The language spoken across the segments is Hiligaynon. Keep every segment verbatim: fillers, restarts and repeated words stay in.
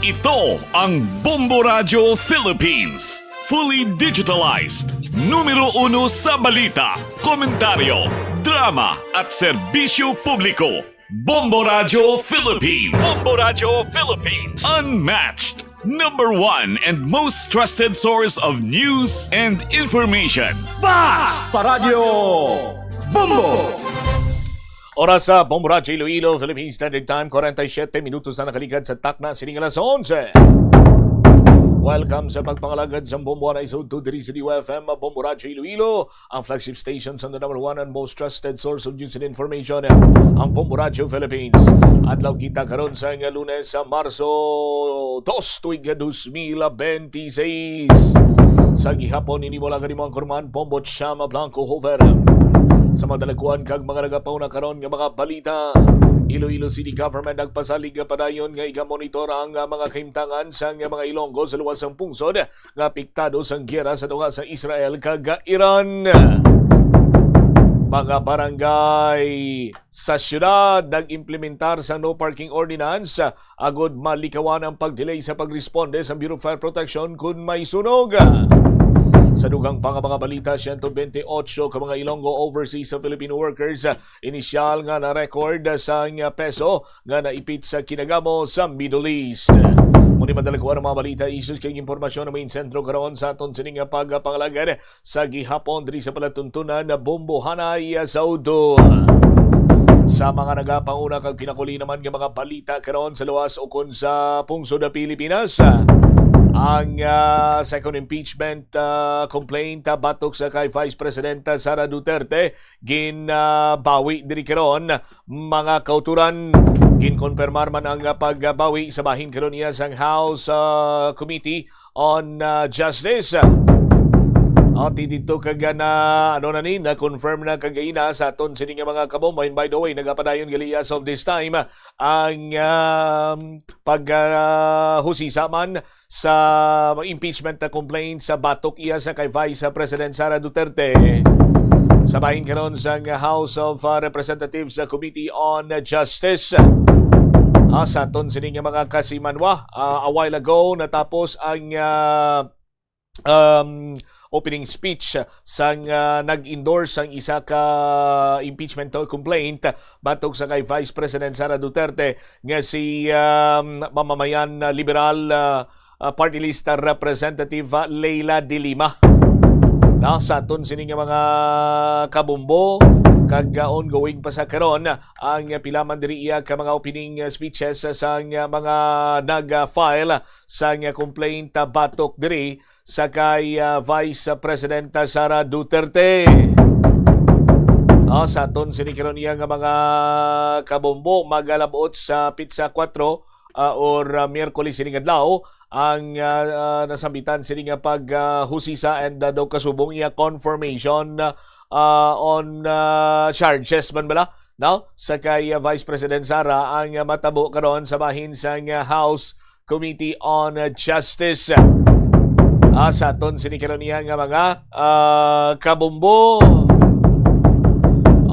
Ito ang Bombo Radyo Philippines. Fully digitalized. Numero uno sa balita, komentaryo, drama, at serbisyo publiko. Bombo Radyo Philippines. Bombo Radyo Philippines. Unmatched. Number one and most trusted source of news and information. Basta Radyo Bombo! Oras sa Bombo Radyo Iloilo, Philippine Standard Time, forty-seven minutos na nakaligad sa takna sining alas onse. Welcome sa pagpangalagad sa Bombo Radyo Iloilo, diri sa D Y F M, Bombo Radyo Iloilo, ang flagship station sa the number one and most trusted source of news and information, ang Bombo Radyo Philippines. Adlaw kita karon sa nga Lunes, sa Marso dos, tuig dos mil benti seis. Sa gihapon, ini mo lang ang Kurman Bombo Chama Blanco Hover. Sa madalaguan kag mga nagapauna karon nga mga balita, Iloilo City Government nagpasalig nga padayon nga igamonitor ang, ah, mga kahimtangan sang mga Ilonggo sa luwas sang pungsod nga apektado sang giyera sa tunga sa Israel kag Iran. Mga barangay sa siyudad nag-implementar sa no parking ordinance agod malikawan ang pag-delay sa pagresponde sa Bureau of Fire Protection kun may sunog. Sa dugang pa nga mga balita, siyento bente otso ka mga Ilonggo overseas sa Filipino workers inisyal nga na-record sang peso nga naipit sa kinagamo sa Middle East. Muni madalaguan ang mga balita, issues kag impormasyon na main sentro karon sa aton sining nga pagpangalagad sa gihapon diri sa palatuntunan na Bombo Hanay sa Udo. Sa mga nagapanguna kag pinakuli naman nga mga balita karon sa luwas ukon sa pungsod sa Pilipinas, ang, ah, second impeachment, ah, complaint, ah, batok sa kay Vice Presidenta Sara Duterte ginabawi diri karon, mga kauturan. Ginkonpermar man ang pagbawi sa bahin karon niya sang House, ah, Committee on, ah, Justice. At dito kag na, ano na ni, na-confirm na kagaina sa aton sini nga mga kabombo. And by the way, nagapadayon gali as of this time ang, um, pag, ah, husisa man sa impeachment na complaint sa batok iya sa kay Vice President Sara Duterte. Sa bahin karon sang House of, ah, Representatives sa Committee on Justice. Ah, sa aton sini nga mga kasimanwa, ah, a while ago natapos ang, ah, um, opening speech sang, ah, nag-endorse sang isa ka impeachment complaint batok sa kay Vice President Sara Duterte nga si, um, mamamayan, ah, liberal, ah, ah, party list Representative, ah, Leila de Lima. Na, sa aton sini nga mga kabombo, kag, ah, ongoing pa sa karon ang pila man diri iya ka mga opening, ah, speeches sang, ah, mga nag-file sang, ah, complaint, ah, batok diri sa kay, ah, Vice Presidenta Sara Duterte. Ah, sa aton sini karon iya nga mga kabombo, magalabot sa pitsa kuwatro, ah, or, ah, Miyerkules sining adlaw ang, ah, ah, nasambitan sini nga pag, ah, husisa and, ah, daw kasubong iya confirmation, ah, on, ah, charges man bala, no? Sa kay, ah, Vice President Sara ang, ah, matabo karon sa bahin sang, ah, House Committee on Justice. Ah, sa aton sini karon niya nga mga, ah, kabombo.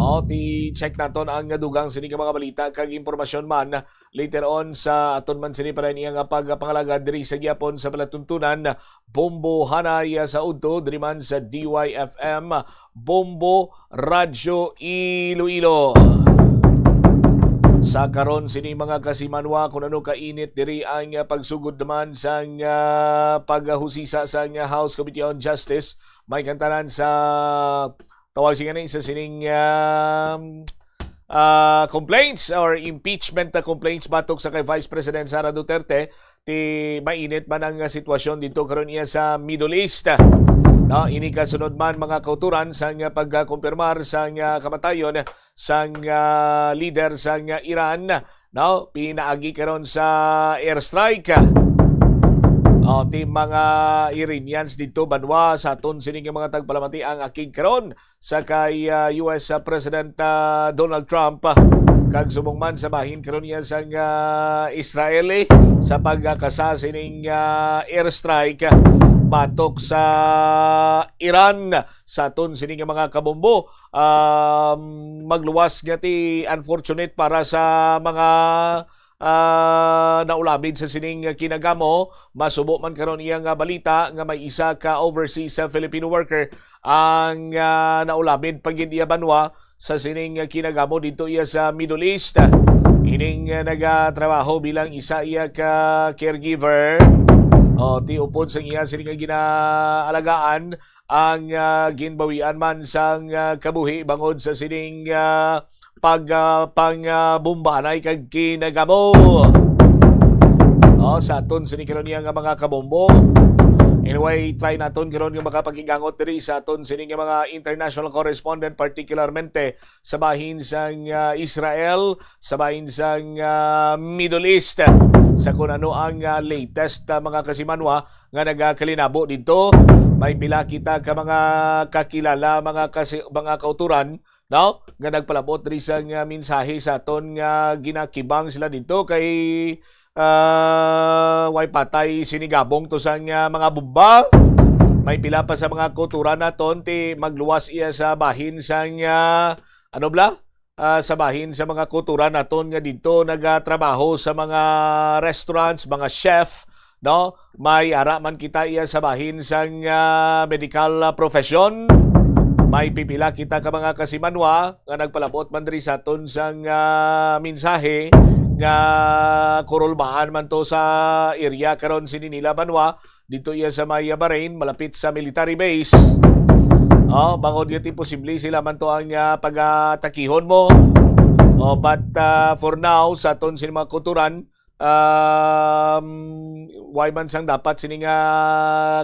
Oh, ti check naton ang dugang sini nga mga balita kag impormasyon man later on sa aton man sini para niya nga pagpangalagad diri sa gihapon sa palatuntunan. Bombo Hanay sa udto diri man sa D Y F M, Bombo Radyo Iloilo. Sa karon sini mga kasimanwa, kung ano kainit diri ang pagsugod naman sang, ah, paghusisa sang House Committee on Justice, may kantanan sa tawag siya ni sa sining, um, ah, complaints or impeachment na complaints batok sa kay Vice President Sara Duterte, ti mainit man ang sitwasyon dito karon iya sa Middle East. No, ini kasunod man mga kauturan sang pagkumpirmar sang kamatayon sang, ah, leader sang Iran, no, pinaagi karon sa airstrike. Oh, ti mga Iranians dito banwa sa aton sini nga mga tagpalamati ang akig karon sa kay, ah, U S President, ah, Donald Trump, ah, kag subong man sa bahin karon niya sang, ah, Israel, eh, sa pagkasa sining, ah, airstrike, ah, batok sa Iran sa aton sini nga mga kabombo. Um, magluwas nga ti unfortunate para sa mga ah, naulabid sa sining kinagamo. Masubo man karon iya nga balita nga may isa ka overseas, ah, Filipino worker ang, ah, naulabid pa gid iya banwa sa sining kinagamo dito iya sa Middle East. Ining, ah, nagatrabaho bilang isa iya ka caregiver. O, ti upod sa iya sini nga ginaalagaan ang, ah, ginbawian man sang, ah, kabuhi bangod sa sining, ah, pag, ah, pang, ah, bombanay kag kinagamo. O, sa aton sini karon niya nga mga kabombo. Anyway, try naton karon nga makapaghigangot diri sa aton sini nga mga international correspondent, particularmente sa bahin sang, ah, Israel, sa bahin sang, ah, Middle East, sa kung ano ang, ah, latest, ah, mga kasimanwa nga nagakalinabo dito. May pila kita ka mga kakilala, mga kasi, mga kauturan, no, nga nagpalabot diri sang, ah, mensahe sa aton nga ginakibang sila dito kay, ah, way patay sini gabong to sang, ah, mga bomba. May pila pa sa mga kauturan naton ti magluwas iya sa bahin sang, ah, ano bala? Ah, sa bahin sa mga kauturan naton nga dito nagatrabaho sa mga restaurants, mga chef, no? May ara man kita iya sa bahin sang, ah, medical, ah, profession. May pipila kita ka mga kasimanwa nga nagpalabot man diri sa aton sang, ah, mensahe nga kurulbaan man to sa area karon sini nila banwa dito iya sa may Bahrain, malapit sa military base. Oh, bangod nga ti posible sila man to ang, ah, pagatakihon mo. Oh, but, ah, for now, sa aton sini mga kauturan, um, way man sang dapat sini nga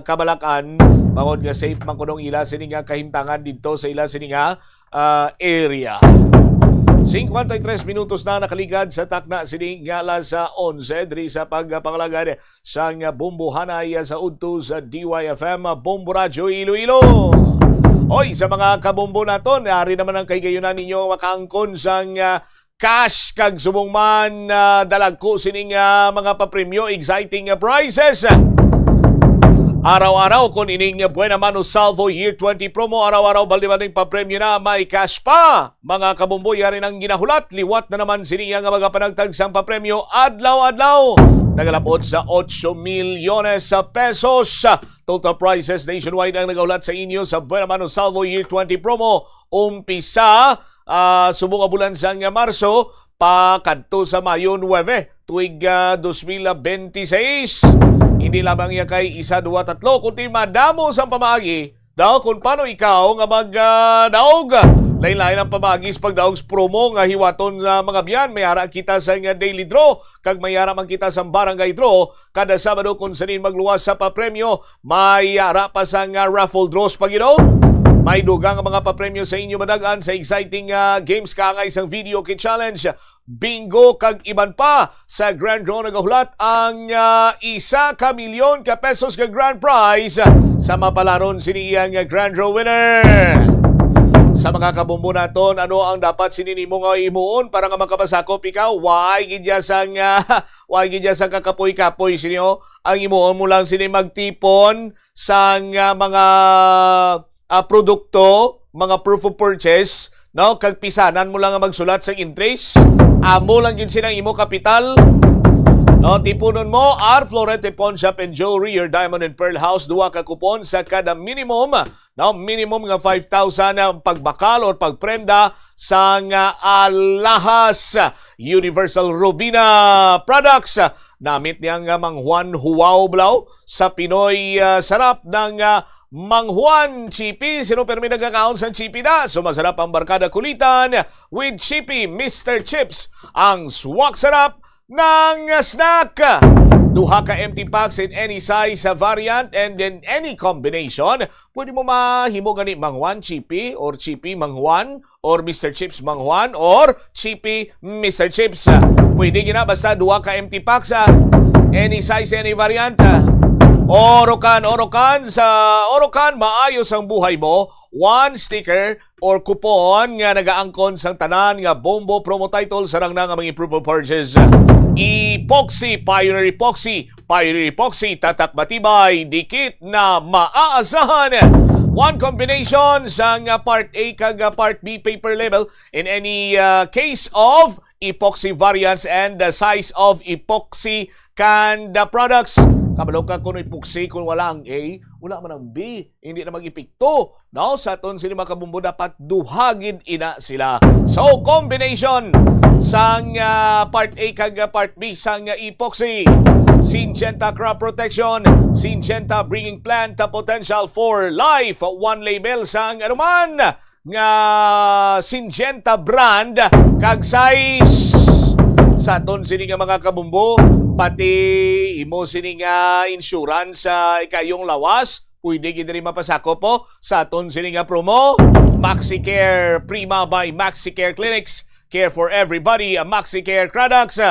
kabalakan, bangod nga safe man kunong ila sini nga kahimtangan dito sa ila sini nga, ah, area. Cincuenta y tres minutos na nakaligad sa takna sini nga alas onse diri sa pagpangalagad sang bombohanay sa udto sa D Y F M Bombo Radyo Iloilo. Oy, sa mga kabombo naton, ari naman ang kahigayonan ninyo makaangkon sang, ah, cash kag subong man, ah, dalagko sining, ah, mga papremyo, exciting, ah, prizes. Araw-araw, kung ining Buena Mano Salvo Year twenty promo, araw-araw, balde-baldeng papremyo na, may cash pa. Mga kabombo, yari nang ginahulat, liwat na naman sini nga mga panagtag sang papremyo adlaw-adlaw. Nagalabot sa ocho milyones sa pesos. Total prizes nationwide ang nagahulat sa inyo sa Buena Mano Salvo Year twenty promo. Umpisa, ah, subong nga bulan sang Marso, pa kadto sa Mayo nuebe, tuig, ah, dos mil benti seis. Hindi lamang iya kay isa, duwa, tatlo, kundi madamo sang pamaagi. Daw, kung paano ikaw nga mag, ah, daog? Lain-lain ang pamaagi sa pagdaog sa promo nga hiwaton nga mga biyan. May ara kita sa nga daily draw, kag may ara man kita sa barangay draw. Kada Sabado, kung sanin magluwas sa papremyo, may ara pa sa nga raffle draws pa gid, oh. May dugang nga mga papremyo sa inyo madag-an sa exciting, ah, games kaangay sang video kit challenge, bingo, kag iban pa. Sa grand draw nagahulat ang, ah, isa ka milyon ka pesos nga grand prize sa mapalaron sini iya nga grand draw winner. Sa mga kabombo naton, ano ang dapat sini nimo nga imuon para nga makapasakop ikaw? Way gid ya sang, ah, way gid ya sang kakapoy-kapoy sini, oh. Ang imuon mo lang sini magtipon sang, ah, mga, ah, produkto, mga proof of purchase, no? Kag pisanan mo lang nga magsulat sa interest. Amo lang gid sina ang imo kapital. No, tipunon mo, R Florete Pawn Shop and Jewelry, your diamond and pearl house, duha ka kupon sa kada minimum, no? Minimum nga five thousand ang pagbakal or pagprenda sang, ah, alahas Universal Robina products. Namit niya nga Mang Juan Huwaw Blaw sa Pinoy, ah, Sarap ng, ah, Mang Juan Chippy. Sino pirmi nagkakaon sa Chippy na? So, masarap ang barkada kulitan with Chippy, Mister Chips, ang swak sarap ng snack. Duha ka empty packs in any size, ah, variant and in any combination. Pwede mo mahimo gani Mang Juan Chippy or Chippy Mang Juan or Mister Chips Mang Juan or Chippy Mister Chips. Pwede gina basta duha ka empty packs, ah. Any size, any variant, ah. Orocan, Orocan, sa Orocan, maayos ang buhay mo. One sticker or coupon nga nagaangkon sang tanan nga Bombo promo title sarang na nga mga proof of purchase. Epoxy, Pioneer Epoxy, Pioneer Epoxy, tatak matibay, dikit na maaasahan. One combination sang, ah, Part A kag, ah, Part B paper label in any, ah, case of epoxy variants and the size of epoxy canned products. Kabalo ka kung epoxy, kung wala ang A, wala man ang B, hindi na mag-epekto. No? Sa aton sini mga kabumbo, dapat duha gid ina sila. So, combination sang, ah, part A kag, ah, part B sang, ah, epoxy. Syngenta crop protection, Syngenta bringing plant potential for life. One label sang anuman nga Syngenta brand kag size. Sa aton sini nga mga kabumbo, pati imo sini nga insurance sa ikayong lawas, pwede gid diri mapasakop po sa aton sini nga promo. MaxiCare Prima by MaxiCare Clinics. Care for everybody, ang MaxiCare products.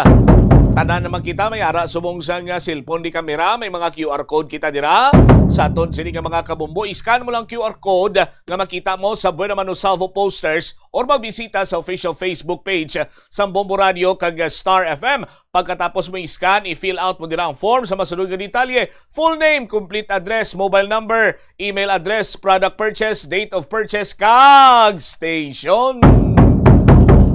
Tanan naman kita may ara subong sang, ah, cellphone di kamera, may mga Q R code kita dira. Sa aton sini nga mga kabumbo, i-scan mo lang Q R code nga makita mo sa Buena Mano Salvo posters or magbisita sa official Facebook page sang Bombo Radio kag Star F M. Pagkatapos mo i-scan, i-fill out mo dira ang form sa masunod nga detalye: full name, complete address, mobile number, email address, product purchase, date of purchase, kag station.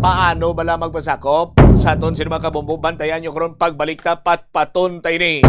Paano bala magpasakop? Sa aton sini mga kabumbo, bantayan nyo karon pagbalik ta patpaton ta ini.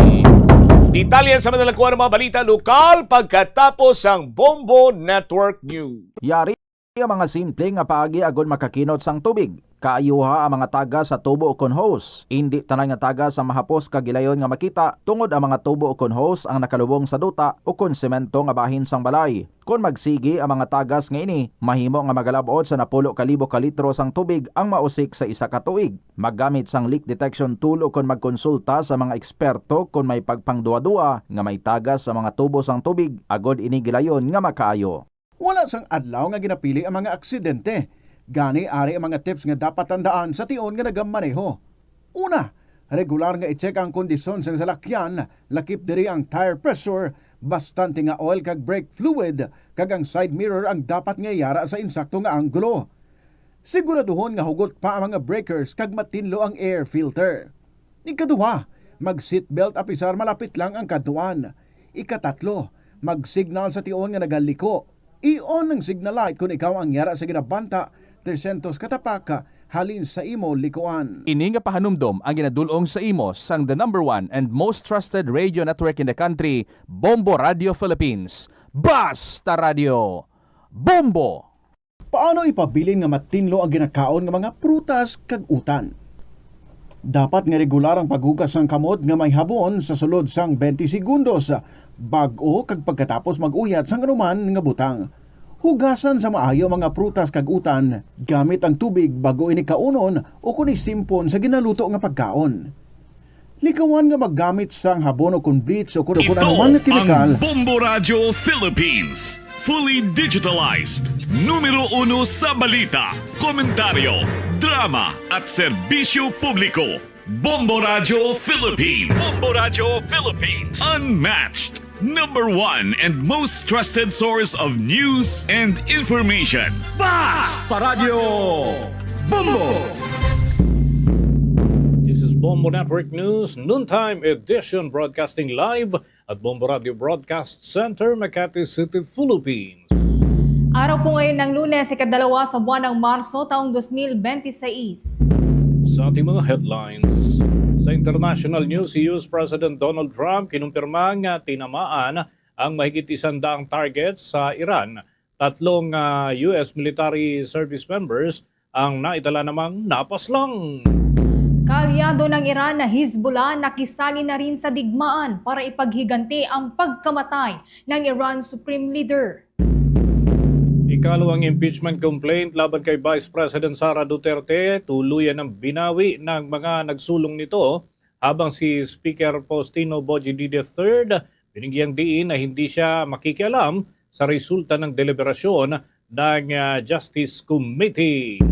Detalye sa madalagkuan nga mga balita lokal pagkatapos sang Bombo Network News. Yari ang mga simple nga paagi agod makakinot sang tubig. Kaayuha ang mga tagas sa tubo ukon hose. Indi tanan nga tagas ang mahapos kag gilayon nga makita, tungod ang mga tubo ukon hose ang nakalubong sa duta ukon semento nga bahin sang balay. Kon magsigi ang mga tagas nga ini, mahimo nga magalab-ot sa napulo ka libo ka litro sang tubig ang mausik sa isa ka tuig. Maggamit sang leak detection tool ukon magkonsulta sa mga eksperto kon may pagpangduwa-duwa nga may tagas sa mga tubo sang tubig, agod ini gilayon nga makaayo. Wala sang adlaw nga ginapili ang mga aksidente. Gani, ari ang mga tips nga dapat tandaan sa tion nga nagamaneho. Una, regular nga i-check ang kondisyon sang salakyan, lakip diri ang tire pressure, bastante nga oil kag brake fluid, kag ang side mirror ang dapat nga yara sa insakto nga anggulo. Siguraduhon nga hugot pa ang mga breakers kag matinlo ang air filter. Ikaduha, mag-seatbelt apisar malapit lang ang kadtuan. Ikatatlo, mag-signal sa tion nga nagaliko. I-on ang signal light kon ikaw ang yara sa ginabanta tresyentos ka tapak halin sa imo likuan. Ini nga pahanumdom ang ginadul-ong sa imo sang the number one and most trusted radio network in the country, Bombo Radio Philippines. Basta Radio Bombo! Paano ipabilin nga matinlo ang ginakaon nga mga prutas kag utan? Dapat nga regular ang paghugas sang kamot nga may habon sa sulod sang twenty segundos, bag-o kag pagkatapos mag-uyat sang anuman nga butang. Hugasan sa maayo ang mga prutas kag utan gamit ang tubig bag-o ini kaunon ukon isimpon sa ginaluto nga pagkaon. Likawan nga maggamit sang habon ukon bleach ukon, ukon Ito anuman nga kemikal. Ang Bombo Radyo Philippines. Fully digitalized. Numero uno sa balita, komentaryo, drama, at serbisyo publiko. Bombo Radyo Philippines. Bombo Radyo Philippines. Unmatched. Number one and most trusted source of news and information. Basta Radyo Bombo! This is Bombo Network News, noontime edition, broadcasting live at Bombo Radio Broadcast Center, Makati City, Philippines. Araw po ngayon ng Lunes, ikadalawa sa buwan ng Marso, taong dos mil bente seis. Sa ating mga headlines, sa international news, si U S President Donald Trump kinumpirma nga tinamaan ang mahigit isang daang target sa Iran. Tatlong, ah, U S military service members ang naitala namang napaslang. Kaalyado ng Iran na Hezbollah nakisali na rin sa digmaan para ipaghiganti ang pagkamatay ng Iran Supreme Leader. Ikalawang impeachment complaint laban kay Vice President Sara Duterte, tuluyan ng binawi ng mga nagsulong nito, habang si Speaker Faustino Bojidide the third, binigyang diin na hindi siya makikialam sa resulta ng deliberasyon ng, ah, Justice Committee.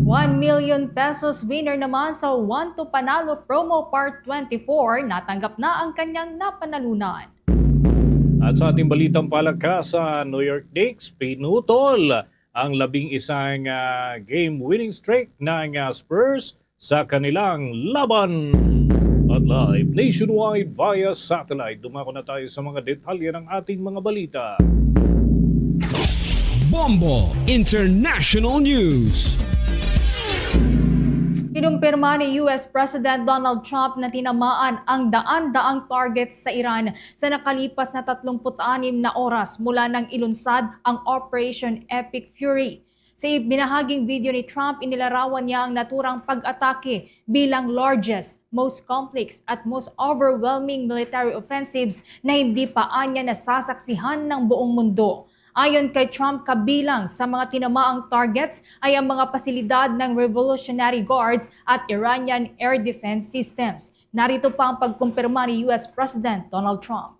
One million pesos winner naman sa One to Panalo Promo Part twenty-four, natanggap na ang kanyang napanalunan. At sa ating balitang palakasan, New York Knicks pinutol ang labing isang, ah, game winning streak ng, ah, Spurs sa kanilang laban. At live nationwide via satellite, dumako na tayo sa mga detalye ng ating mga balita. Bombo International News. Kinumpirma ni U S President Donald Trump na tinamaan ang daan-daang targets sa Iran sa nakalipas na tatlumpu't anim na oras mula nang ilunsad ang Operation Epic Fury. Sa ibinahaging video ni Trump, inilarawan niya ang naturang pag-atake bilang largest, most complex, at most overwhelming military offensives na hindi pa anya nasasaksihan ng buong mundo. Ayon kay Trump, kabilang sa mga tinamaang targets ay ang mga pasilidad ng Revolutionary Guards at Iranian air defense systems. Narito pa ang pagkumpirma ni U S President Donald Trump.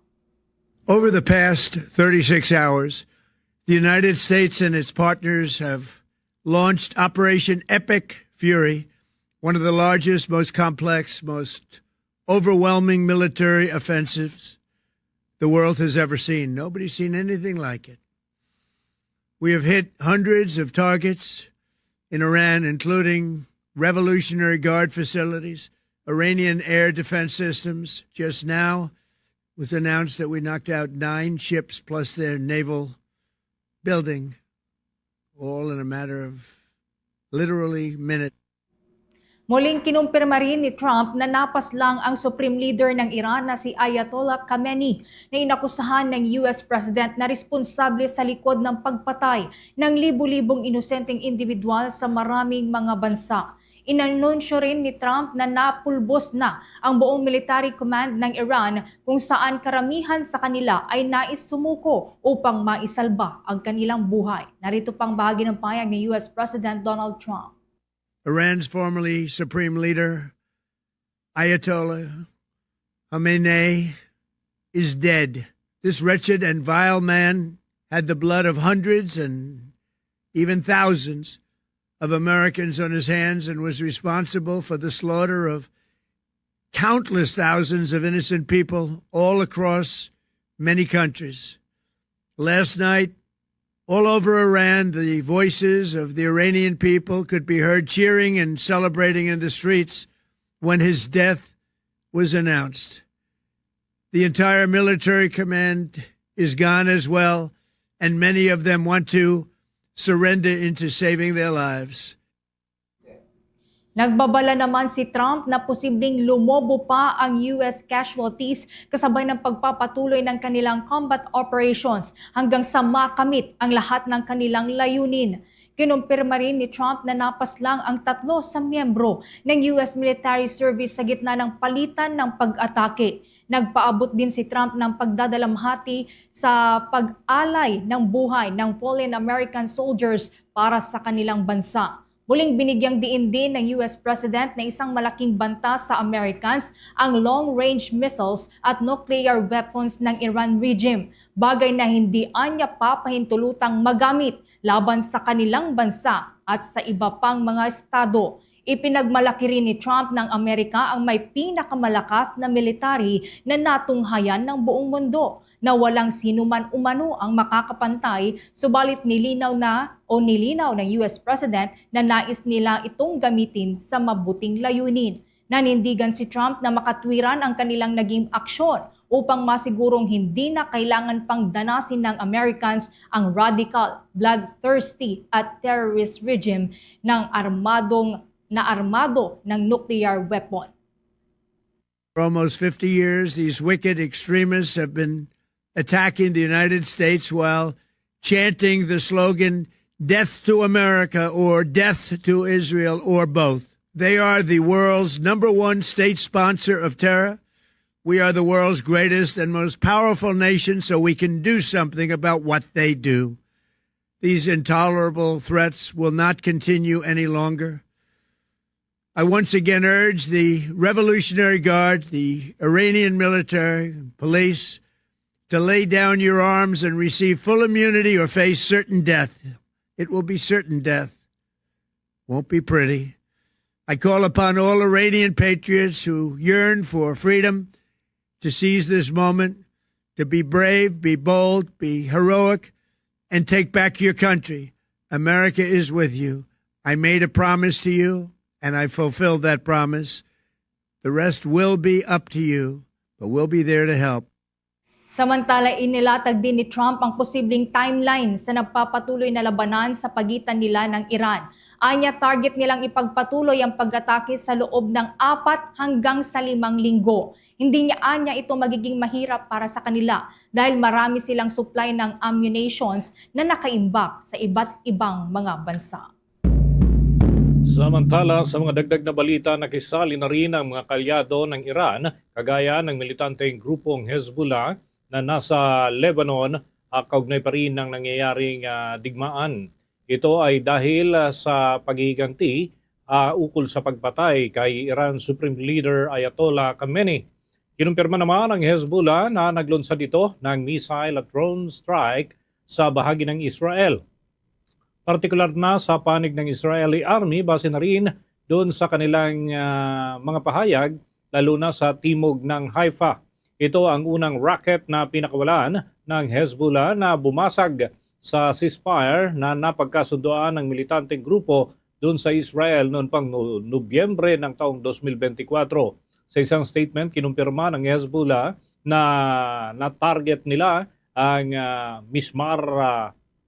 Over the past thirty-six hours, the United States and its partners have launched Operation Epic Fury, one of the largest, most complex, most overwhelming military offensives the world has ever seen. Nobody's seen anything like it. We have hit hundreds of targets in Iran, including Revolutionary Guard facilities, Iranian air defense systems. Just now was announced that we knocked out nine ships plus their naval building, all in a matter of literally minutes. Muling kinumpirma rin ni Trump na napaslang ang Supreme Leader ng Iran na si Ayatollah Khamenei, na inakusahan ng U S President na responsable sa likod ng pagpatay ng libu-libong inosenteng individual sa maraming mga bansa. Inanunsyo rin ni Trump na napulbos na ang buong military command ng Iran, kung saan karamihan sa kanila ay nais sumuko upang maisalba ang kanilang buhay. Narito pang bahagi ng pahayag ni U S President Donald Trump. Iran's formerly supreme leader, Ayatollah Khamenei, is dead. This wretched and vile man had the blood of hundreds and even thousands of Americans on his hands and was responsible for the slaughter of countless thousands of innocent people all across many countries. Last night, all over Iran, the voices of the Iranian people could be heard cheering and celebrating in the streets when his death was announced. The entire military command is gone as well, and many of them want to surrender into saving their lives. Nagbabala naman si Trump na posibleng lumobo pa ang U S casualties kasabay ng pagpapatuloy ng kanilang combat operations hanggang sa makamit ang lahat ng kanilang layunin. Kinumpirma rin ni Trump na napaslang ang tatlo sa miyembro ng U S military service sa gitna ng palitan ng pag-atake. Nagpaabot din si Trump ng pagdadalamhati sa pag-alay ng buhay ng fallen American soldiers para sa kanilang bansa. Muling binigyang diin din ng U S President na isang malaking banta sa Americans ang long-range missiles at nuclear weapons ng Iran regime, bagay na hindi anya papahintulutang magamit laban sa kanilang bansa at sa iba pang mga estado. Ipinagmalaki rin ni Trump na ang Amerika ang may pinakamalakas na military na natunghayan ng buong mundo, na walang sino man umano ang makakapantay, subalit nilinaw na o nilinaw ng U S President na nais nila itong gamitin sa mabuting layunin. Nanindigan si Trump na makatwiran ang kanilang naging aksyon upang masigurong hindi na kailangan pang danasin ng Americans ang radical, bloodthirsty at terrorist regime ng armadong na armado ng nuclear weapon. For almost fifty years, these wicked extremists have been attacking the United States while chanting the slogan, "Death to America" or "Death to Israel" or both. They are the world's number one state sponsor of terror. We are the world's greatest and most powerful nation, so we can do something about what they do. These intolerable threats will not continue any longer. I once again urge the Revolutionary Guard, the Iranian military, police, to lay down your arms and receive full immunity or face certain death. It will be certain death. Won't be pretty. I call upon all Iranian patriots who yearn for freedom to seize this moment, to be brave, be bold, be heroic, and take back your country. America is with you. I made a promise to you, and I fulfilled that promise. The rest will be up to you, but we'll be there to help. Samantala, inilatag din ni Trump ang posibleng timeline sa nagpapatuloy na labanan sa pagitan nila ng Iran. Anya, target nilang ipagpatuloy ang pag-atake sa loob ng apat hanggang sa limang linggo. Hindi niya anya ito magiging mahirap para sa kanila dahil marami silang supply ng ammunitions na nakaimbak sa iba't ibang mga bansa. Samantala, sa mga dagdag na balita, nakisali na rin ang mga kaalyado ng Iran, kagaya ng militanteng grupong Hezbollah na nasa Lebanon, ah, kaugnay pa rin ng nangyayaring, ah, digmaan. Ito ay dahil, ah, sa paghihiganti, ah, ukol sa pagpatay kay Iran Supreme Leader Ayatollah Khamenei. Kinumpirma naman ang Hezbollah na naglunsad ito ng missile at drone strike sa bahagi ng Israel. Partikular na sa panig ng Israeli Army, base na rin doon sa kanilang, ah, mga pahayag, lalo na sa timog ng Haifa. Ito ang unang rocket na pinakawalan ng Hezbollah na bumasag sa ceasefire na napagkasundoan ng militanteng grupo doon sa Israel noon pang No-, Nobyembre ng taong dos mil bentikuwatro. Sa isang statement, kinumpirma ng Hezbollah na na-target nila ang, ah, Mismar, ah,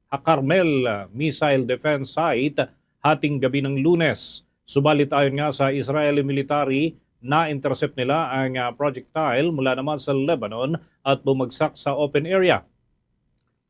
Hakarmel, ah, missile defense site hating gabi ng Lunes. Subalit, ayon nga sa Israeli military, na-intercept nila ang, ah, projectile mula naman sa Lebanon at bumagsak sa open area.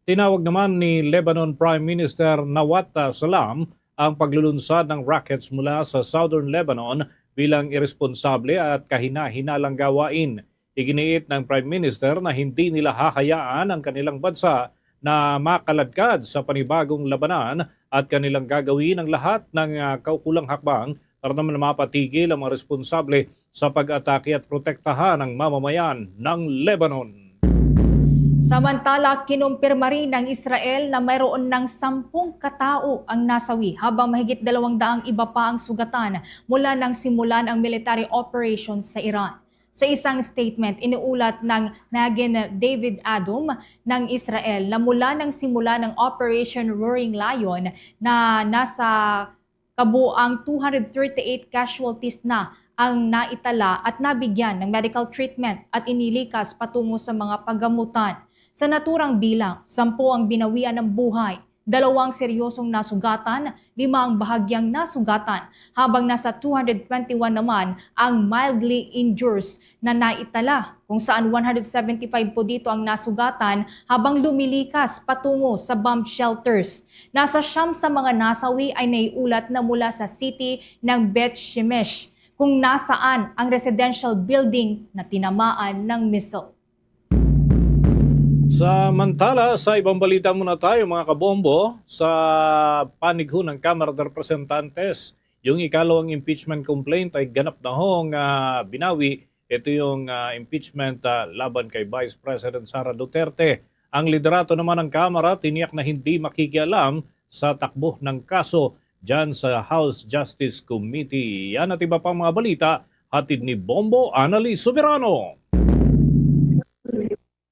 Tinawag naman ni Lebanon Prime Minister Nawat, ah, Salam ang paglulunsad ng rockets mula sa Southern Lebanon bilang iresponsable at kahina-hinalang gawain. Iginiit ng Prime Minister na hindi nila hahayaan ang kanilang bansa na makaladkad sa panibagong labanan at kanilang gagawin ang lahat ng, ah, kaukulang hakbang para naman mapatigil ang mga responsable sa pag-atake at protektahan ang mamamayan ng Lebanon. Samantala, kinumpirma rin ng Israel na mayroon ng sampung katao ang nasawi, habang mahigit dalawang daang iba pa ang sugatan mula nang simulan ang military operation sa Iran. Sa isang statement, iniulat ng Magen David Adom ng Israel na mula nang simula ng Operation Roaring Lion na nasa kabuang two hundred thirty-eight casualties na ang naitala at nabigyan ng medical treatment at inilikas patungo sa mga pagamutan. Sa naturang bilang, sampu ang binawian ng buhay, dalawang seryosong nasugatan, lima ang bahagyang nasugatan, habang nasa two hundred twenty-one naman ang mildly injures na naitala, kung saan one hundred seventy-five po dito ang nasugatan, habang lumilikas patungo sa bomb shelters. Nasa siyam sa mga nasawi ay naiulat na mula sa city ng Beit Shemesh, kung nasaan ang residential building na tinamaan ng missile. Samantala, sa ibang balita muna tayo, mga kabombo. Sa panig ho ng Kamara de Representantes, yung ikalawang impeachment complaint ay ganap na hong, ah, binawi. Ito yung, ah, impeachment, ah, laban kay Vice President Sara Duterte. Ang liderato naman ng Kamara tiniyak na hindi makikialam sa takbo ng kaso dyan sa House Justice Committee. Yan at iba pang mga balita, hatid ni Bombo Anali Soberano.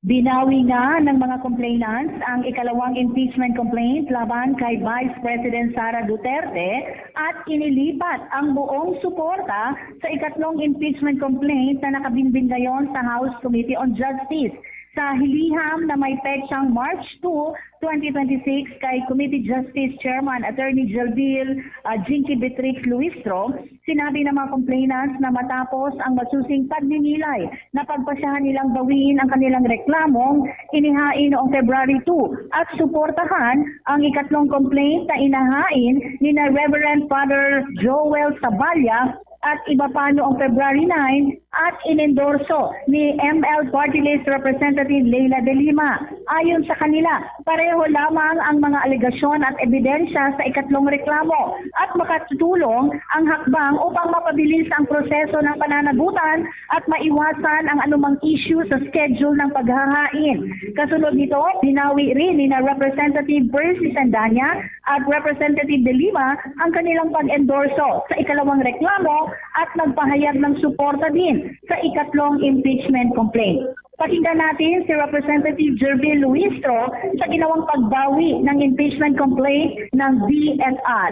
Binawi nga ng mga complainants ang ikalawang impeachment complaint laban kay Vice President Sara Duterte at inilipat ang buong suporta sa ikatlong impeachment complaint na nakabinbin ngayon sa House Committee on Justice. Sa hiliham na may petsang March two, twenty twenty-six kay Committee Justice Chairman Attorney Jilbil, ah, Jinky Beatrix Luistro, sinabi ng mga complainants na matapos ang masusing pagninilay na pagpasyahan nilang bawiin ang kanilang reklamong inihain noong February two at suportahan ang ikatlong complaint na inahain ni na Reverend Father Joel Saballa at iba pa noong February nine at inendorso ni M L Party List Representative Leila de Lima. Ayon sa kanila, pareho lamang ang mga alegasyon at ebidensya sa ikatlong reklamo at makatutulong ang hakbang upang mapabilis ang proseso ng pananagutan at maiwasan ang anumang issue sa schedule ng paghahain. Kasunod nito, binawi rin ni na Representative Percy Sandanya at Representative De Lima ang kanilang pag-endorso sa ikalawang reklamo at nagpahayag ng suporta din sa ikatlong impeachment complaint. Pakinggan natin si Representative Jervil Luistro sa ginawang pagbawi ng impeachment complaint ng D N R.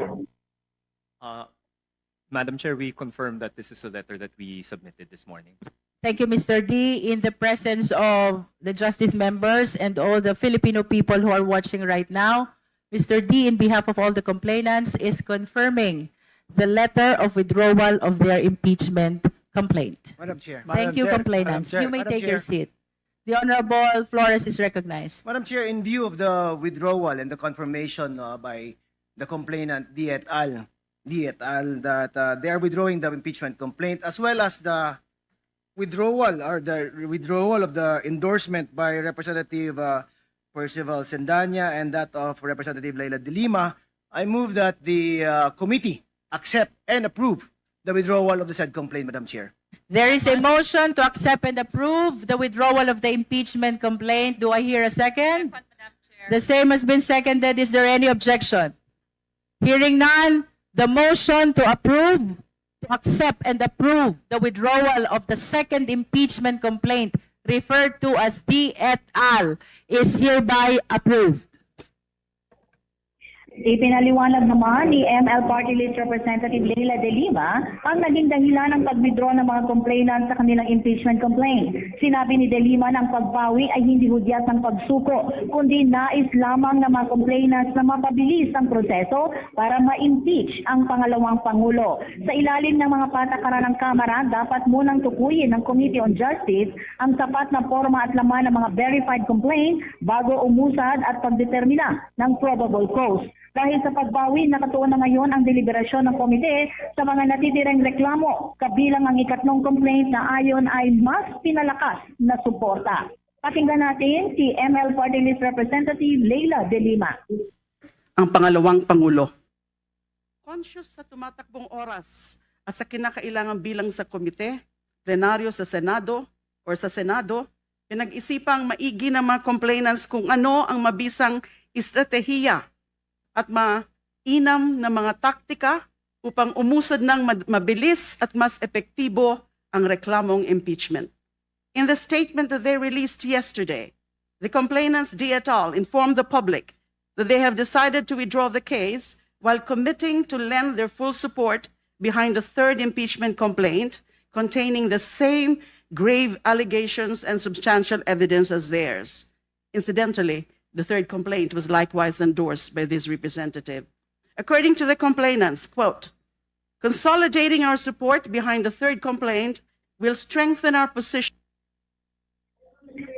Uh, Madam Chair, we confirm that this is a letter that we submitted this morning. Thank you, Mister D. In the presence of the justice members and all the Filipino people who are watching right now, Mister D, in behalf of all the complainants, is confirming the letter of withdrawal of their impeachment complaint. Madam Chair. Thank Madam you, Chair, complainants. Madam Chair. You may Madam take your Chair. Seat. The Honorable Flores is recognized. Madam Chair, in view of the withdrawal and the confirmation uh, by the complainant, D et al, D et al, that uh, they are withdrawing the impeachment complaint, as well as the withdrawal or the withdrawal of the endorsement by Representative uh, Percival Sendanya and that of Representative Leila de Lima, I move that the uh, committee accept and approve the withdrawal of the said complaint, Madam Chair. There is a motion to accept and approve the withdrawal of the impeachment complaint. Do I hear a second? The same has been seconded. Is there any objection? Hearing none, the motion to approve, to accept and approve the withdrawal of the second impeachment complaint referred to as D et al is hereby approved. Ipinaliwanag naman ni M L Party List Representative Leila de Lima ang naging dahilan ng pag-withdraw ng mga complainant sa kanilang impeachment complaint. Sinabi ni de Lima na ang pagbawi ay hindi hudyat ng pagsuko, kundi nais lamang ng mga complainants na mapabilis ang proseso para ma-impeach ang pangalawang pangulo. Sa ilalim ng mga patakaran ng Kamara, dapat munang tukuyin ng Committee on Justice ang sapat na porma at laman ng mga verified complaint bago umusad at pagdetermina ng probable cause. Dahil sa pagbawi, nakatuon na ngayon ang deliberasyon ng komite sa mga natitirang reklamo, kabilang ang ikatlong complaint na ayon ay mas pinalakas na suporta. Pakinggan natin si M L Party List Representative Leila de Lima. Ang pangalawang pangulo. Conscious sa tumatakbong oras at sa kinakailangang bilang sa komite, plenaryo sa Senado, or sa Senado, pinag-isipang maigi ng mga complainants kung ano ang mabisang estratehiya at mainam na mga taktika upang umusad ng mad- mabilis at mas epektibo ang reklamong impeachment. In the statement that they released yesterday, the complainants, D et al, informed the public that they have decided to withdraw the case while committing to lend their full support behind the third impeachment complaint containing the same grave allegations and substantial evidence as theirs. Incidentally, the third complaint was likewise endorsed by this representative. According to the complainants, quote, consolidating our support behind the third complaint will strengthen our position.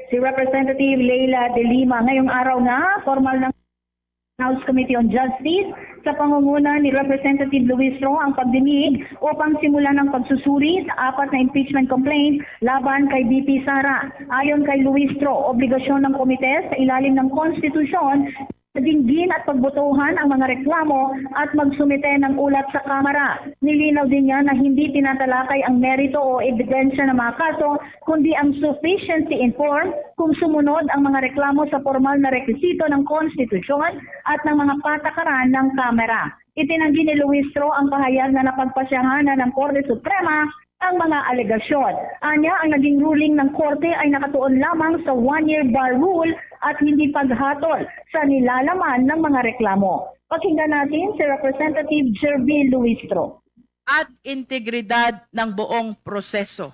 Si Representative Leila de Lima ngayong araw na formal ng House Committee on Justice sa pangunguna ni Representative Luistro ang pagdinig upang simulan ang pagsusuri sa apat na impeachment complaint laban kay V P Sara. Ayon kay Luistro, obligasyon ng komite sa ilalim ng konstitusyon dinggin at pagbotohan ang mga reklamo at magsumite ng ulat sa Kamara. Nilinaw din niya na hindi tinatalakay ang merito o ebidensya ng mga kaso, kundi ang sufficiency in form kung sumunod ang mga reklamo sa formal na rekisito ng konstitusyon at ng mga patakaran ng Kamara. Itinanggi ni Luistro ang pahayag na napagpasyahan na ng Korte Suprema ang mga alegasyon. Anya, ang naging ruling ng korte ay nakatuon lamang sa one-year bar rule at hindi paghatol sa nilalaman ng mga reklamo. Pakinggan natin si Representative Jervil Luistro. At integridad ng buong proseso.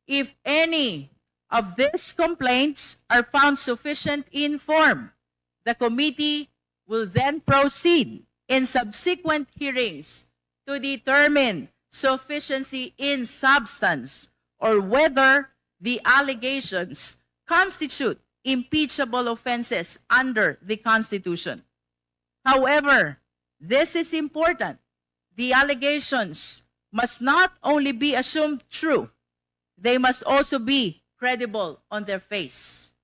If any of these complaints are found sufficient in form, the committee will then proceed in subsequent hearings to determine sufficiency in substance or whether the allegations constitute impeachable offenses under the Constitution. However, this is important. The allegations must not only be assumed true, they must also be credible on their face.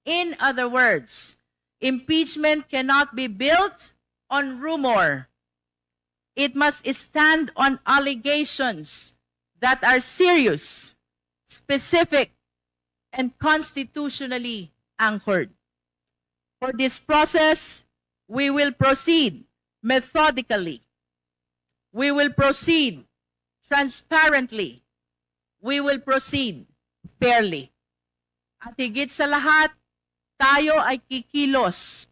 In other words, impeachment cannot be built on rumor. It must stand on allegations that are serious, specific, and constitutionally anchored. For this process, we will proceed methodically. We will proceed transparently. We will proceed fairly. At higit sa lahat, tayo ay kikilos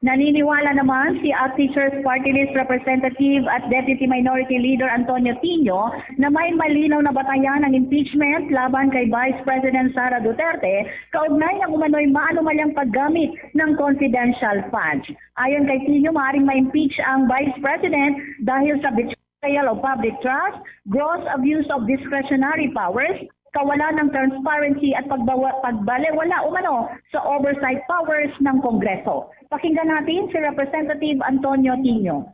Naniniwala naman si At Teachers Party List Representative at Deputy Minority Leader Antonio Tinio na may malinaw na batayan ang impeachment laban kay Vice President Sara Duterte kaugnay ng umano'y maanomalyang paggamit ng confidential funds. Ayon kay Tinio, maaaring ma-impeach ang Vice President dahil sa betrayal of public trust, gross abuse of discretionary powers, kawalan ng transparency at pagbawa- pagbalewala umano sa oversight powers ng Kongreso. Pakinggan natin si Representative Antonio Tinio.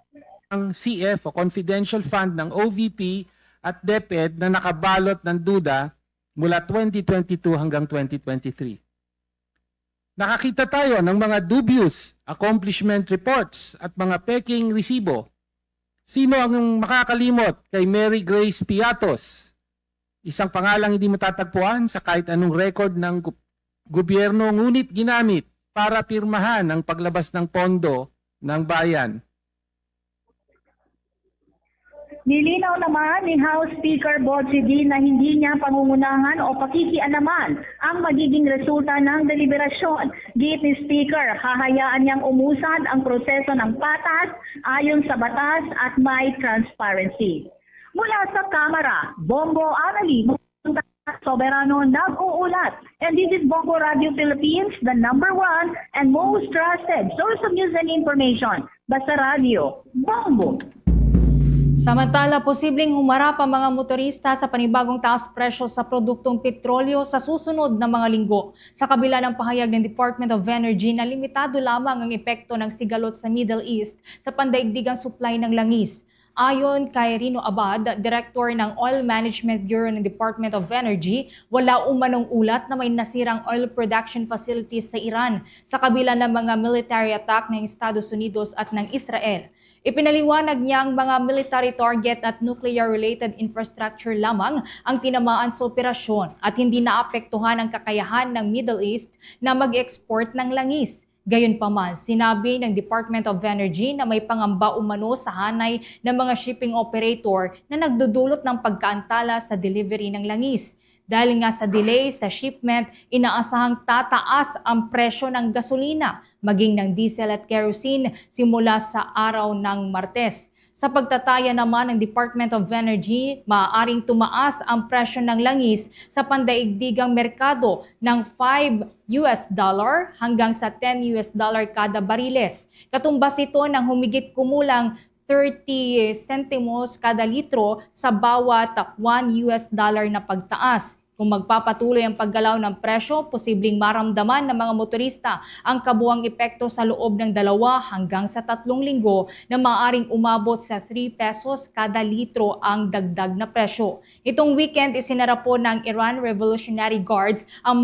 Ang C F o confidential fund ng O V P at DepEd na nakabalot ng duda mula twenty twenty-two hanggang twenty twenty-three. Nakakita tayo ng mga dubious accomplishment reports at mga peking resibo. Sino ang makakalimot kay Mary Grace Piatos? Isang pangalang hindi matatagpuan sa kahit anong record ng gu- gobyerno, ngunit ginamit para pirmahan ang paglabas ng pondo ng bayan. Nilinaw naman ni House Speaker Boji Dean na hindi niya pangungunahan o pakikialaman ang magiging resulta ng deliberasyon. Giit ni Speaker, hahayaan niyang umusad ang proseso ng patas ayon sa batas at may transparency. Mula sa Kamara, Bongo Anali, Soberano nag-uulat. And this is Bongo Radio Philippines, the number one and most trusted source of news and information. Basta Radio, Bongo. Samantala, posibleng humarap ang mga motorista sa panibagong taas presyo sa produktong petrolyo sa susunod na mga linggo. Sa kabila ng pahayag ng Department of Energy na limitado lamang ang epekto ng sigalot sa Middle East sa pandaigdigang supply ng langis. Ayon kay Rino Abad, direktor ng Oil Management Bureau ng Department of Energy, wala umanong ulat na may nasirang oil production facilities sa Iran sa kabila ng mga military attack ng Estados Unidos at ng Israel. Ipinaliwanag niya ang mga military target at nuclear-related infrastructure lamang ang tinamaan sa operasyon at hindi naapektuhan ang kakayahan ng Middle East na mag-export ng langis. Gayunpaman, sinabi ng Department of Energy na may pangamba umano sa hanay ng mga shipping operator na nagdudulot ng pagkaantala sa delivery ng langis. Dahil nga sa delay sa shipment, inaasahang tataas ang presyo ng gasolina, maging ng diesel at kerosene simula sa araw ng Martes. Sa pagtataya naman ng Department of Energy, maaaring tumaas ang presyo ng langis sa pandaigdigang merkado ng five U S dollar hanggang sa ten U S dollar kada bariles. Katumbas ito ng humigit kumulang thirty sentimos kada litro sa bawat one U S dollar na pagtaas. Kung magpapatuloy ang paggalaw ng presyo, posibleng maramdaman ng mga motorista ang kabuang epekto sa loob ng dalawa hanggang sa tatlong linggo na maaaring umabot sa three pesos kada litro ang dagdag na presyo. Itong weekend, isinara po ng Iran Revolutionary Guards ang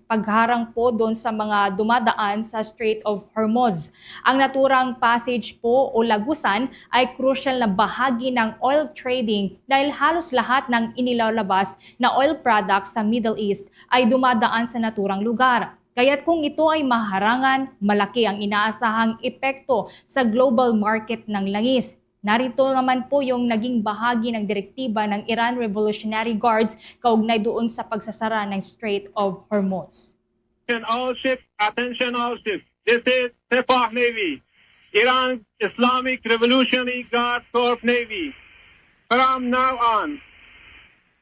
pagharang po doon sa mga dumadaan sa Strait of Hormuz. Ang naturang passage po o lagusan ay crucial na bahagi ng oil trading dahil halos lahat ng inilalabas na oil products sa Middle East ay dumadaan sa naturang lugar. Kaya't kung ito ay maharangan, malaki ang inaasahang epekto sa global market ng langis. Narito naman po yung naging bahagi ng direktiba ng Iran Revolutionary Guards kaugnay doon sa pagsasara ng Strait of Hormuz. Attention all ships, attention all ships. This is Sepah Navy, Iran Islamic Revolutionary Guard Corps Navy. From now on,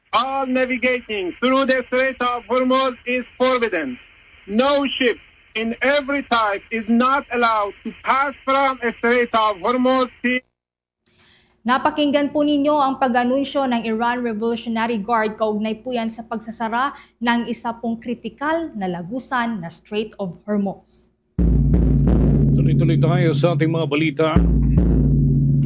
all navigating through the Strait of Hormuz is forbidden. No ship in every type is not allowed to pass from the Strait of Hormuz. Napakinggan po ninyo ang pag-anunsyo ng Iran Revolutionary Guard kaugnay po yan sa pagsasara ng isa pong kritikal na lagusan na Strait of Hormuz. Tuloy-tuloy tayo sa ating mga balita.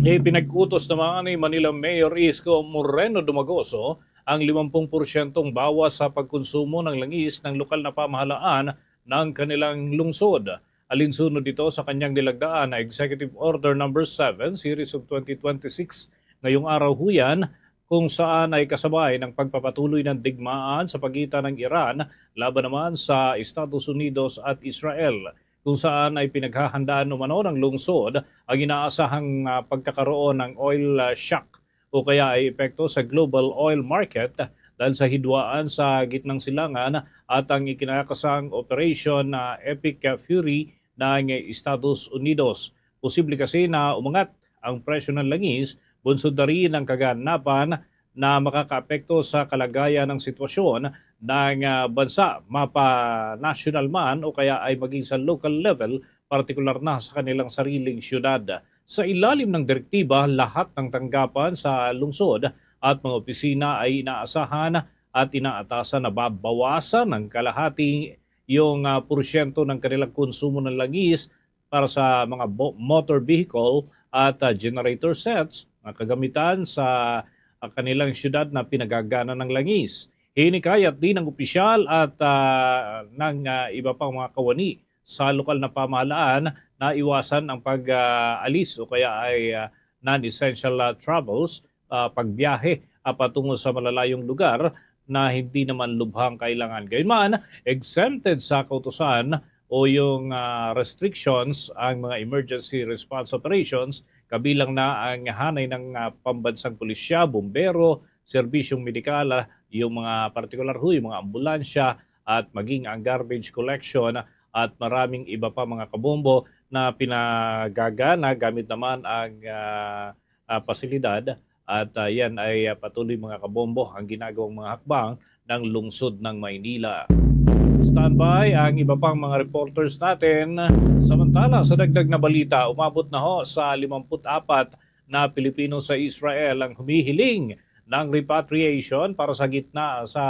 Ipinag-utos naman ni Manila Mayor Isko Moreno Dumagoso ang limampung porsyentong bawas sa pagkonsumo ng langis ng lokal na pamahalaan ng kanilang lungsod. Alinsunod ito sa kanyang nilagdaan na Executive Order Number seven, Series of twenty twenty-six, ngayong araw huyan, kung saan ay kasabay ng pagpapatuloy ng digmaan sa pagitan ng Iran laban naman sa Estados Unidos at Israel, kung saan ay pinaghahandaan umano ng lungsod ang inaasahang, ah, pagkakaroon ng oil, ah, shock o kaya ay epekto sa global oil market dahil sa hidwaan sa Gitnang Silangan at ang ikinakasang Operation, ah, Epic Fury ng Estados Unidos. Posible kasi na umangat ang presyo ng langis, bunsod na rin ang kaganapan na makakaapekto sa kalagayan ng sitwasyon ng, ah, bansa, mapa-national man o kaya ay maging sa local level, partikular na sa kanilang sariling siyudad. Sa ilalim ng direktiba, lahat ng tanggapan sa lungsod at mga opisina ay inaasahan at inaatasan na babawasan ng kalahati yung, ah, porsyento ng kanilang konsumo ng langis para sa mga bo-, motor vehicle at, ah, generator sets na kagamitan sa, ah, kanilang siyudad na pinagagana ng langis. Hinikayat din ng opisyal at, ah, ng, ah, iba pang mga kawani sa lokal na pamahalaan na iwasan ang pag, ah, alis o kaya ay, ah, non-essential, ah, travels, ah, pagbiyahe, ah, patungo sa malalayong lugar na hindi naman lubhang kailangan. Gayunman, exempted sa kautusan o yung, ah, restrictions ang mga emergency response operations, kabilang na ang hanay ng, ah, pambansang pulisya, bumbero, serbisyong medikal, ah, yung mga partikular ho, yung mga ambulansya, at maging ang garbage collection at maraming iba pa mga kabombo na pinagagana gamit naman ang, ah, ah, pasilidad. At, ah, yan ay, ah, patuloy mga kabombo ang ginagawang mga hakbang ng lungsod ng Maynila. Standby ang iba pang mga reporters natin. Samantala, sa dagdag na balita, umabot na ho sa limampu't apat na Pilipino sa Israel ang humihiling ng repatriation para sa gitna, sa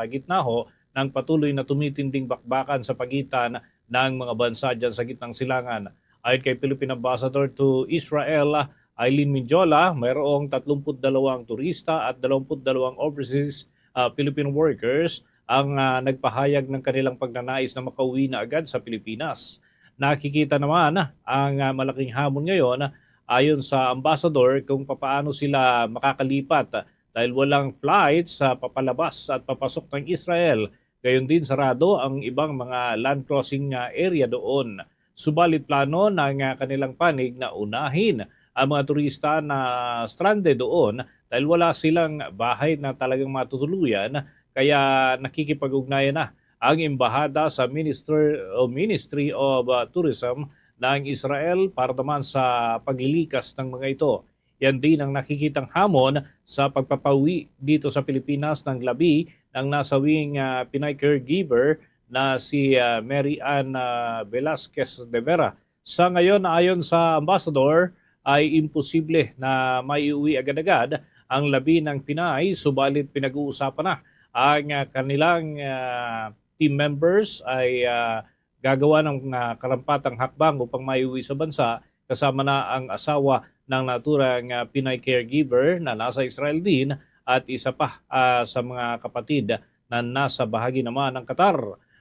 gitna ho ng patuloy na tumitinding bakbakan sa pagitan ng mga bansa dyan sa gitnang silangan. Ayon kay Philippine Ambassador to Israel, Eileen Mindiola, mayroong tatlumpu't dalawang turista at dalawampu't dalawang overseas, ah, Philippine workers ang, ah, nagpahayag ng kanilang pagnanais na makauwi na agad sa Pilipinas. Nakikita naman ang, ah, malaking hamon ngayon ayon sa ambassador kung papaano sila makakalipat dahil walang flights sa papalabas at papasok ng Israel. Gayon din, sarado ang ibang mga land crossing, ah, area doon. Subalit plano ng, ah, kanilang panig na unahin ang mga turista na stranded doon dahil wala silang bahay na talagang matutuluyan, kaya nakikipag-ugnayan na ang embahada sa Minister o Ministry of, ah, Tourism ng Israel para naman sa paglilikas ng mga ito. Yan din ang nakikitang hamon sa pagpapauwi dito sa Pilipinas ng labi ng nasawing, ah, Pinay caregiver na si, ah, Mary Ann, ah, Velasquez de Vera. Sa ngayon, ayon sa ambassador, ay imposible na maiuwi agad-agad ang labi ng Pinay, subalit pinag-uusapan na ang, ah, kanilang, ah, team members ay, ah, gagawa ng, ah, karampatang hakbang upang maiuwi sa bansa, kasama na ang asawa ng naturang, ah, Pinay caregiver na nasa Israel din at isa pa, ah, sa mga kapatid na nasa bahagi naman ng Qatar.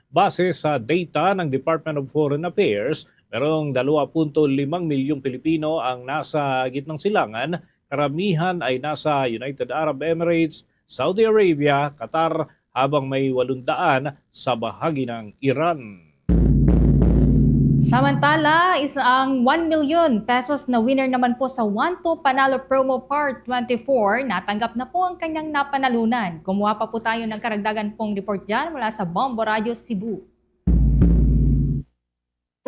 Base sa data ng Department of Foreign Affairs, merong dalawa punto limang milyong Pilipino ang nasa gitnang silangan, karamihan ay nasa United Arab Emirates, Saudi Arabia, Qatar, habang may walong daan sa bahagi ng Iran. Samantala, isang one million pesos na winner naman po sa One Two Panalo Promo Part twenty-four, natanggap na po ang kanyang napanalunan. Kumuha pa po tayo ng karagdagan pong report dyan mula sa Bombo Radio Cebu.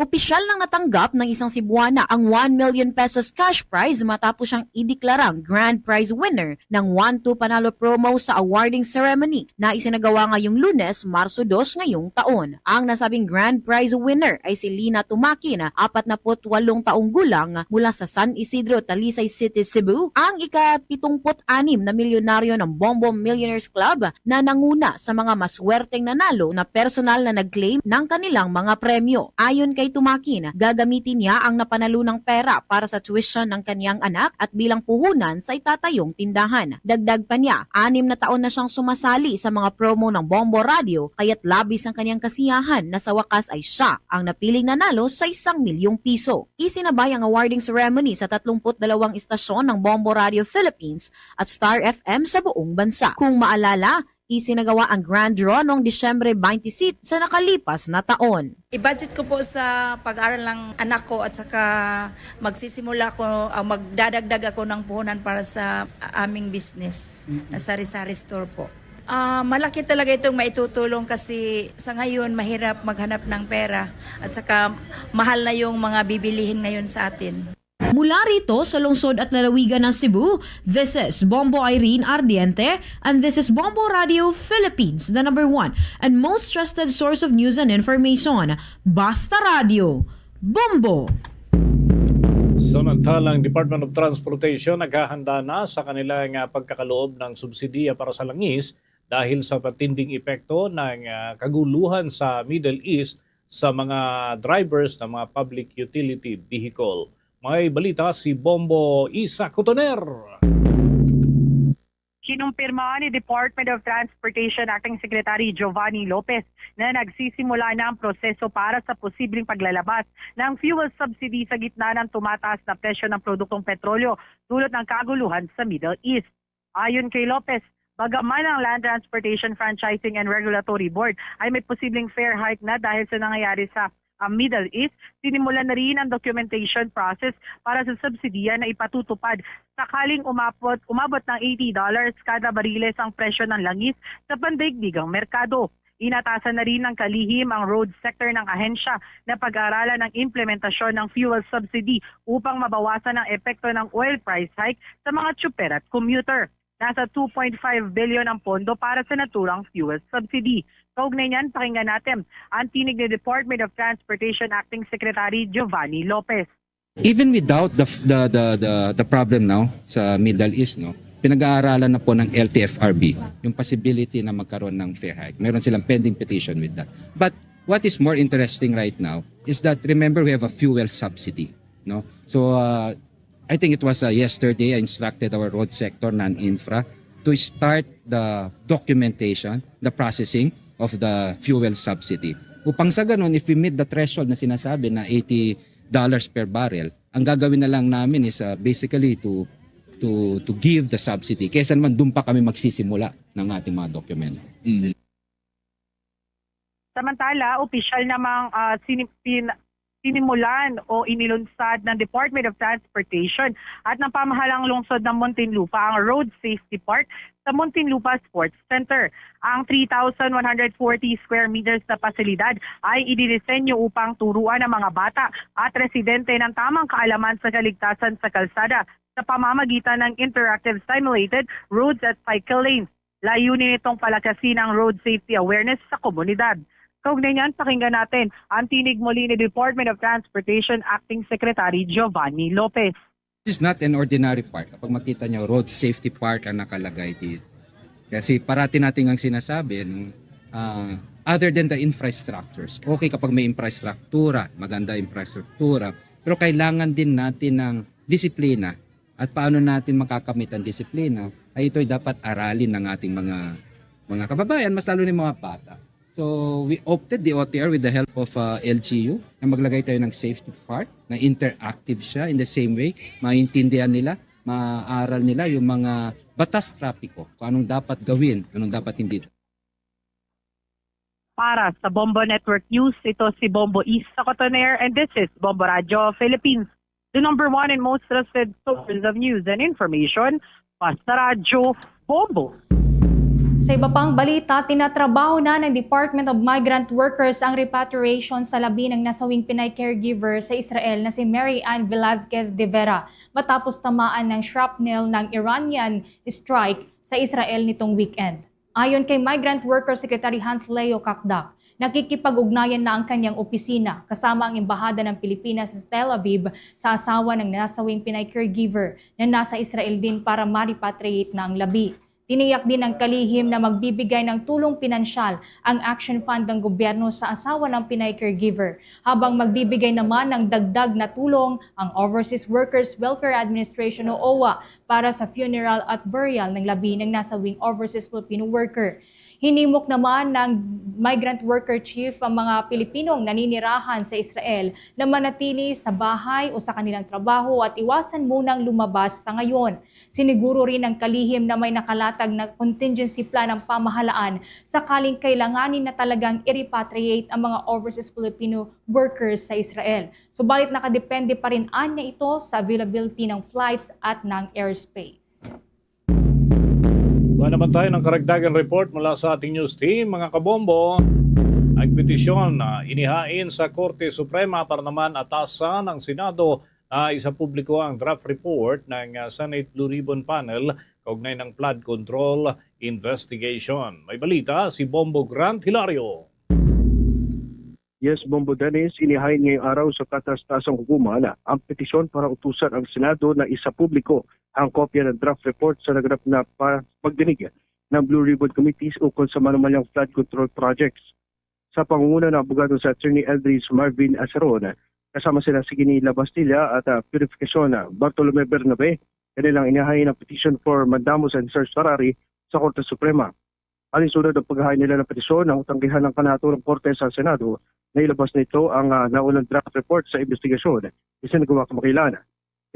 Opisyal nang natanggap ng isang Cebuana ang one million pesos cash prize matapos siyang ideklarang grand prize winner ng One Two Panalo Promo sa awarding ceremony na isinagawa ngayong Lunes, Marso dos ngayong taon. Ang nasabing grand prize winner ay si Lina Tumakin, apat na put walong taong gulang, mula sa San Isidro, Talisay City, Cebu, ang ika-pitungput-anim na milyonaryo ng Bombo Millionaires Club na nanguna sa mga maswerteng nanalo na personal na nag-claim ng kanilang mga premyo. Ayon kay Tumakin, gagamitin niya ang napanalunang pera para sa tuition ng kaniyang anak at bilang puhunan sa itatayong tindahan. Dagdag pa niya, anim na taon na siyang sumasali sa mga promo ng Bombo Radio, kaya't labis ang kaniyang kasiyahan na sa wakas ay siya ang napiling nanalo sa isang milyong piso. Isinabay ang awarding ceremony sa tatlumpu't dalawang istasyon ng Bombo Radio Philippines at Star F M sa buong bansa. Kung maalala, isinagawa ang grand draw noong Disyembre twenty-six sa nakalipas na taon. I-budget ko po sa pag-aaral ng anak ko at saka magsisimula ako, ah, magdadagdag ako ng puhunan para sa aming business, mm-hmm, na sari-sari store po. Ah, malaki talaga itong maitutulong kasi sa ngayon mahirap maghanap ng pera at saka mahal na yung mga bibilihin ngayon sa atin. Mula rito sa lungsod at lalawigan ng Cebu, this is Bombo Irene Ardiente, and this is Bombo Radio Philippines, the number one and most trusted source of news and information. Basta Radio, Bombo! Samantalang Department of Transportation naghahanda na sa kanilang ah, pagkakaloob ng subsidiya para sa langis dahil sa matinding epekto ng ah, kaguluhan sa Middle East sa mga drivers ng mga public utility vehicle. May balita si Bombo Isa Cotoner. Kinumpirma ni Department of Transportation Acting Secretary Giovanni Lopez na nagsisimula na ang proseso para sa posibleng paglalabas ng fuel subsidy sa gitna ng tumataas na presyo ng produktong petrolyo dulot ng kaguluhan sa Middle East. Ayon kay Lopez, bagaman ang Land Transportation Franchising and Regulatory Board ay may posibleng fare hike na dahil sa nangyayari sa ang Middle East, sinimulan na rin ang documentation process para sa subsidiya na ipatutupad sakaling umabot, umabot ng eighty dollars kada bariles ang presyo ng langis sa pandaigdigang merkado. Inatasan na rin ng kalihim ang road sector ng ahensya na pag-aralan ang implementasyon ng fuel subsidy upang mabawasan ang epekto ng oil price hike sa mga tsuper at commuter. Nasa two point five billion ang pondo para sa naturang fuel subsidy. Kaugnay niyan, pakinggan natin ang tinig ni Department of Transportation Acting Secretary Giovanni Lopez. Even without the, the, the, the, the problem now sa Middle East, no, pinag-aaralan na po ng L T F R B yung possibility na magkaroon ng fare hike. Meron silang pending petition with that. But what is more interesting right now is that, remember, we have a fuel subsidy, no? So uh, I think it was uh, yesterday I instructed our road sector, non-infra, to start the documentation, the processing of the fuel subsidy. Upang sa ganun, if we meet the threshold na sinasabi na eighty dollars per barrel, ang gagawin na lang namin is uh, basically to to to give the subsidy kaysa naman doon pa kami magsisimula ng ating mga dokumento. Samantala, opisyal namang ah, sini- pin- sinimulan o inilunsad ng Department of Transportation at ng pamahalang lungsod ng Muntinlupa ang Road Safety Park sa Muntinlupa Sports Center. Ang three thousand one hundred forty square meters na pasilidad ay idinisenyo upang turuan ang mga bata at residente ng tamang kaalaman sa kaligtasan sa kalsada sa pamamagitan ng interactive simulated roads at cycle lanes. Layunin nitong palakasin ang road safety awareness sa komunidad. Kaugnay niyan, pakinggan natin ang tinig muli ni Department of Transportation Acting Secretary Giovanni Lopez. This is not an ordinary park. Kapag makita nyo, road safety park ang nakalagay dito. Kasi parati natin ang sinasabi, no? Ah, other than the infrastructures, okay kapag may infrastruktura, maganda infrastruktura, pero kailangan din natin ng disiplina. At paano natin makakamit ang disiplina? Ay ito'y dapat aralin ng ating mga mga kababayan, mas lalo na yung mga bata. So we opted the O T R with the help of uh, L G U na maglagay tayo ng safety park na interactive siya. In the same way, maintindihan nila, maaral nila yung mga batas trapiko, kung anong dapat gawin, anong dapat hindi. Para sa Bombo Network News, ito si Bombo Isa Cotoner and this is Bombo Radio Philippines, the number one and most trusted source of news and information. Basta Radyo, Bombo. Sa iba pang balita, tinatrabaho na ng Department of Migrant Workers ang repatriation sa labi ng nasawing Pinay caregiver sa Israel na si Mary Ann Velasquez de Vera matapos tamaan ng shrapnel ng Iranian strike sa Israel nitong weekend. Ayon kay Migrant Worker Secretary Hans Leo Cacdac, nakikipag-ugnayan na ang kanyang opisina kasama ang Embahada ng Pilipinas sa Tel Aviv sa asawa ng nasawing Pinay caregiver na nasa Israel din para ma-repatriate na ang labi. Tiniyak din ng kalihim na magbibigay ng tulong pinansyal ang Action Fund ng gobyerno sa asawa ng Pinay caregiver, habang magbibigay naman ng dagdag na tulong ang Overseas Workers Welfare Administration o OWWA para sa funeral at burial ng labi ng nasawing overseas Filipino worker. Hinimok naman ng migrant worker chief ang mga Pilipinong naninirahan sa Israel na manatili sa bahay o sa kanilang trabaho at iwasan munang lumabas sa ngayon. Siniguro rin ng kalihim na may nakalatag na contingency plan ang pamahalaan sakaling kailanganin na talagang i-repatriate ang mga overseas Filipino workers sa Israel. Subalit nakadepende pa rin anya ito sa availability ng flights at ng airspace. Wala naman tayo ng karagdagang report mula sa ating news team, mga kabombo. Nagpetisyon na inihain sa Korte Suprema para naman atasan ang Senado na isapubliko ang draft report ng, ah, Senate Blue Ribbon Panel kaugnay ng flood control investigation. May balita si Bombo Grant Hilario. Yes, Bombo Dennis, inihain ngayong araw sa kataas-taasang hukuman ang petisyon para utusan ang Senado na isapubliko ang kopya ng draft report sa naganap na pa- pagdinig ng Blue Ribbon Committees ukol sa manumalyang flood control projects. Sa pangunguna ng abogado sa Attorney Eldridge Marvin Asaron, kasama sila si Ginny Labastilla at ah, Purificacion ah, Bartolome Bernabe, kanilang inihain ang petition for mandamus and certiorari sa Korte Suprema. Alinsunod ang paghain nila ng petisyon, ang tanggihan ng kanaturang korte sa Senado na ilabas nito ang ah, naunang draft report sa investigasyon isinagawa kamakailan.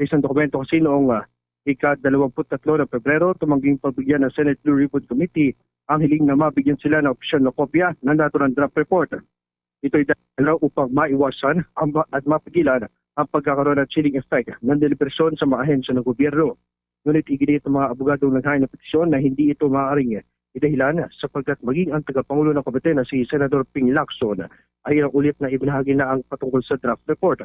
Sa isang dokumento kasi noong ah, ika-dalawampu't tatlo ng Pebrero, tumangging pagbigyan ng Senate Blue Ribbon Committee ang hiling na mabigyan sila ng opisyal na kopya ng naturang draft report. Ito'y dahil raw upang maiwasan ang ma- at mapigilan ang pagkakaroon ng chilling effect ng deliberasyon sa mga ahensya ng gobyerno. Ngunit iginiit ng mga abogadong naghain ng petisyon na hindi ito maaaring idahilan sapagkat maging ang tagapangulo ng komite na si Senador Ping Lacson ay ang ulit na ibinahagi na ang patungkol sa draft report.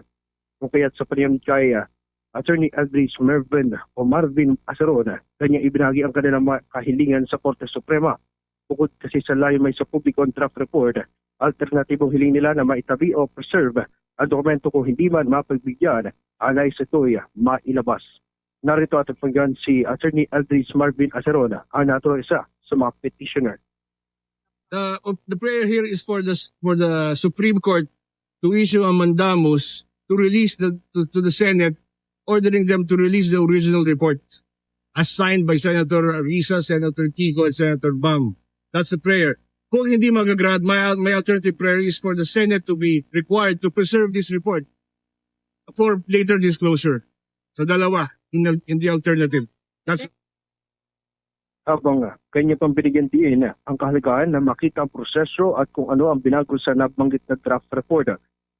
Kung kaya't sa panayam kay ah, Attorney Eldridge Mervin o Marvin Asaron, kanya ibinahagi ang kanilang mga kahilingan sa Korte Suprema. Bukod kasi sa layo may sa publiko ang draft report, alternatibong hiling nila na maitabi o preserve ang dokumento kung hindi man mapagbigyan ang nais ito'y mailabas. Narito ating pakinggan si Attorney Eldridge Marvin Asaron, ang naturang isa sa mga petitioner. The, the prayer here is for the for the Supreme Court to issue a mandamus to release the to, to the Senate, ordering them to release the original report as signed by Senator Risa, Senator Kiko, and Senator Bam. That's the prayer. Kung hindi magagrad, my, my alternative prayer is for the Senate to be required to preserve this report for later disclosure. So dalawa in the, in the alternative. That's Habang ah, kanya pang binigyan diin ah, ang kahalagahan na makita ang proseso at kung ano ang binago sa nabanggit na draft report.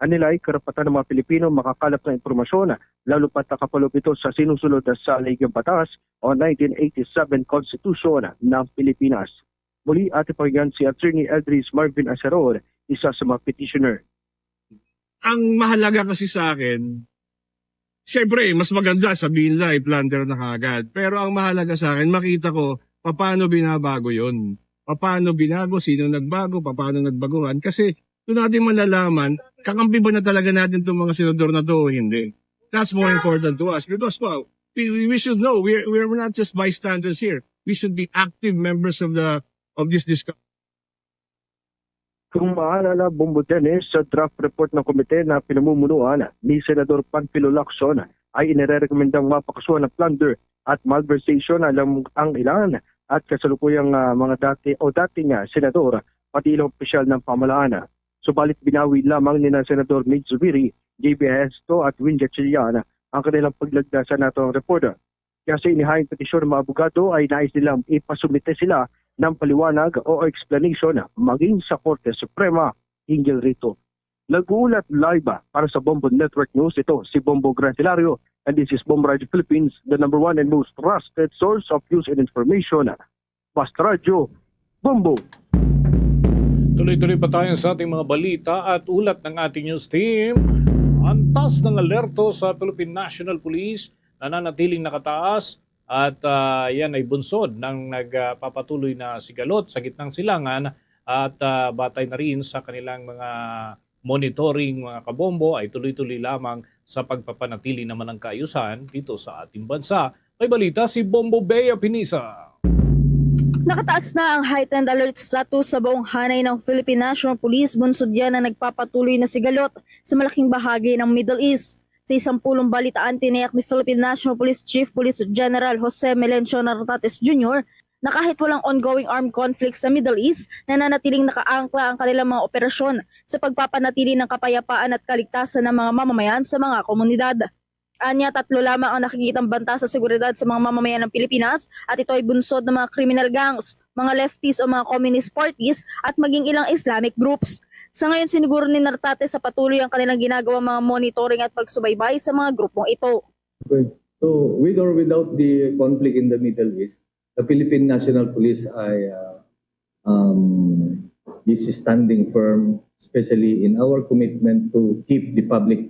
Ang nila ay karapatan ng mga Pilipino makakalap ng impormasyon, lalo pat nakapaloob ito sa sinusunod na salig ng batas o nineteen eighty-seven Constitution ng Pilipinas. Muli, ating pakinggan si Attorney Eldridge Marvin Asaron, isa sa mga petitioner. Ang mahalaga kasi sa akin, syempre, mas maganda sabihin nila i-plunder na kaagad. Pero ang mahalaga sa akin, makita ko paano binabago yon. Paano binago, sino nagbago, paano nagbaguhan. Kasi doon natin malalaman, kakampi ba na talaga natin itong mga senador na to o hindi. That's more important to us. Because, well, we, we should know, we're, we're not just bystanders here. We should be active members of the of this discussion. Kung maalala, Bombo Dennis, sa draft report ng komite na pinamumunuan ni Senador Panfilo Lacson ay inirerekomendang mapakasuhan ng plunder at malversation ang, ang ilan at kasalukuyang ah, mga dati o dating ah, senador, pati ilang opisyal ng pamahalaan. Subalit binawi lamang nina Senador Mig Zubiri, J B Esto at Win Gatchalian ang kanilang paglagda sa naturang report. Kaya sa inihaing petisyon ng mga abogado ay nais nilang ipasumite sila ng paliwanag o explanation maging sa Korte Suprema hinggil rito. Nag-uulat live para sa Bombo Network News, ito si Bombo Grant Hilario, and this is Bombo Radio Philippines, the number one and most trusted source of news and information. Basta Radyo, Bombo! Tuloy-tuloy pa tayo sa ating mga balita at ulat ng ating news team. Antas ng alerto sa Philippine National Police, nananatiling nakataas at ah, yan ay bunsod ng nagpapatuloy na sigalot sa gitnang silangan at ah, batay na rin sa kanilang mga monitoring, mga kabombo, ay tuloy-tuloy lamang sa pagpapanatili naman ng kaayusan dito sa ating bansa. May balita si Bombo Bea Pinisa. Nakataas na ang heightened alert status sa buong hanay ng Philippine National Police bunsod yan na nagpapatuloy na sigalot sa malaking bahagi ng Middle East. Sa isang pulong balitaan, tiniyak ni Philippine National Police Chief Police General Jose Melencio Nartates Junior na kahit walang ongoing armed conflict sa Middle East, nananatiling nakaangkla ang kanilang mga operasyon sa pagpapanatili ng kapayapaan at kaligtasan ng mga mamamayan sa mga komunidad. Anya, tatlo lamang ang nakikitang banta sa seguridad sa mga mamamayan ng Pilipinas at ito ay bunsod ng mga criminal gangs, mga lefties o mga communist parties at maging ilang Islamic groups. Sa ngayon, siniguro ni Nartates sa patuloy ang kanilang ginagawang mga monitoring at pagsubaybay sa mga grupong ito. Okay. So, with or without the conflict in the Middle East, The Philippine National Police ay, ah, um, is standing firm, especially in our commitment to keep the public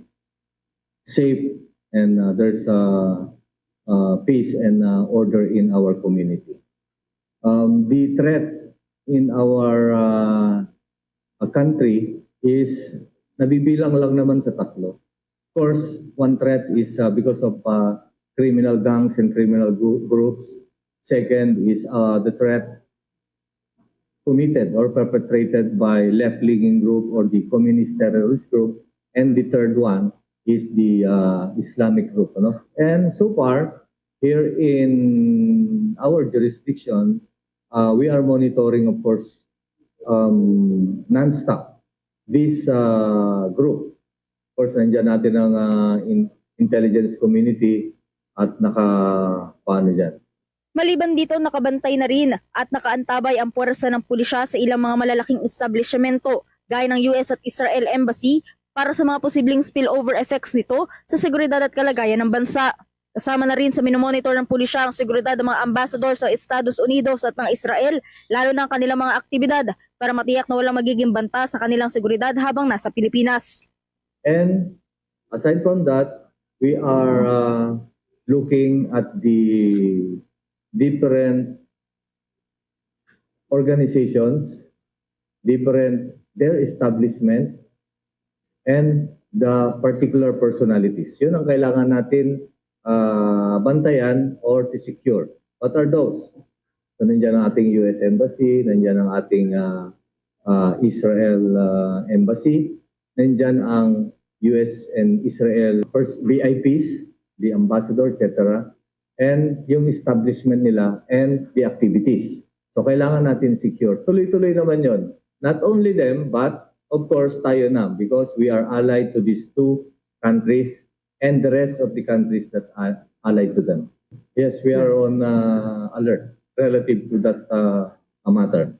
safe and, uh, there's, uh, uh, peace and, uh, order in our community. Um, the threat in our, uh, uh, country is nabibilang lang naman sa tatlo. Of course, one threat is, uh, because of, uh, criminal gangs and criminal gru- groups. Second is, uh, the threat committed or perpetrated by left-leaning group or the communist terrorist group. And the third one is the, uh, Islamic group. Ano? And so far, here in our jurisdiction, uh, we are monitoring, of course, um, non-stop this, uh, group. Of course, nandiyan natin ang, uh, in- intelligence community at naka, paano dyan. Maliban dito, nakabantay na rin at nakaantabay ang puwersa ng pulisya sa ilang mga malalaking establishmento gaya ng U S at Israel Embassy para sa mga posibleng spillover effects nito sa seguridad at kalagayan ng bansa. Kasama na rin sa minomonitor ng pulisya ang seguridad ng mga ambassador sa Estados Unidos at ng Israel, lalo na ang kanilang mga aktibidad para matiyak na walang magiging banta sa kanilang seguridad habang nasa Pilipinas. And aside from that, we are, uh, looking at the different organizations, different, their establishment, and the particular personalities. Yun ang kailangan natin, uh, bantayan or to secure. What are those? So, nandiyan ang ating U S Embassy, nandiyan ang ating, uh, uh, Israel, uh, Embassy, nandiyan ang U S and Israel first V I Ps, the ambassador, et cetera, and yung establishment nila and the activities. So, kailangan natin secure. Tuloy-tuloy naman yon. Not only them, but of course, tayo na, because we are allied to these two countries and the rest of the countries that are allied to them. Yes, we are on, uh, alert relative to that, uh, matter.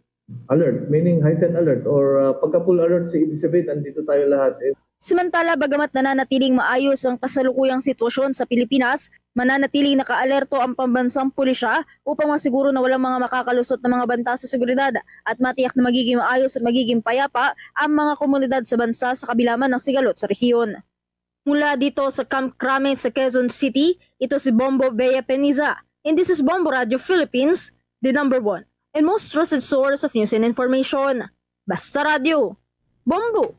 Alert, meaning heightened alert or, uh, pagka full alert, sa ibig sabihin, nandito tayo lahat. Eh. Samantala, bagamat nananatiling maayos ang kasalukuyang sitwasyon sa Pilipinas, mananatiling nakaalerto ang pambansang pulisya upang masiguro na walang mga makakalusot na mga banta sa seguridad at matiyak na magiging maayos at magiging payapa ang mga komunidad sa bansa sa kabila man ng sigalot sa rehiyon. Mula dito sa Camp Crame sa Quezon City, ito si Bombo Bea Peniza. And this is Bombo Radio Philippines, the number one and most trusted source of news and information. Basta Radio, Bombo!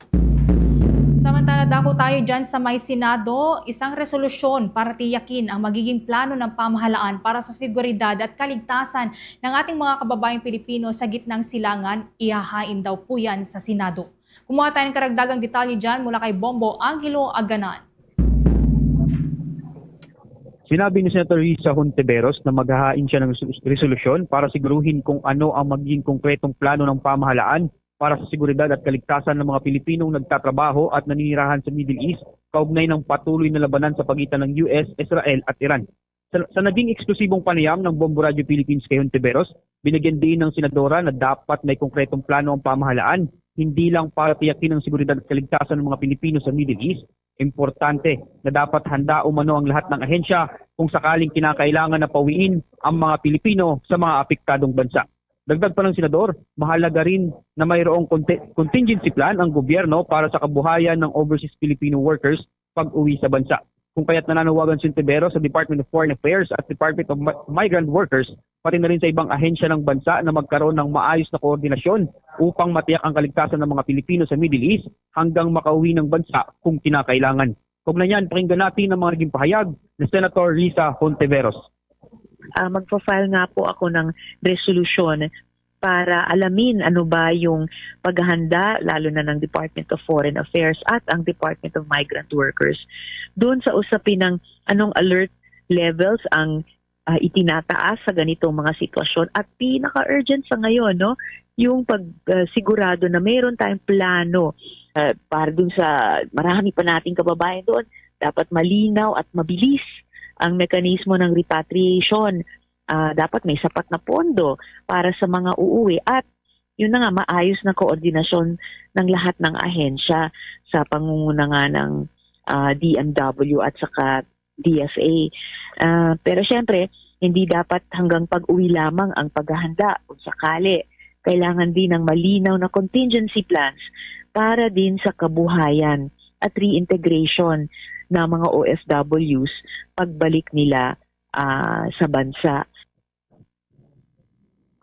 Samantala, dako tayo dyan sa may Senado, isang resolusyon para tiyakin ang magiging plano ng pamahalaan para sa seguridad at kaligtasan ng ating mga kababayang Pilipino sa gitnang silangan, ihahain daw po yan sa Senado. Kumuha tayo ng karagdagang detalye dyan mula kay Bombo Angelo Aganan. Sinabi ni Senator Risa Hontiveros na maghahain siya ng resu- resolusyon para siguruhin kung ano ang magiging konkretong plano ng pamahalaan para sa seguridad at kaligtasan ng mga Pilipinong nagtatrabaho at naninirahan sa Middle East kaugnay ng patuloy na labanan sa pagitan ng U S, Israel at Iran. Sa, sa naging eksklusibong panayam ng Bombo Radio Philippines kay Hontiveros, binigyan diin ng senadora na dapat may konkretong plano ang pamahalaan, hindi lang para tiyakin ang seguridad at kaligtasan ng mga Pilipino sa Middle East. Importante na dapat handa umano ang lahat ng ahensya kung sakaling kinakailangan na pauwiin ang mga Pilipino sa mga apektadong bansa. Dagdag pa ng senador, mahalaga rin na mayroong conti- contingency plan ang gobyerno para sa kabuhayan ng overseas Filipino workers pag-uwi sa bansa. Kung kaya't nananawagan si Ontiveros sa Department of Foreign Affairs at Department of Mi- Migrant Workers, pati na rin sa ibang ahensya ng bansa na magkaroon ng maayos na koordinasyon upang matiyak ang kaligtasan ng mga Pilipino sa Middle East hanggang makauwi ng bansa kung kinakailangan. Kaugnay niyan, pakinggan natin ang mga naging pahayag ni Senator Risa Hontiveros. Ah, magpa-file nga po ako ng resolusyon para alamin ano ba yung paghahanda, lalo na ng Department of Foreign Affairs at ang Department of Migrant Workers, doon sa usapin ng anong alert levels ang ah, itinataas sa ganitong mga sitwasyon at pinaka-urgent sa ngayon, no, yung pag ah, sigurado na mayroon tayong plano ah, para dun sa marami pa nating kababayan doon. Dapat malinaw at mabilis ang mekanismo ng repatriation. Ah, dapat may sapat na pondo para sa mga uuwi at yun na nga, maayos na koordinasyon ng lahat ng ahensya sa pangunguna nga ng ah, D M W at saka D F A. Ah, pero syempre, Hindi dapat hanggang pag-uwi lamang ang paghahanda. Kung sakali, kailangan din ng malinaw na contingency plans para din sa kabuhayan at reintegration ng mga O F Ws pagbalik nila, ah, sa bansa.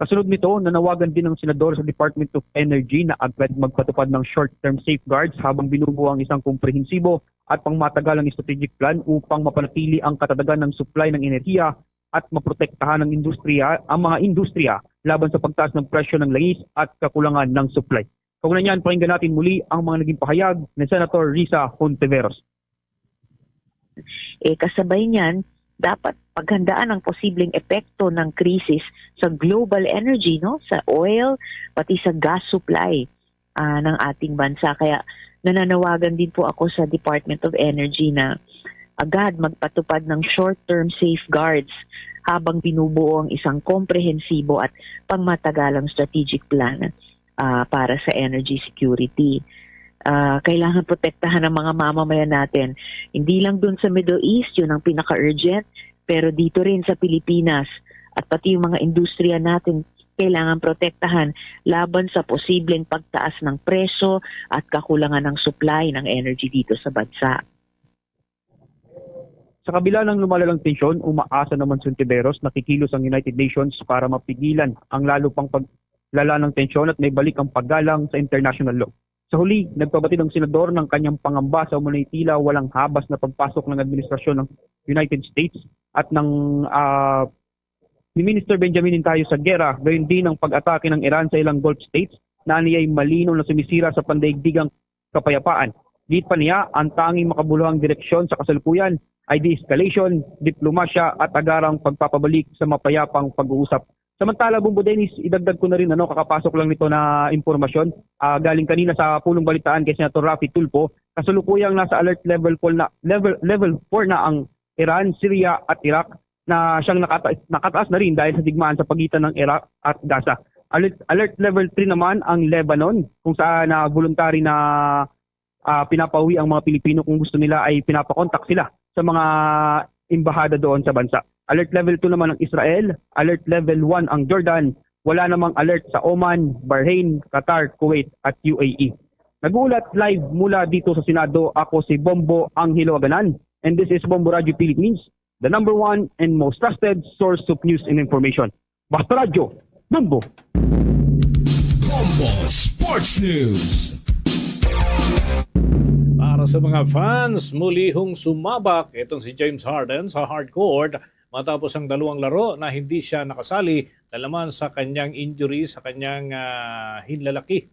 Kasunod nito, nanawagan din ang senador sa Department of Energy na agad magpatupad ng short-term safeguards habang binubuo ang isang komprehensibo at pangmatagalang strategic plan upang mapanatili ang katatagan ng supply ng enerhiya at maprotektahan ng industriya ang mga industriya laban sa pagtaas ng presyo ng langis at kakulangan ng supply. Kaugnay niyan, pakinggan natin muli ang mga naging pahayag ni Senator Risa Hontiveros. Eh, kasabay niyan, dapat paghandaan ang posibleng epekto ng krisis sa global energy, no, sa oil, pati sa gas supply, ah, ng ating bansa. Kaya nananawagan din po ako sa Department of Energy na agad magpatupad ng short-term safeguards habang binubuo ang isang komprehensibo at pangmatagalang strategic plan, ah, para sa energy security. Ah, kailangan protektahan ang mga mamamayan natin. Hindi lang dun sa Middle East, yun ang pinaka-urgent, pero dito rin sa Pilipinas at pati yung mga industriya natin kailangan protektahan laban sa posibleng pagtaas ng presyo at kakulangan ng supply ng energy dito sa bansa. Sa kabila ng lumalalang tensyon, umaasa naman si Hontiveros na kikilos ang United Nations para mapigilan ang lalo pang paglala ng tensyon at maibalik ang paggalang sa international law. Sa huli, nagpabatid ang senador ng kanyang pangamba sa umano'y tila walang habas na pagpasok ng administrasyon ng United States at ng, ah, ni Minister Benjamin Intayo sa gera, gayon din ang pag-atake ng Iran sa ilang Gulf states na aniyay malinaw na sumisira sa pandaigdigang kapayapaan. Giit pa niya, ang tanging makabuluhang direksyon sa kasalukuyan ay de-escalation, diplomasya at agarang pagpapabalik sa mapayapang pag-uusap. Samantala, Bombo Dennis, idagdag ko na rin, ano, kakapasok lang nito na impormasyon, ah, galing kanina sa pulong balitaan kay Senator Raffy Tulfo, kasalukuyang nasa alert level four na, level, level four na ang Iran, Syria at Iraq na siyang nakata-, nakataas na rin dahil sa digmaan sa pagitan ng Iraq at Gaza. Alert, alert level three naman ang Lebanon, kung saan na voluntary na, ah, pinapauwi ang mga Pilipino. Kung gusto nila ay pinapakontak sila sa mga embahada doon sa bansa. Alert level two naman ang Israel, alert level one ang Jordan, wala namang alert sa Oman, Bahrain, Qatar, Kuwait at U A E. Nag-uulat live mula dito sa Senado, ako si Bombo Angelo Aganan, and this is Bombo Radio Philippines, the number one and most trusted source of news and information. Basta Radyo, Bombo! Bombo Sports News. Para sa mga fans, muli hong sumabak itong si James Harden sa hardcourt matapos ang dalawang laro na hindi siya nakasali dahil naman sa kanyang injury sa kanyang, ah, hinlalaki.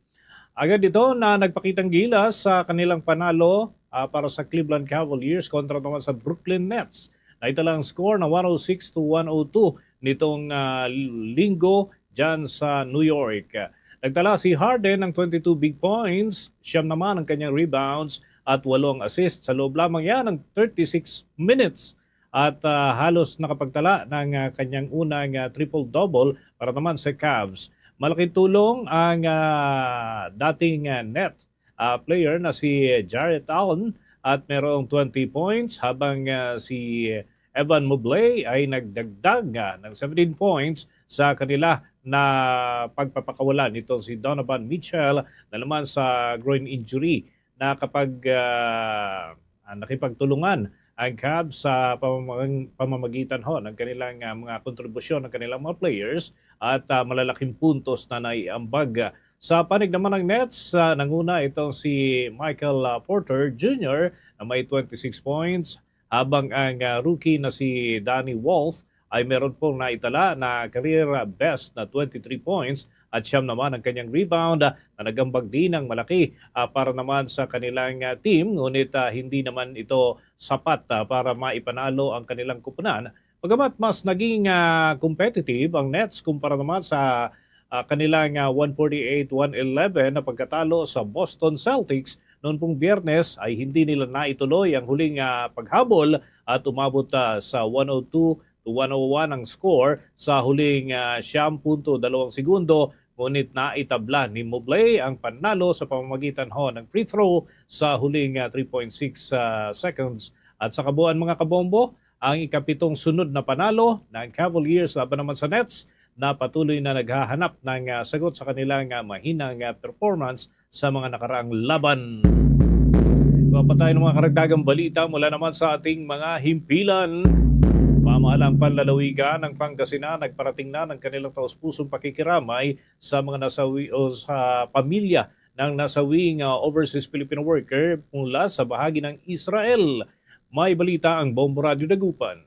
Agad ito na nagpakitang gilas sa kanilang panalo, ah, para sa Cleveland Cavaliers kontra naman sa Brooklyn Nets. Naitala ang score na one oh six to one oh two nitong, ah, linggo dyan sa New York. Nagtala si Harden ng twenty-two big points, siyam naman ang kanyang rebounds at walo ang assist sa loob lamang yan ng thirty-six minutes. At, ah, halos nakapagtala ng, ah, kanyang unang, ah, triple-double para naman sa Cavs. Malaking tulong ang, ah, dating, ah, net, ah, player na si Jarrett Allen at merong twenty points, habang, ah, si Evan Mobley ay nagdagdag, ah, ng seventeen points sa kanila na pagpapakawala nito si Donovan Mitchell na naman sa groin injury na kapag, ah, ah, nakipagtulungan ang Cavs sa pamamag-, pamamagitan ho ng kanilang, ah, mga kontribusyon ng kanilang mga players at, ah, malalaking puntos na naiambag. Sa panig naman ng Nets, ah, nanguna itong si Michael, ah, Porter Junior na may twenty-six points, habang ang, ah, rookie na si Danny Wolf ay meron pong naitala na career best na twenty-three points at siyam naman ang kanyang rebound, ah, na nagambag din ng malaki, ah, para naman sa kanilang, ah, team, ngunit, ah, hindi naman ito sapat, ah, para maipanalo ang kanilang kupunan. Bagamat mas naging, ah, competitive ang Nets kumpara naman sa, ah, kanilang, ah, one forty-eight one eleven na pagkatalo sa Boston Celtics noon pong Biyernes, ay hindi nila naituloy ang huling, ah, paghabol at umabot, ah, sa one oh two to one oh one ang score sa huling, ah, siyam punto dalawang segundo, ngunit naitabla ni Mobley ang panalo sa pamamagitan ho ng free throw sa huling, ah, three point six, ah, seconds. At sa kabuuan, mga kabombo, ang ikapitong sunod na panalo ng Cavaliers laban naman sa Nets na patuloy na naghahanap ng, ah, sagot sa kanilang, ah, mahinang, ah, performance sa mga nakaraang laban. Iba pa tayo ng mga karagdagang balita mula naman sa ating mga himpilan. Pamahalang panlalawigan ng Pangasinan nagparating na ng kanilang taus-pusong pakikiramay sa mga nasawi o sa pamilya ng nasawing, ah, overseas Filipino worker mula sa bahagi ng Israel. May balita ang Bombo Radyo Dagupan.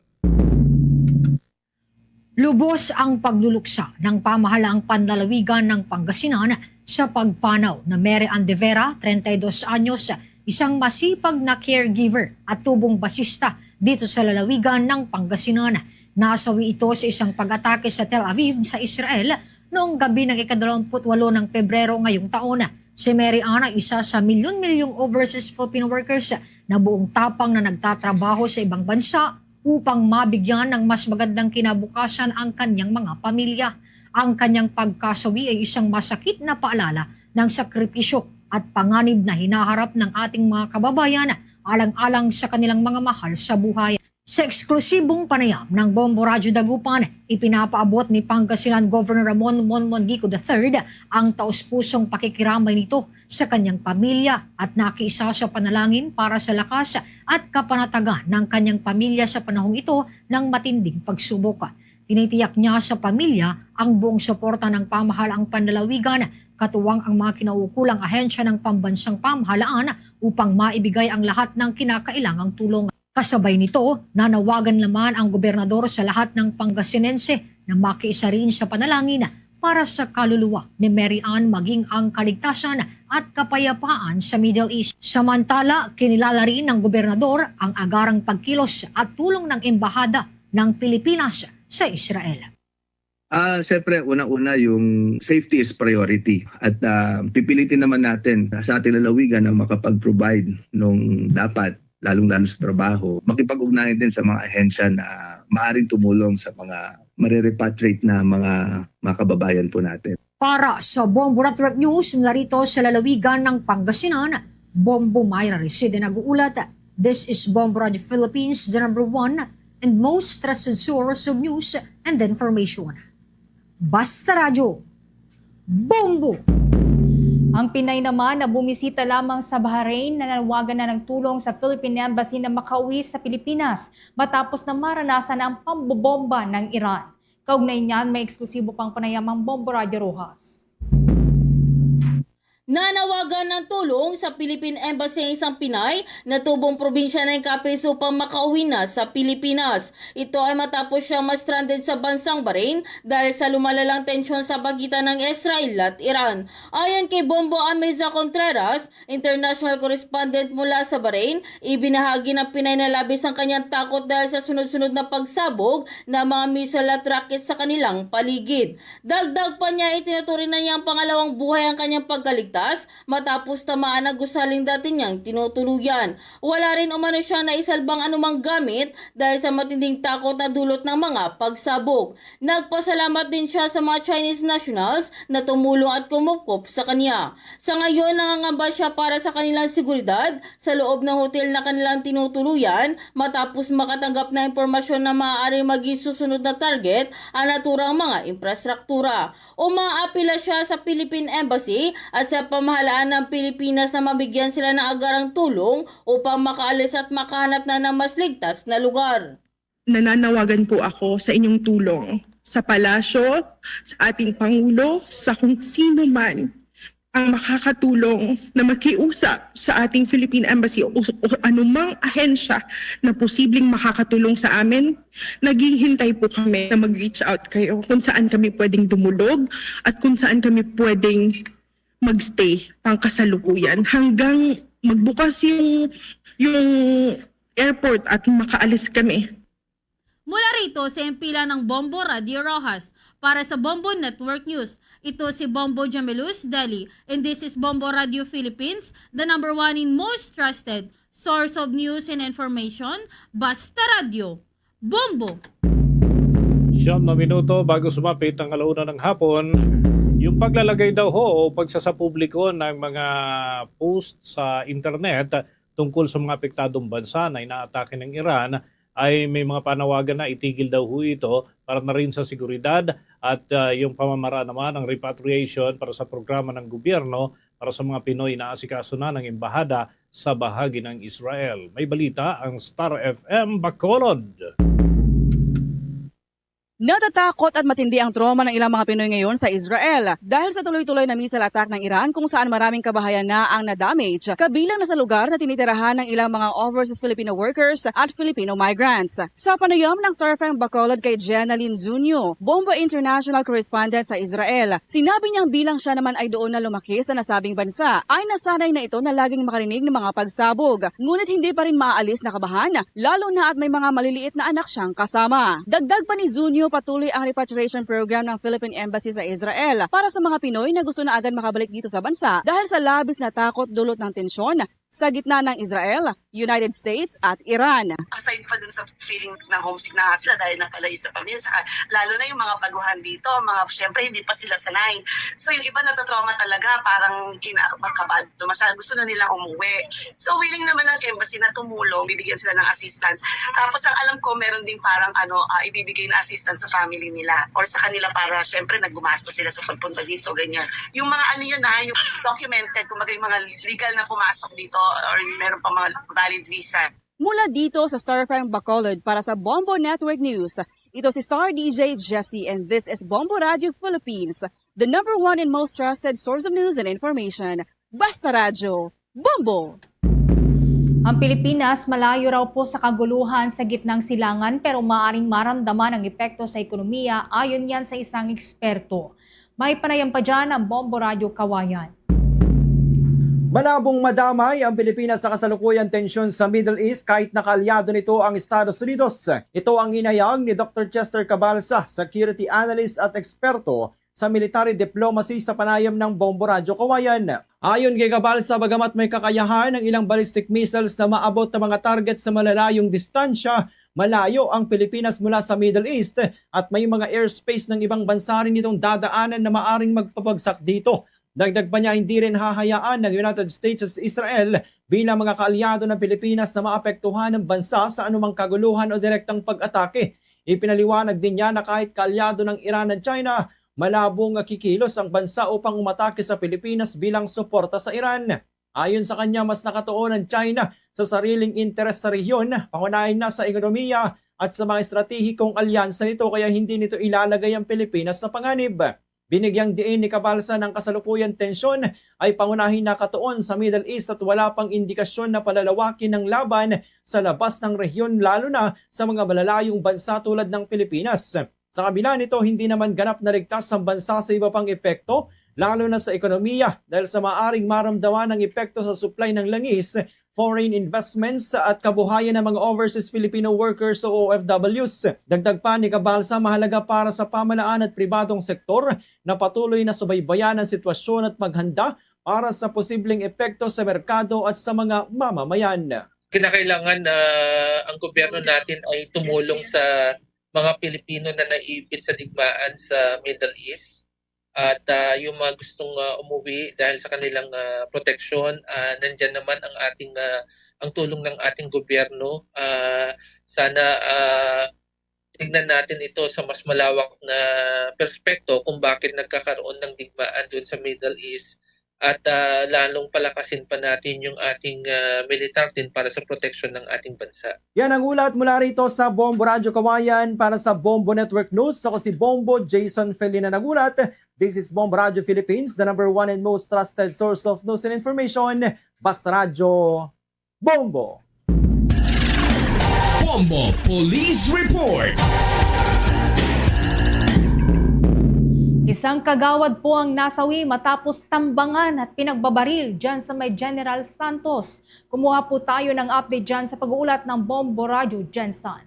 Lubos ang pagluluksa ng pamahalaang panlalawigan ng Pangasinan sa pagpanaw na Mary Ann de Vera, treinta y dos anyos, isang masipag na caregiver at tubong basista dito sa lalawigan ng Pangasinan. Nasawi ito sa isang pag-atake sa Tel Aviv sa Israel noong gabi ng ikadalawamput walo ng Pebrero ngayong taon. Si Mary Ann ay isa sa milyon-milyong overseas Filipino workers na buong tapang na nagtatrabaho sa ibang bansa upang mabigyan ng mas magandang kinabukasan ang kanyang mga pamilya. Ang kanyang pagkasawi ay isang masakit na paalala ng sakripisyo at panganib na hinaharap ng ating mga kababayan alang-alang sa kanilang mga mahal sa buhay. Sa eksklusibong panayam ng Bombo Radyo Dagupan, ipinapaabot ni Pangasinan Governor Ramon Monmon Gico the third ang taus-pusong pakikiramay nito sa kanyang pamilya at nakiisa sa panalangin para sa lakas at kapanatagan ng kanyang pamilya sa panahong ito ng matinding pagsubok. Tinitiyak niya sa pamilya ang buong suporta ng pamahalaang panlalawigan, katuwang ang mga kinauukulang ahensya ng pambansang pamahalaan upang maibigay ang lahat ng kinakailangang tulong. Kasabay nito, nanawagan naman ang gobernador sa lahat ng Pangasinense na makiisa rin sa panalangin para sa kaluluwa ni Mary Ann maging ang kaligtasan at kapayapaan sa Middle East. Samantala, kinilala rin ng gobernador ang agarang pagkilos at tulong ng Embahada ng Pilipinas sa Israel. Ah, siyempre, una-una, yung safety is priority. At, ah, pipilitin naman natin sa ating lalawigan na makapag-provide nung dapat, lalong-lalo sa trabaho. Makipag-ugnayan din sa mga ahensya na maaaring tumulong sa mga mare-repatriate na mga, mga kababayan po natin. Para sa Bombo Network News mula rito sa lalawigan ng Pangasinan, Bombo Myra Reside nag-uulat. This is Bombo Radio Philippines, the number one and most trusted source of news and information. Basta Radyo, Bombo! Ang Pinay naman na bumisita lamang sa Bahrain nananawagan na ng tulong sa Philippine Embassy na makauwi sa Pilipinas matapos na maranasan ang pambobomba ng Iran. Kaugnay niyan, may eksklusibo pang panayam ang Bombo Radyo Roxas. Nanawagan ng tulong sa Philippine Embassy ang isang Pinay na tubong probinsya ng Capiz upang makauwi na sa Pilipinas. Ito ay matapos siya ma-stranded sa bansang Bahrain dahil sa lumalalang tensyon sa pagitan ng Israel at Iran. Ayon kay Bombo Ameza Contreras, international correspondent mula sa Bahrain, ibinahagi ng Pinay na labis ang kanyang takot dahil sa sunod-sunod na pagsabog ng mga missile at rocket sa kanilang paligid. Dagdag pa niya, itinuturing na niya ang pangalawang buhay ang kanyang pagkaligtas matapos tamaan ng gusaling dati niyang tinutuluyan. Wala rin umano siyang naisalbang anumang gamit dahil sa matinding takot na dulot ng mga pagsabog. Nagpasalamat din siya sa mga Chinese nationals na tumulong at kumupkop sa kanya. Sa ngayon, nangangamba siya para sa kanilang seguridad sa loob ng hotel na kanilang tinutuluyan matapos makatanggap ng impormasyon na maaaring maging susunod na target ang naturang mga infrastruktura. Umaapila siya sa Philippine Embassy at sa pamahalaan ng Pilipinas na mabigyan sila ng agarang tulong upang makaalis at makahanap na ng mas ligtas na lugar. Nananawagan po ako sa inyong tulong, sa palasyo, sa ating Pangulo, sa kung sino man ang makakatulong na makiusap sa ating Philippine Embassy o, o anumang ahensya na posibleng makakatulong sa amin. Naghihintay po kami na mag-reach out kayo kung saan kami pwedeng dumulog at kung saan kami pwedeng magstay pangkasalukuyan hanggang magbukas yung, yung airport at makaalis kami. Mula rito sa himpilan ng Bombo Radio Roxas para sa Bombo Network News. Ito si Bombo Jamelus Deli and this is Bombo Radio Philippines, the number one in most trusted source of news and information. Basta Radio, Bombo! Siyam na minuto bago sumapit ang alauna ng hapon, yung paglalagay daw ho o pagsasapubliko ng mga post sa internet tungkol sa mga apektadong bansa na inaatake ng Iran ay may mga panawagan na itigil daw ho ito para na rin sa seguridad at, ah, yung pamamaraan naman ng repatriation para sa programa ng gobyerno para sa mga Pinoy na asikaso na ng embahada sa bahagi ng Israel. May balita ang Star F M Bacolod. Natatakot at matindi ang trauma ng ilang mga Pinoy ngayon sa Israel dahil sa tuloy-tuloy na missile attack ng Iran, kung saan maraming kabahayan na ang na-damage, kabilang na sa lugar na tinitirahan ng ilang mga overseas Filipino workers at Filipino migrants. Sa panayam ng Star F M Bacolod kay Jenalyn Zunio, Bombo International Correspondent sa Israel, sinabi niyang bilang siya naman ay doon na lumaki sa nasabing bansa, ay nasanay na ito na laging makarinig ng mga pagsabog. Ngunit hindi pa rin maaalis na kabahan, lalo na at may mga maliliit na anak siyang kasama. Dagdag pa ni Zunio, patuloy ang repatriation program ng Philippine Embassy sa Israel para sa mga Pinoy na gusto na agad makabalik dito sa bansa dahil sa labis na takot dulot ng tensyon sa gitna ng Israel, United States at Iran. Aside pa dun sa feeling ng homesick na nga sila dahil napalayo sa pamilya, tsaka lalo na yung mga baguhan dito, mga, syempre, hindi pa sila sanay. So, yung iba natatrauma talaga, parang kinakabado masyado, gusto na nilang umuwi. So, willing naman ang embassy na tumulong, bibigyan sila ng assistance. Tapos, ang alam ko, meron din parang, ano, ah, ibibigay na assistance sa family nila or sa kanila para, syempre, naggumasto sila sa pagpunta dito, ganyan. Yung mga ano yun, ha, yung documented, kumbaga yung mga legal na pumasok dito or meron pa mga valid visa. Mula dito sa Star F M Bacolod para sa Bombo Network News, ito si Star D J Jessie, and this is Bombo Radio Philippines, the number one and most trusted source of news and information. Basta Radyo, Bombo! Ang Pilipinas malayo raw po sa kaguluhan sa gitnang silangan, pero maaring maramdaman ang epekto sa ekonomiya, ayon yan sa isang eksperto. May panayam pa dyan ang Bombo Radyo Kawayan. Malabong madamay ang Pilipinas sa kasalukuyang tensyon sa Middle East kahit na kaalyado nito ang Estados Unidos. Ito ang hinayag ni Doctor Chester Cabalsa, security analyst at eksperto sa military diplomacy, sa panayam ng Bombo Radyo Kawayan. Ayon kay Cabalsa, bagamat may kakayahan ang ilang ballistic missiles na maabot ang mga target sa malalayong distansya, malayo ang Pilipinas mula sa Middle East at may mga airspace ng ibang bansa rin itong dadaanan na maaring magpabagsak dito. Dagdag pa niya, hindi rin hahayaan ng United States at Israel bilang mga kaalyado ng Pilipinas na maapektuhan ang bansa sa anumang kaguluhan o direktang pag-atake. Ipinaliwanag din niya na kahit kaalyado ng Iran ang China, malabong kikilos ang bansa upang umatake sa Pilipinas bilang suporta sa Iran. Ayon sa kanya, mas nakatuon ang China sa sariling interes sa rehiyon, pangunahin na sa ekonomiya at sa mga estratehikong alyansa nito, kaya hindi nito ilalagay ang Pilipinas sa panganib. Binigyang diin ni Cabalsa na ang kasalukuyang tensyon ay pangunahin nakatuon sa Middle East at wala pang indikasyon na palalawakin ang laban sa labas ng rehiyon, lalo na sa mga malalayong bansa tulad ng Pilipinas. Sa kabila nito, hindi naman ganap na ligtas ang bansa sa iba pang epekto, lalo na sa ekonomiya, dahil sa maaring maramdaman ang epekto sa supply ng langis, foreign investments, at kabuhayan ng mga overseas Filipino workers o O F Ws. Dagdag pa ni Cabalsa, mahalaga para sa pamahalaan at pribadong sektor na patuloy na subaybayan ang sitwasyon at maghanda para sa posibleng epekto sa merkado at sa mga mamamayan. Kinakailangan na ang gobyerno natin ay tumulong sa mga Pilipino na naipit sa digmaan sa Middle East. At, ah, yung mga gustong, ah, umuwi dahil sa kanilang, ah, proteksyon, ah, nandyan naman ang ating, ah, ang tulong ng ating gobyerno. Ah, sana, ah, tignan natin ito sa mas malawak na perspekto kung bakit nagkakaroon ng digmaan doon sa Middle East at, ah, lalong palakasin pa natin yung ating, ah, militar din para sa proteksyon ng ating bansa. Yan ang ulat mula rito sa Bombo Radyo Kawayan. Para sa Bombo Network News, ako si Bombo Jason Felina nagulat. This is Bombo Radyo Philippines, the number one and most trusted source of news and information. Basta Radyo, Bombo! Bombo Police Report. Isang kagawad po ang nasawi matapos tambangan at pinagbabaril dyan sa may General Santos. Kumuha po tayo ng update dyan sa pag-uulat ng Bombo Radyo, Jensen.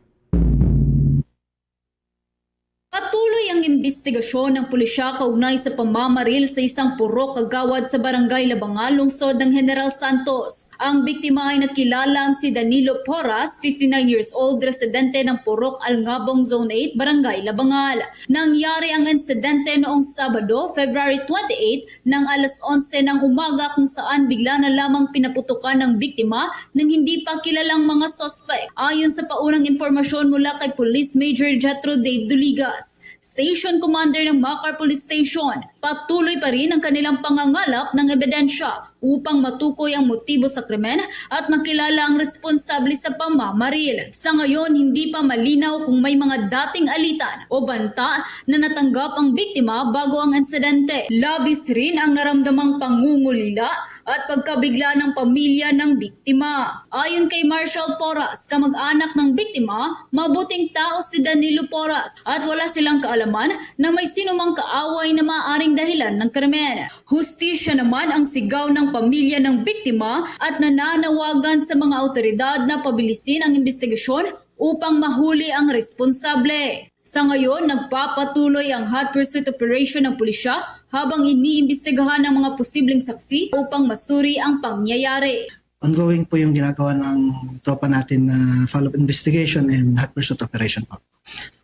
Patuloy ang imbestigasyon ng pulisya kaugnay sa pamamaril sa isang purok kagawad sa Barangay Labangal, lungsod ng General Santos. Ang biktima ay nakilala ang si Danilo Porras, fifty-nine years old, residente ng Purok Alngabong, Zone eight, Barangay Labangal. Nangyari ang insidente noong Sabado, February twenty-eight, ng alas onse ng umaga, kung saan bigla na lamang pinaputukan ng biktima ng hindi pa kilalang mga suspect. Ayon sa paunang impormasyon mula kay Police Major Jethro Dave Duligas, Station Commander ng Makar Police Station, patuloy pa rin ang kanilang pangangalap ng ebidensya upang matukoy ang motibo sa krimen at makilala ang responsable sa pamamaril. Sa ngayon, hindi pa malinaw kung may mga dating alitan o banta na natanggap ang biktima bago ang insidente. Labis rin ang naramdamang pangungulila at pagkabigla ng pamilya ng biktima. Ayon kay Marshall Porras, kamag-anak ng biktima, mabuting tao si Danilo Porras at wala silang kaalaman na may sinumang kaaway na maaaring dahilan ng krimen. Hustisya naman ang sigaw ng pamilya ng biktima at nananawagan sa mga awtoridad na pabilisin ang imbestigasyon upang mahuli ang responsable. Sa ngayon, nagpapatuloy ang hot pursuit operation ng pulisya habang iniimbestigahan ang mga posibleng saksi upang masuri ang pangyayari. Ongoing po yung ginagawa ng tropa natin na follow-up investigation and hot pursuit operation po.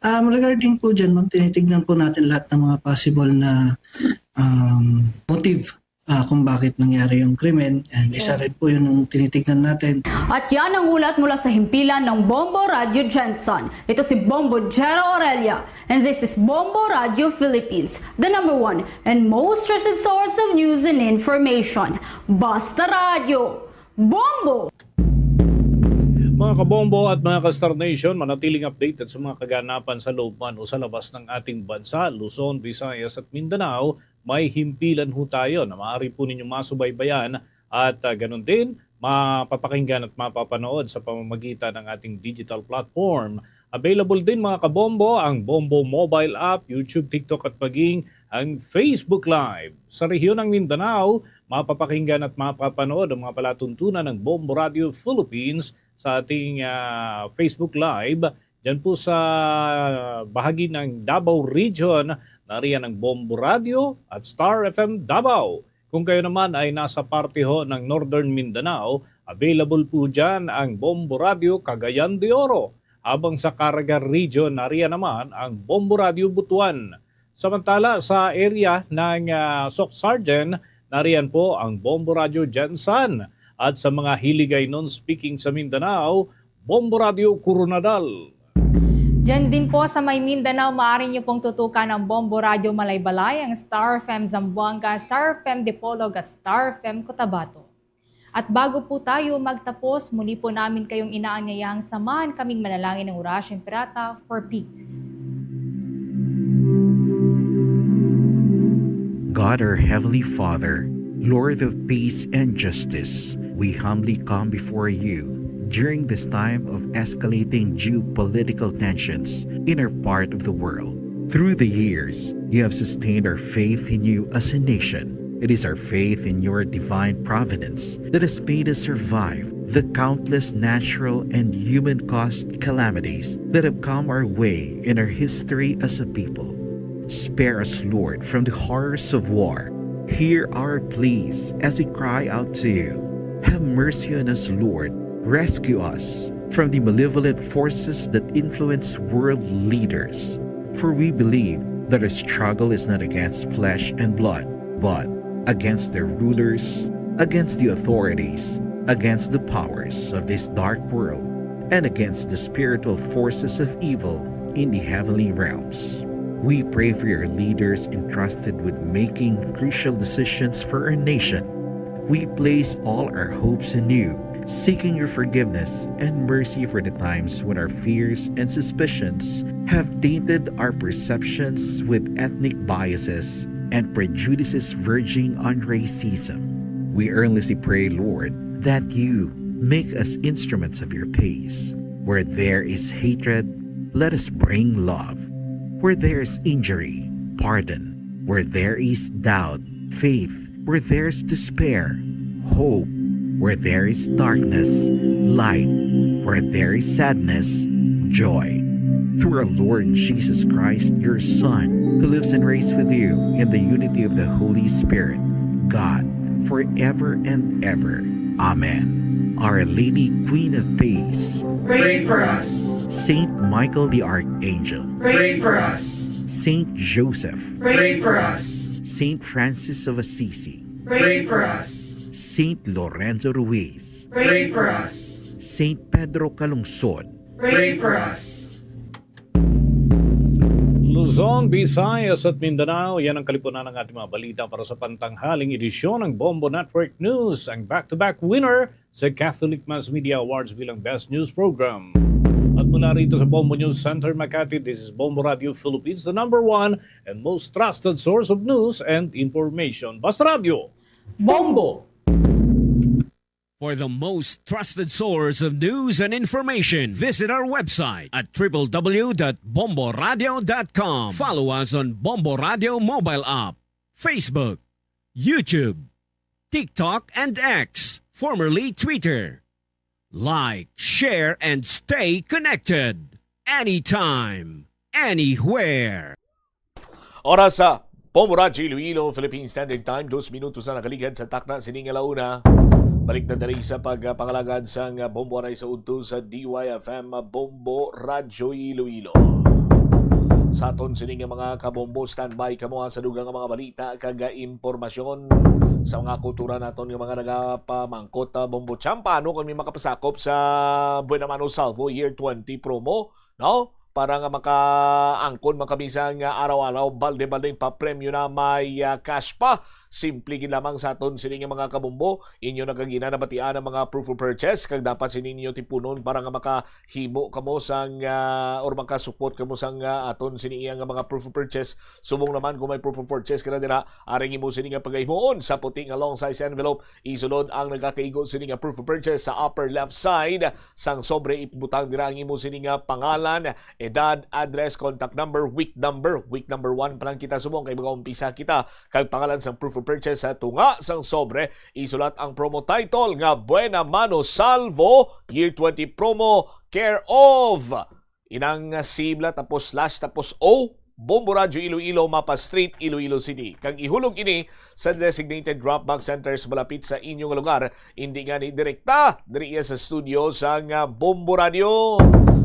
Um, regarding po dyan, ma'am, tinitignan po natin lahat ng mga possible na um, motive, ah, kung bakit nangyari yung krimen. And isa rin po yun ang tinitignan natin. At yan ang ulat mula sa himpilan ng Bombo Radio Gensan. Ito si Bombo Jero Aurelia, and this is Bombo Radio Philippines, the number one and most trusted source of news and information. Basta Radio, Bombo! Mga kabombo at mga ka-Star Nation, manatiling updated sa mga kaganapan sa loob man o sa labas ng ating bansa, Luzon, Visayas at Mindanao. May himpilan ho tayo na maaari po ninyong masubaybayan at, ah, ganun din mapapakinggan at mapapanood sa pamamagitan ng ating digital platform. Available din, mga kabombo, ang Bombo mobile app, YouTube, TikTok at maging ang Facebook Live. Sa rehiyon ng Mindanao, mapapakinggan at mapapanood ang mga palatuntunan ng Bombo Radio Philippines sa ating, ah, Facebook Live. Diyan po sa bahagi ng Davao Region, nariyan ang Bombo Radio at Star F M Davao. Kung kayo naman ay nasa parte ho ng Northern Mindanao, available po dyan ang Bombo Radio Cagayan de Oro. Habang sa Caraga Region, nariyan naman ang Bombo Radio Butuan. Samantala, sa area ng, ah, Soc Sargen, nariyan po ang Bombo Radio Gensan. At sa mga Hiligaynon speaking sa Mindanao, Bombo Radio Coronadal. Diyan din po sa may Mindanao, maaari niyo pong tutukan ang Bombo Radio Malaybalay, ang Star F M Zamboanga, Star F M Dipolog at Star F M Cotabato. At bago po tayo magtapos, muli po namin kayong inaanyayang samahan kaming manalangin ng Orasyo Imperata for peace. God, our Heavenly Father, Lord of peace and justice, we humbly come before you during this time of escalating geopolitical tensions in our part of the world. Through the years, you have sustained our faith in you as a nation. It is our faith in your divine providence that has made us survive the countless natural and human-caused calamities that have come our way in our history as a people. Spare us, Lord, from the horrors of war. Hear our pleas as we cry out to you. Have mercy on us, Lord. Rescue us from the malevolent forces that influence world leaders. For we believe that our struggle is not against flesh and blood, but against their rulers, against the authorities, against the powers of this dark world, and against the spiritual forces of evil in the heavenly realms. We pray for your leaders entrusted with making crucial decisions for our nation. We place all our hopes in you, seeking your forgiveness and mercy for the times when our fears and suspicions have tainted our perceptions with ethnic biases and prejudices verging on racism. We earnestly pray, Lord, that you make us instruments of your peace. Where there is hatred, let us bring love. Where there is injury, pardon. Where there is doubt, faith. Where there is despair, hope. Where there is darkness, light. Where there is sadness, joy. Through our Lord Jesus Christ, your Son, who lives and reigns with you in the unity of the Holy Spirit, God, forever and ever. Amen. Our Lady, Queen of Peace, pray for us. Saint Michael the Archangel, pray for us. Saint Joseph, pray for us. Saint Francis of Assisi, pray for us. Saint Lorenzo Ruiz, pray for us. Saint Pedro Calungsod, pray for us. Luzon, Visayas at Mindanao, yan ang kalipunan ng ating mga balita para sa pantanghaling edisyon ng Bombo Network News. Ang back-to-back winner sa Catholic Mass Media Awards bilang Best News Program. At mula rito sa Bombo News Center, Makati, this is Bombo Radio Philippines, the number one and most trusted source of news and information. Basta Radio, Bombo! For the most trusted source of news and information, visit our website at triple W dot bomboradio dot com. Follow us on Bombo Radio mobile app, Facebook, YouTube, TikTok, and X, formerly Twitter. Like, share, and stay connected. Anytime, anywhere. Oras sa Bombo Radyo Iloilo, Philippine Standard Time, dos minutos na nakaligad sa takna sini nga launa. Balik na diri sa pagpangalagad sang Bombo Aray sa udto sa D Y F M Bombo Radyo Iloilo. Sa aton sini nga mga kabombo, standby kamo, ha, sa dugang nga mga balita kag impormasyon sa mga kultura naton nga mga nagapamangkot, ah, Bombo Champ. Paano kami makapasakop sa Buena Mano Salvo Year twenty promo, no? Para nga makaangkon man kami sang araw-araw, balde-baldeng papremyo na may, ah, cash pa. Simple gid lamang sa aton sini nga mga kabombo. Inyo na kagina nabatian ang mga proof of purchase, kag dapat sini ninyo tipunon para nga makahimo kamo sang, ah, or makasupot kamo sang, ah, aton sini iya nga mga proof of purchase. Subong naman kung may proof of purchase ka na dira, ari ang imo sini nga pagahimuon. Sa puti nga long size envelope, isulod ang nagakaigo sini nga proof of purchase. Sa upper left side sang sobre, ibutang dira ang imo sini nga pangalan, edad, address, contact number, week number. Week number one pa lang kita subong kay mag-umpisa kita kag pangalan sang proof of purchase. Sa tunga sang sobre, isulat ang promo title nga Buena Mano Salvo Year twenty Promo, care of inang, ah, sibla, tapos slash, tapos O, Bombo Radyo Iloilo, Mapa Street, Iloilo City. Kag ihulog ini sa designated drop box centers malapit sa inyo nga lugar. Indi nga ni direkta diri iya sa studio sang, ah, Bombo Radyo.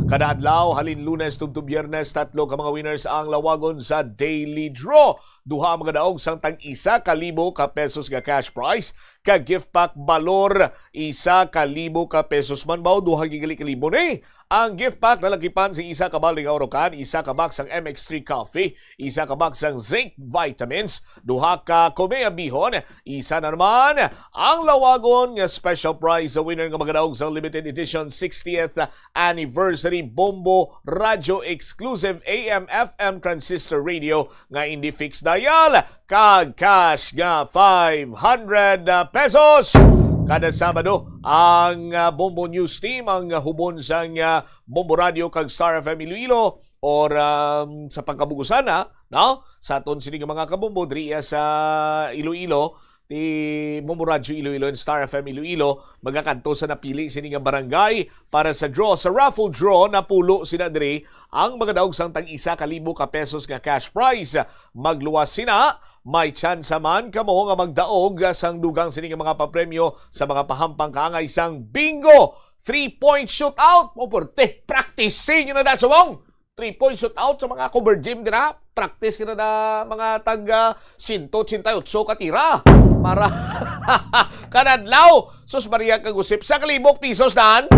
Kada adlaw, halin Lunes tubtob Biyernes, tatlo ka mga winners ang lawagon sa Daily Draw. Duha ang magadaog sang tag isa ka libo ka pesos nga cash prize, ka gift pack balor isa ka libo ka pesos man ba, o duha gigali ka libo ni. Ang gift pack nalakipan sing isa ka balde nga urokan, isa ka box sang M X three Coffee, isa ka box sang Zinc Vitamins, duha ka Kumea bihon, isa na naman ang lawagon nga special prize sa winner nga magadaog sa limited edition sixtieth anniversary Bombo Radio exclusive A M F M transistor radio nga indi fixed dial, kag cash nga five hundred pesos. Kada Sabado, ang, ah, Bombo News Team ang hubon sang, ah, Bombo Radio kag Star F M Iloilo, or, um, sa pagkabugusan na, no? Sa aton sini nga mga kabombo diri sa Iloilo, ti Bombo Radio Iloilo and Star F M Iloilo, magakadto sa napili sini nga barangay para sa draw. Sa raffle draw, napulo sina diri ang magadaog sang tag isa ka libo ka pesos nga cash prize. Magluwas sina, may tsansa man kamo nga magdaog sang dugang sini nga mga papremyo sa mga pahampang kaangay sang bingo three-point shootout. Mo porte, practice ninyo na da, subong. Three-point shootout sa mga cover gym dira. Practice ka na na mga tag, ah, sento otsenta y otso ka tira. Para kanadlaw, sus Maria, kagusip, sa kalibok pisos dan.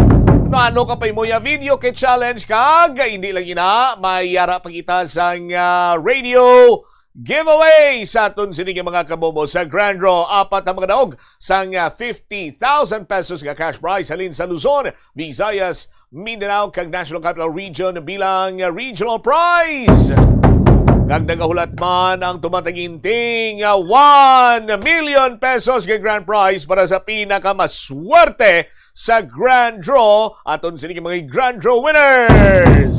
No, ano ka pa mo ya video kay challenge kag hindi lang ina, may yara pa kita sang, ah, radio giveaway sa aton sini nga mga kabobo sa Grand Draw. Apat ang mga daog sang, ah, fifty thousand pesos nga cash prize halin sa Luzon, Visayas, Mindanao kag National Capital Region bilang regional prize. Kag nagahulat man ang tumataginting nga one million pesos nga grand prize para sa pinakamaswerte sa grand draw. Aton sini mga grand draw winners.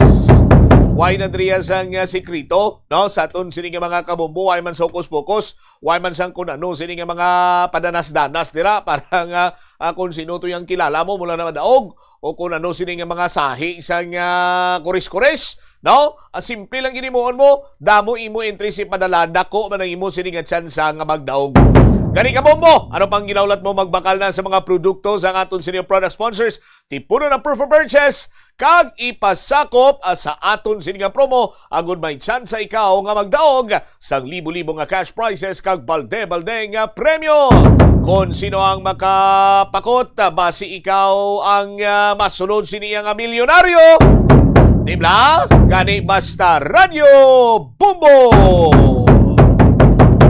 Why na diriya sang, ah, sikreto, no? Sa aton sini nga mga kabombo, why man sa hokus-pokus, why man sang kun ano sini nga mga padanas-danas dira para nga, ah, kung sino to yung kilala mo mula na madaog o kung ano sini nga mga sahi sang, ah, kuris-kuris, no? Ah, simple lang ginimuon mo, damo imo entry si padala, dako man ang imo sini nga tsansa nga magdaog. Gani kabombo, ano pang ginaulat mo magbakal na sa mga produkto sa aton sini product sponsors? Tipunon ang proof of purchase kag ipasakop, ah, sa aton sini nga promo agud may tsansa ikaw nga magdaog sang libo-libo nga cash prizes kag balde-balde nga premyo. Kon sino ang makapakot, ah, basi ikaw ang, ah, masulod sini nga milyonaryo. Di ba? Gani basta Radyo Bombo!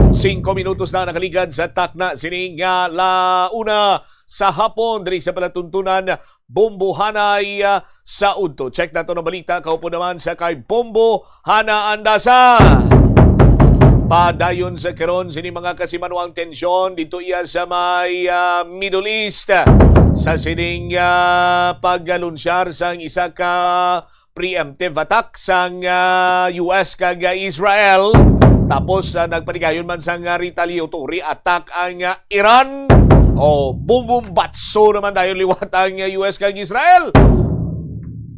Singko minutos na nakaligad sa takna sini nga la una sa hapon diri sa palatuntunan Bombohanay, ah, sa udto. Check nato ang balita kaupod naman sa kay Bombo Hana Andasa. Padayon sa karon sini mga kasimanwang tensyon dito iya sa may, ah, Middle East. Sa sining, ah, paggalunsyar sang isa ka preemptive attack sang, ah, U S kag, ah, Israel. Tapos, ah, nagpatigayon man sang, ah, retaliatory attack ang, ah, Iran. O, bumbumbatso naman dayon liwat ang, ah, U S kag Israel.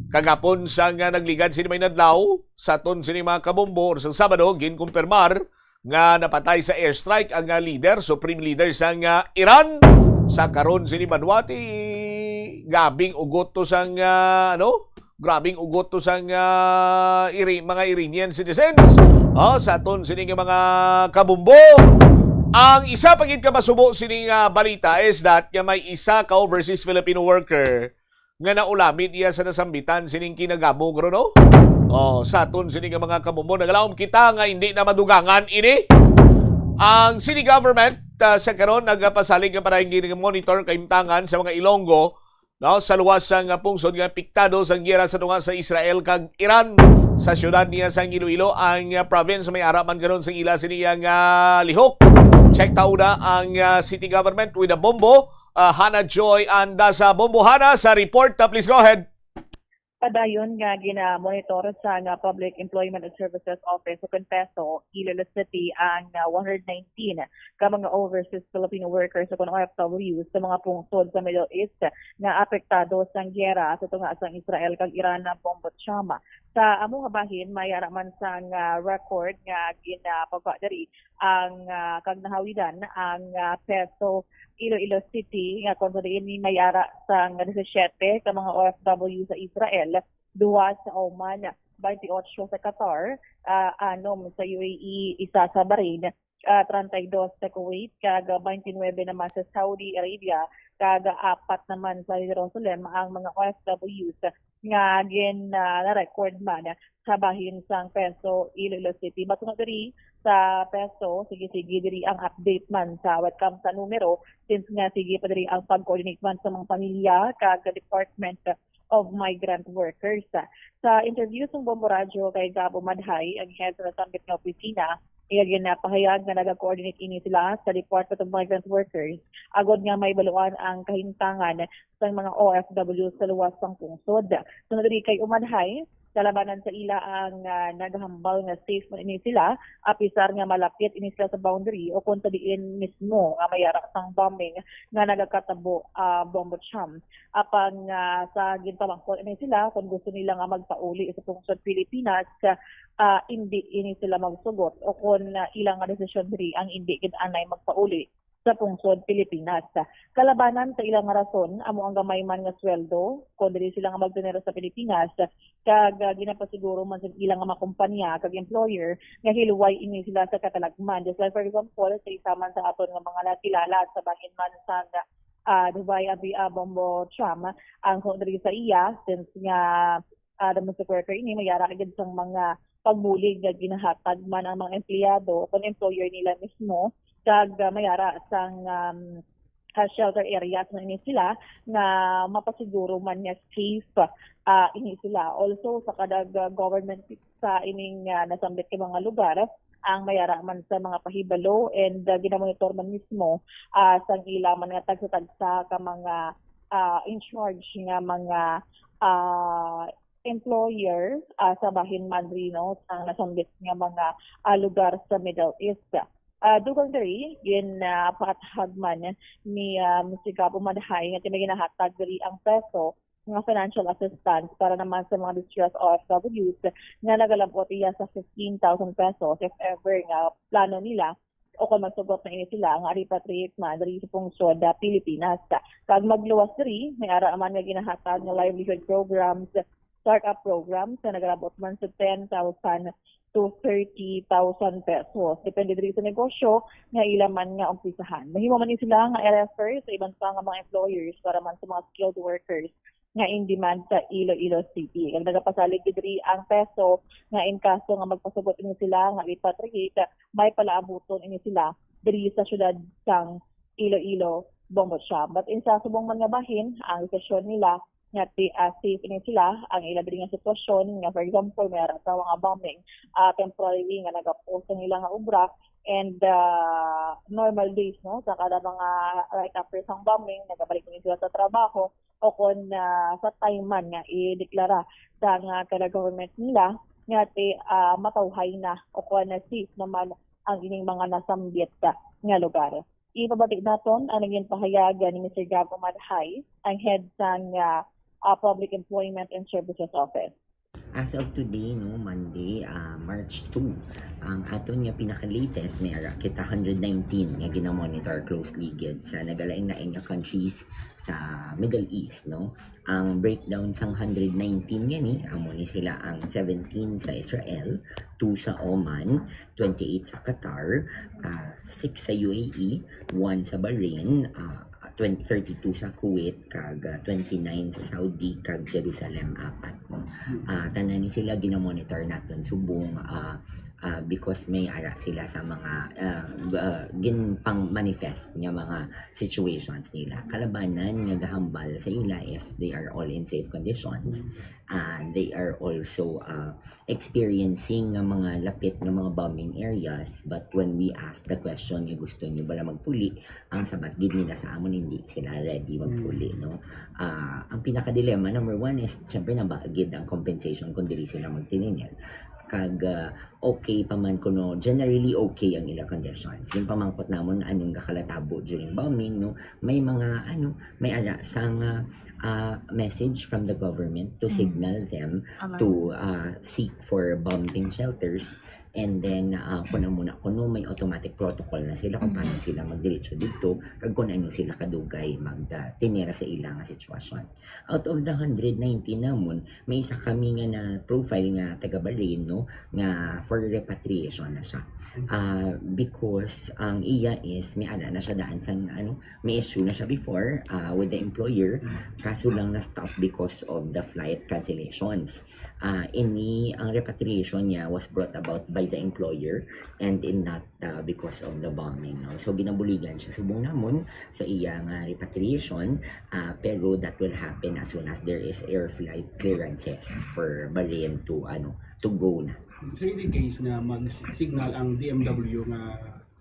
Kagapon sang, ah, nagligad sini may nadlaw, sa aton sini mga kabombo, or sa Sabado, ginkumpirmar nga napatay sa airstrike ang, ah, leader, supreme leader sang, ah, Iran. Sa karon sini banwa, ti gabing ugot to sang, ah, ano? Grabing ugot to sang, ah, iri-, mga Iranian citizens. Oh, sa aton sini nga mga kabombo. Ang isa pa gid ka masubo sini nga balita is that nga may isa ka overseas Filipino worker nga naulamid iya sa nasambitan sining kinagamo, no? Oh, sa aton sini nga mga kabombo, nagalaom kita nga hindi na madugangan ini. Ang city government, ah, sa karon nagapasalig nga para monitor kahimtangan sa mga Ilonggo, no, sa luwas sang pungsod nga apektado sang giyera sa tunga sa Israel kag Iran. Sa siyudad niya sang Iloilo, ang, ah, province may ara man karon sang ila sini nga lihok. Check ta una ang, ah, city government with a bombo. Ah, Hana Joy Andasa, Bombo Hana, sa report. Ah, please go ahead. Padayon nga gina-monitor sa nga Public Employment and Services Office o kon PESO, Iloilo City ang, ah, one hundred nineteen ka mga overseas Filipino workers o kon O F W sa mga pungsod sa Middle East nga apektado sang giyera sa tunga sang Israel kag Iran na bombo chama. Sa amo nga bahin, may ara man sang, ah, record nga ginapagwa diri ang, ah, kag nahawidan ang, ah, PESO Iloilo City, nga kung sa diin ni may ara sang disisiete ka mga O F W sa Israel, duha sa Oman, twenty-eight sa Qatar, ah, anom sa U A E, isa sa Bahrain, ah, treinta y dos sa Kuwait, kag twenty-nine naman sa Saudi Arabia, kag apat naman sa Jerusalem ang mga O F Ws nga gin, ah, na-record man sa bahin sang PESO Iloilo City. Matod diri sa PESO, sige-sige diri ang update man sa webcam sa numero, since nga sige pa diri ang pag-coordinate man sa mga pamilya kag Department of Migrant Workers. Sa interview sang Bombo Radyo kay Gab Umadhay, ang head sa nasambit nga opisina, iya ginapahayag nga naga-coordinate ini sila sa Department of Migrant Workers agod nga mahibaluan ang kahimtangan sang mga O F W sa luwas sang pungsod. Sunod diri kay Umadhay, kalabanan sa ila ang, ah, nagahambal nga safe man ini sila, apisar nga malapit ini sila sa boundary o kon sa diin mismo nga may ara sang bombing nga nagakatabo, ah, bombo cham. Apang, ah, sa ginpamangkot ini sila kon gusto nila nga magpauli sa pungsod Pilipinas, ah, indi ini sila magsugot o kon, ah, ila nga desisyon diri ang indi gid anay magpauli sa pungsod Pilipinas. Kalabanan sa ila nga rason amo ang gamay man nga sweldo kon dili sila nga magtener sa Pilipinas, kag, ah, ginapasiguro man sa ila nga mga kompanya kag employer nga hiluway ini sila sa katalagman. Just like, for example, sa isa man sa aton nga mga nakilala sa bahin man sa, ah, Dubai, Abu, ah, Bombo Cham, ang diri sa iya, since nga, ah, domestic worker ini, may ara gid sang mga pagbulig nga ginahatag man ang mga empleyado o kon employer nila mismo, kag, ah, may ara sang, um, ah, shelter areas na ini sila nga mapasiguro man nga safe, ah, ini sila. Also, sa kada, ah, government sa ining, ah, nasambit nga mga lugar, ang may ara man sa mga pahibalo and, ah, ginamonitor man mismo, ah, sang ila man nga tagsa-tagsa ka mga, ah, in charge nga mga, ah, employer, ah, sa bahin man diri, no, sa nasambit nga mga, ah, lugar sa Middle East. Ah, dugang diri, gin, ah, paathag man ni, ah, Mister Gab Umadhay nga may ginahatag diri ang peso nga financial assistance para naman sa mga distressed O F Ws nga nagalabot iya sa fifteen thousand pesos if ever nga plano nila o kung magsugot na ini sila nga repatriate man diri sa pungsod, ah, Pilipinas. Kag magluwas diri, may ara man nga ginahatag nga livelihood programs, startup programs nga nagalabot man sa ten thousand to thirty thousand pesos. Depende diri sa negosyo nga ila man nga umpisahan. Mahimo man ni sila nga i-refer sa iban pa nga mga employers para man sa mga skilled workers nga in demand sa Iloilo City. Kag nagapasalig gid diri ang peso nga in kaso nga magpasugot ini sila nga repatriate, may palaabuton ini sila diri sa siyudad sang Iloilo, Bombo Siam. But in sa subong man nga bahin, ang desisyon nila nga ti-, ah, safe ini sila, ang ila diri nga sitwasyon, nga for example, may ara sa mga bombing, ah, temporarily nga nagapos ang ila nga obra, and, ah, normal days, no, sa kada mga right after sang bombing, nagabalik ini sila sa trabaho, o kon, ah, sa time man nga ideklara sa nga kada government nila nga ti, ah, matawhay na o kon na safe naman ang ining mga nasambit nga lugar. Ipabati naton ang naging pahayag ni Mister Gab Umadhay, ang head sang, ah, ah, Public Employment and Services Office. As of today, no, Monday, ah, March two, ang aton nga pinaka-latest, may ara kita hundred nineteen nga gina-monitor closely gid sa nagalain-lain nga countries sa Middle East, no. Ang breakdown sang hundred nineteen gani, amo ni sila ang seventeen sa Israel, two sa Oman, twenty-eight sa Qatar, ah, six sa U A E, one sa Bahrain, ah, twenty, thirty-two sa Kuwait, kag, ah, twenty-nine sa Saudi, kag Jerusalem, apat, no? Ah, tanan ni sila gina-monitor naton subong, ah, ah, because may ara sila sa mga, ah, g-, ah, ginpang-manifest nga mga situations nila. Kalabanan nga gahambal sa ila is they are all in safe conditions. Ah, they are also, ah, experiencing nga mga lapit nga mga bombing areas, but when we ask the question nga gusto nyo bala magpuli, ang sabat gid nila sa amon, hindi sila ready magpuli, no? Ah, ang pinaka-dilemma, number one, is syempre nabagid ang compensation kung dili sila magtiningil. Kag, ah, okay pa man kuno, generally okay ang ila conditions. Yung pamangkot namon, anong gakalatabo during bombing, no? May mga, ano, may ara sang, ah, ah, message from the government to Hmm. signal them Alarm. to, ah, seek for bombing shelters. And then, ah, kung amo na, kuno may automatic protocol na sila kung Hmm. paano sila magdiretso dito, kag kung ano sila kadugay mag, ah, tinira sa ila nga sitwasyon. Out of the hundred nineteen namon, may isa kami nga na-profile nga taga Bahrain, no, nga for repatriation na siya. Ah, because ang iya is may ara na siya daan sang, ano, may issue na siya before, ah, with the employer, kaso lang na-stop because of the flight cancellations. Ah, ini, ang repatriation niya was brought about by the employer and in not, ah, because of the bombing, no? So, ginabuligan siya subong namon sa iya nga repatriation, ah, pero that will happen as soon as there is air flight clearances for Bahrain to, ano, to go na. So, in the case nga mag-signal ang D M W nga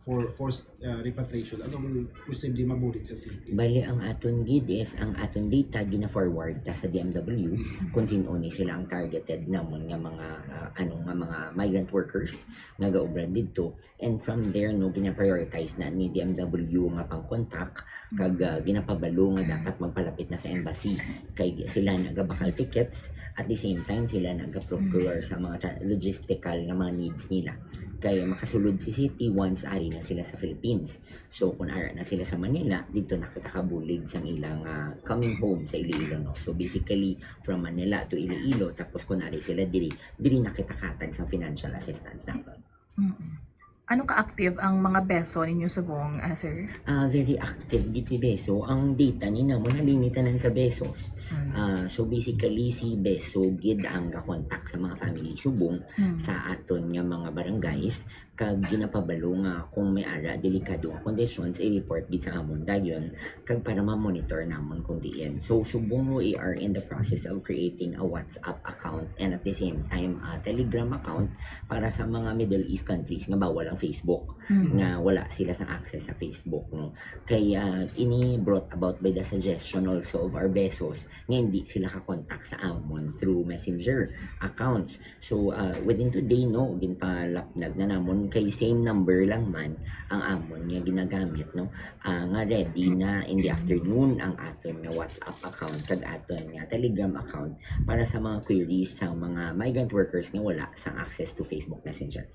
for forced, uh, repatriation, anong posible mabulig sa city? Bali, ang aton gid is, ang aton data gina-forward ta sa D M W Mm. kung sino ni sila ang targeted namon nga mga, uh, ano, nga mga migrant workers nga gaobra didto. And from there, no, gina-prioritize na ni D M W nga pang-contact kag, uh, ginapabalo nga dapat magpalapit na sa embassy. Kay sila nagabakal tickets, at the same time, sila nagaprocure Mm. sa mga tra-, logistical nga mga needs nila. Kay makasulod si city once ari na sila sa Philippines. So, kung ara na sila sa Manila, dito na kita kabulig sang ilang, ah, coming home sa Iloilo, no? So, basically, from Manila to Iloilo, tapos kung ari sila diri, diri na kita katag sang financial assistance naton. Mm-mm. Ano ka-active ang mga BESO ninyo subong, ah, sir? Ah, very active gid si BESO. Ang data ni namon halin ni tanan sa BESOs. Mm. Ah, so, basically, si BESO gid ang ga-contact sa mga family subong Mm. sa aton nga mga barangays. Kag ginapabalo nga kung may ara delikado nga conditions, i-report gid sa amon dayon, kag para ma-monitor namon kung diin. So, subong we are in the process of creating a WhatsApp account and at the same time, a Telegram account para sa mga Middle East countries nga bawal ang Facebook, Mm. nga wala sila sa access sa Facebook, no? Kay, ah, ini brought about by the suggestion also of our BESOs nga hindi sila ka-contact sa amon through messenger accounts. So, ah, within today, no, ginpalapnag na namon kay same number lang man ang amon nga ginagamit, no, ah, nga ready na in the afternoon ang aton nga WhatsApp account kag aton nga Telegram account para sa mga queries sa mga migrant workers nga wala sang access to Facebook Messenger.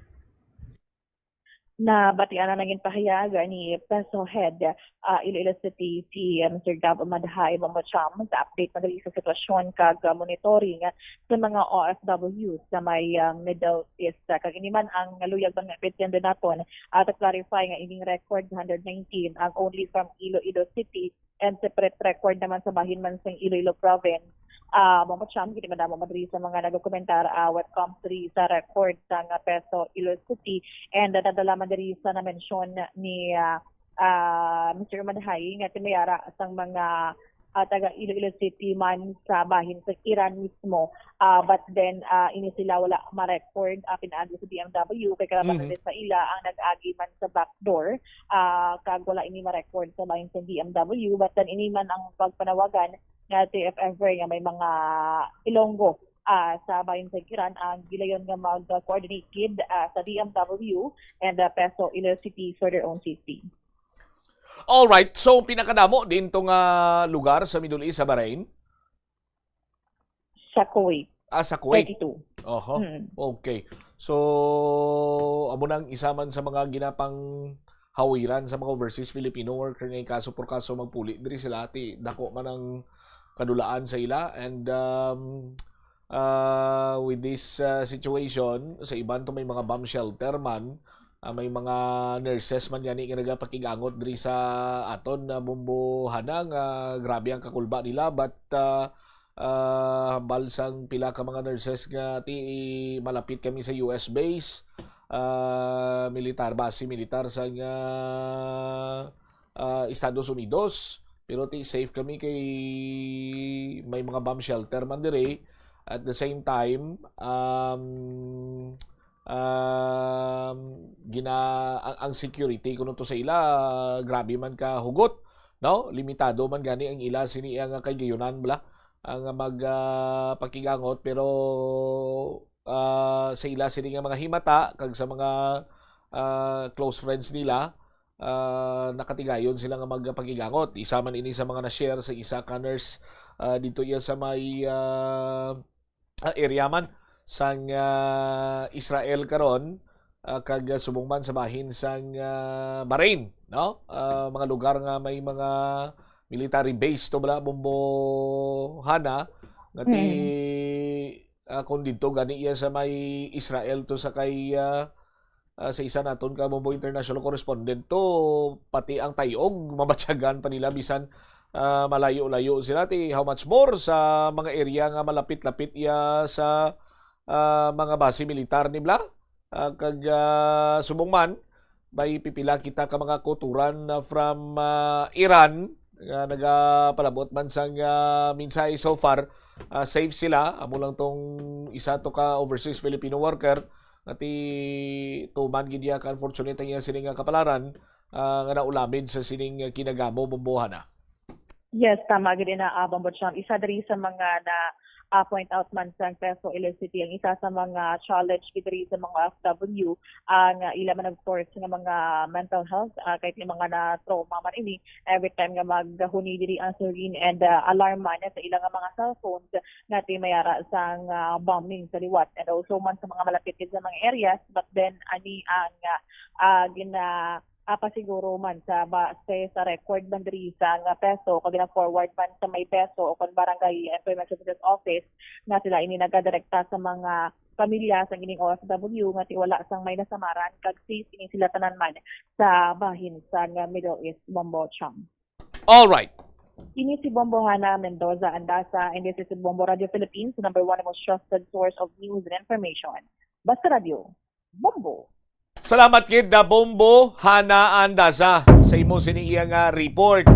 Nabatian na naging pahayag ni PESO Head, ah, Iloilo City, si, ah, Mister Gab Madhay Bombocham, sa update man diri sa sitwasyon kag, ah, monitoring sa mga O F Ws sa may, ah, Middle East. Ah, kag ini man ang luyag man nga ipitindi naton, ah, to clarify nga ining record one hundred nineteen ang only from Iloilo City and separate record naman sa bahin man sa Iloilo Province. Ah, Bombocham, gini madamo man diri sa mga nagdokumentar, ah, what comes diri sa record sa nga PESO Iloilo City, and, ah, nadala man diri sa na-mention ni, ah, ah, Mister Madhay nga timayara sang mga, ah, taga Iloilo City man sa bahin sa Iran mismo. Ah, but then, ah, ini sila wala ma-record, ah, pinaagi sa D M W kay kalabanan Mhm. din sa ila ang nag-agi man sa backdoor, ah, kag wala ini ma-record sa bahin sa D M W. But then ini man ang pagpanawagan nga if ever nga may mga Ilonggo, ah, sa bahin sa Iran ang gilayon nga mag-coordinate gid, ah, sa D M W and, ah, PESO Iloilo City for their own safety. Alright, so pinakadamo din to nga lugar sa Middle East sa Bahrain? Sa Kuwait, Ah, sa Kuwait. thirty-two. Oho. Mm. Okay. So, amo nang isa man sa mga ginapang hawiran sa mga overseas Filipino worker nga kaso por kaso magpuli diri sila, ti dako man ang kadulaan sa ila, and um, uh, with this uh, situation, sa iban to may mga bomb shelter man, ah, may mga nurses man gani nga nagapakig-angot diri sa aton na Bombohana nga grabe ang kakulba nila, but uh, uh, hambal sang pila ka mga nurses nga ti malapit kami sa U S base, ah, militar, base militar sang ah, ah, Estados Unidos. Pero ti safe kami kay may mga bomb shelter man diri. At the same time, um, um, gina ang, ang security kuno to sa ila, grabe man ka hugot, no? Limitado man gani ang ila sini nga kay gayunan bala ang mag ah, pakigangot, pero ah, sa ila sini nga mga himata kag sa mga ah, close friends nila, ah, nakatigayon sila nga magpakigangot. Isa man ini sa mga na-share sa isa ka nurse ah, dito iya sa may ah, ah, area man sang ah, Israel karon, ah, kag ah, subong man sa bahin sang ah, Bahrain, no? Ah, mga lugar nga may mga military base to bala, Bombohana, nga ti ah, kung didto gani iya sa may Israel to sa kay ah, ah, sa isa naton ka Bombo international correspondent to, pati ang tayog mabatyagan pa nila bisan ah, malayo-layo sila, ti how much more sa mga area nga malapit-lapit iya sa ah, mga base militar ni bala. Ah, kag ah, subong man may pipila kita ka mga kautoran na from ah, Iran nga nagapalabot man sang ah, mensahe. So far, ah, safe sila. Amo lang tong isa to ka overseas Filipino worker nga ti tuman gid iya ka unfortunate ang iya sini nga kapalaran ah, nga naulamid sa sining kinagamo, Bombohana. Yes, tama gid na, ah, Bombo Cham. Isa diri sa mga na ah, point out man sang PESO Iloilo City ang isa sa mga challenge gid diri sa mga O F W ang ah, ila man, of course, nga mga mental health, ah, kahit yung mga na trauma man ini, every time nga maghuni diri ang siren and ah, alarm man sa ila nga mga cellphones nga ti mayara sang ah, bombing sa liwat, and also man sa mga malapit gid sa mga areas. But then ani ang ah, ah, gina ah, pasiguro man sa base sa record man diri sa nga PESO kag gina-forward man sa may PESO o kon Barangay Employment Services Office nga sila ini nagadirekta sa mga pamilya sa ining O F W nga ti wala sang may nasamaran kag safe ini sila tanan man sa bahin sa nga Middle East, Bombo Cham. All right. Ini si Bombo Hana Mendoza Andasa, and this is Bombo Radio Philippines, number one most trusted source of news and information. Basta Radio, Bombo. Salamat gid na Bombo Hana Andasa sa imo sini iya nga report.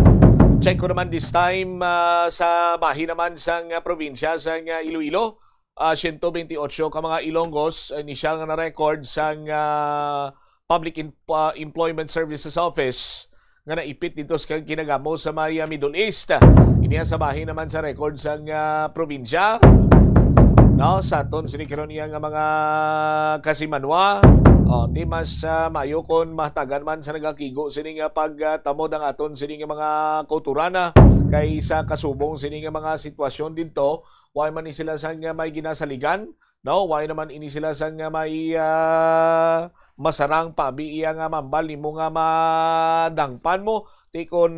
Check ko naman this time ah, sa bahin naman sang ah, probinsya sang ah, Iloilo. Ah, siyento bentiocho ka mga Ilonggos, inisyal nga na-record sang ah, Public Em- ah, Employment Services Office nga naipit dito sa kinagamo sa may ah, Middle East. Niya sa bahin naman sa record sang, ah, probinsya. No, sa aton sini karon iya nga mga kasimanwa. O, ti mas, ah, maayo kon mahatagan man sa nagakigo sini nga pagtamod ang aton sini nga mga kautoran, ah, kay sa kasubong sini nga mga sitwasyon didto, wa man ni sila sang, ah, may ginasaligan, no? Wa naman ini sila sang, ah, may, ah, masarang pabi iya nga mambal nimo nga madangpan mo. Ti kon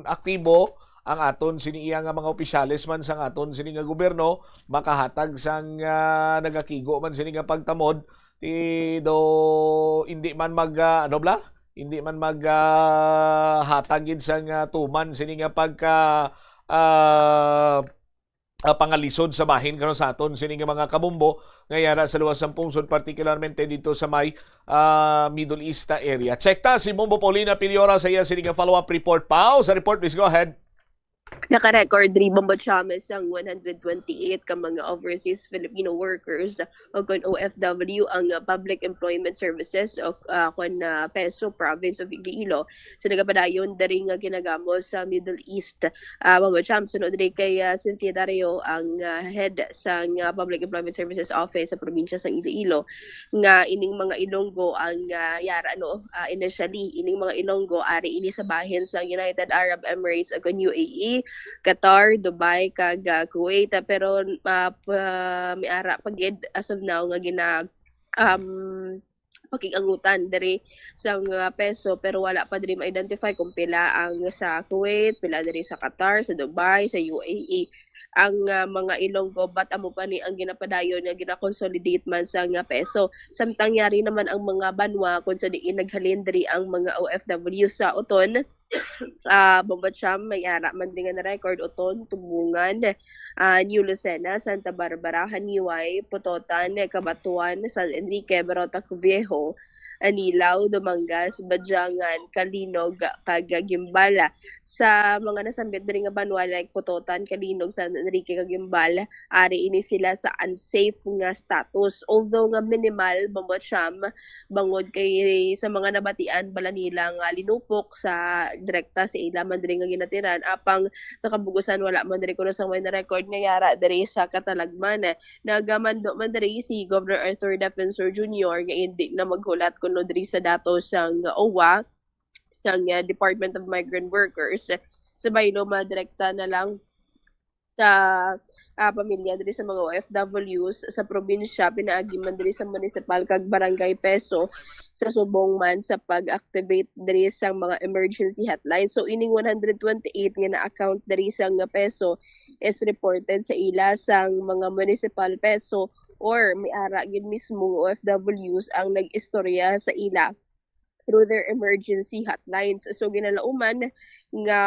aktibo ang aton sini iya nga mga opisyales man sang aton sini nga gobyerno, makahatag sang, ah, nagakigo man sini nga pagtamod, ti do hindi man mag, ah, ano bala? Hindi man mag, ah, hatag gid sang, ah, tuman sini nga pagka, ah, ah, pangalisod sa bahin karon sa aton sini nga mga kabombo nga yara sa luwas sang pungsod, particularmente dito sa may, ah, Middle East area. Check ta si Bombo Paulina Piliora sa iya sini nga follow-up report. Pao sa report, please go ahead. Naka-record diri, Bombo Chames, ang one hundred twenty-eight ka mga overseas Filipino workers o kon O F W ang, ah, Public Employment Services o, ah, kon, ah, PESO Province of Iloilo sa nagapadayon diri nga ginagamos sa Middle East. Ah, Bombo Chames, sunod diri kay, ah, Cynthia Dario, ang, ah, head sang, ah, Public Employment Services Office sa probinsya sang Iloilo, nga ining mga Ilonggo ang, ah, yara, no? Ah, initially, ining mga Ilonggo ari ini sa bahin sang United Arab Emirates o kon U A E, Qatar, Dubai, kag, ah, Kuwait. Ah, pero, ah, pa, may ara pa gid as of now nga gina, um, pakig-angutan diri sang, ah, PESO, pero wala pa diri ma-identify kung pila ang sa Kuwait, pila diri sa Qatar, sa Dubai, sa U A E ang, ah, mga Ilonggo, but amo pa ni ang ginapadayon nga gina-consolidate man sang, ah, PESO. Samtang yari naman ang mga banwa kung sa diin naghalin diri ang mga O F W sa Oton, ah, Bombo Cham, may ara man diri nga na-record, Oton, Tumbungan, ah, New Lucena, Santa Barbara, Janiuay, Pototan, Cabatuan, San Enrique, Barotac Viejo, Anilao, Dumangas, Badiangan, Calinog, kag Guimbal. Sa mga nasambit diri nga banwa like Pototan, Calinog, San Enrique, kag Guimbal, ari ini sila sa unsafe nga status. Although nga minimal, Bombo Cham, bangod kay sa mga nabatian bala nila nga linupok sa direkta sa ila man diri nga ginatiran, apang sa kabug-usan wala man diri kuno sang may na-record nga yara diri sa Catalagman. Nagamando man diri si Governor Arthur Defensor Junior nga indi na maghulat kuno diri sa datos sang O W A, sang, ah, Department of Migrant Workers. Sa baylo, madirekta na lang sa, ah, pamilya diri sa mga O F Ws sa probinsya, pinaagi man diri sa municipal kag barangay PESO, sa subong man sa pag-activate diri sa mga emergency hotline. So, ining one hundred twenty-eight nga na-account diri sang PESO is reported sa ila sang mga municipal PESO or may ara gid mismo nga O F Ws ang nag-istorya sa ila through their emergency hotlines. So, ginalauman nga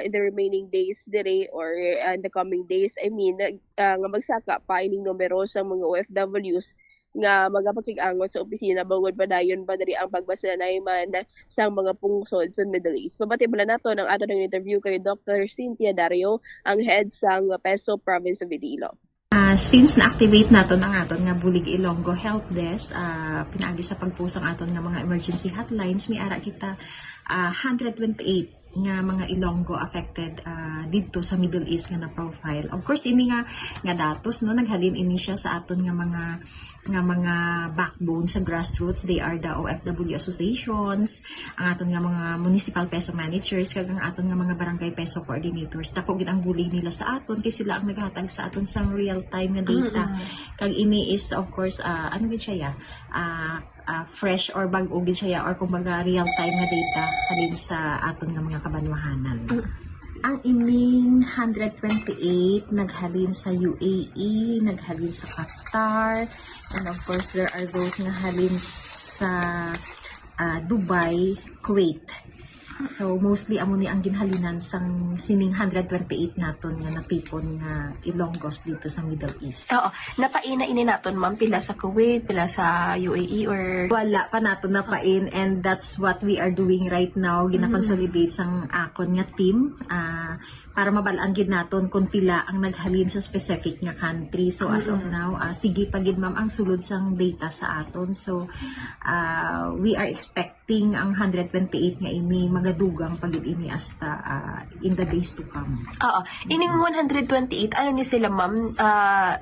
in the remaining days diri or, uh, in the coming days, I mean, uh, nga magsaka pa ining numero sa mga O F Ws nga magapakig-angot sa opisina bangod padayon pa diri ang pagbasinanay man sa mga pungsod sa Middle East. Mabati bala naton ang aton nga interview kay Doctor Cynthia Dario, ang head sang PESO Province of Iloilo. Ah, since na-activate naton ang aton nga Bulig Ilonggo Help Desk, ah, pinaagi sa pagpost ang aton nga mga emergency hotlines, may ara kita, ah, hundred twenty-eight nga mga Ilonggo affected, ah, didto sa Middle East nga na-profile. Of course, ini nga, nga datos, no, naghalin ini siya sa aton nga mga, nga mga backbone sa grassroots. They are the O F W associations, ang aton nga mga municipal PESO managers, kag ang aton nga mga barangay PESO coordinators. Dako gid ang bulig nila sa aton, kay sila ang naghatag sa aton sang real-time nga data. Mm-mm. Kag ini is, of course, ah, ano gid siya, ya? Ah, ah, fresh or bag-o gid siya, ya, or kumbaga real-time nga data halin sa aton nga mga kabanwahanan. Mm. Ang ining hundred twenty-eight naghalin sa U A E, naghalin sa Qatar, and of course, there are those nga halin sa, ah, Dubai, Kuwait. So, mostly amo ni ang ginhalinan sang sining hundred twenty-eight naton nga natipon nga Ilonggos dito sa Middle East. Oo. Napain na ini naton, ma'am? Pila sa Kuwait, pila sa U A E, or? Wala pa naton napain, and that's what we are doing right now. Gina-consolidate sang akon nga team, ah, para mabal-an gid naton kung pila ang naghalin sa specific nga country. So, as of now, ah, sige pa gid, ma'am, ang sulod sang data sa aton. So, ah, we are expecting expecting ang hundred twenty-eight nga ini magadugang pa gid ini hasta, ah, in the days to come. Oo. Ining one hundred twenty-eight, ano ni sila, ma'am? Ah,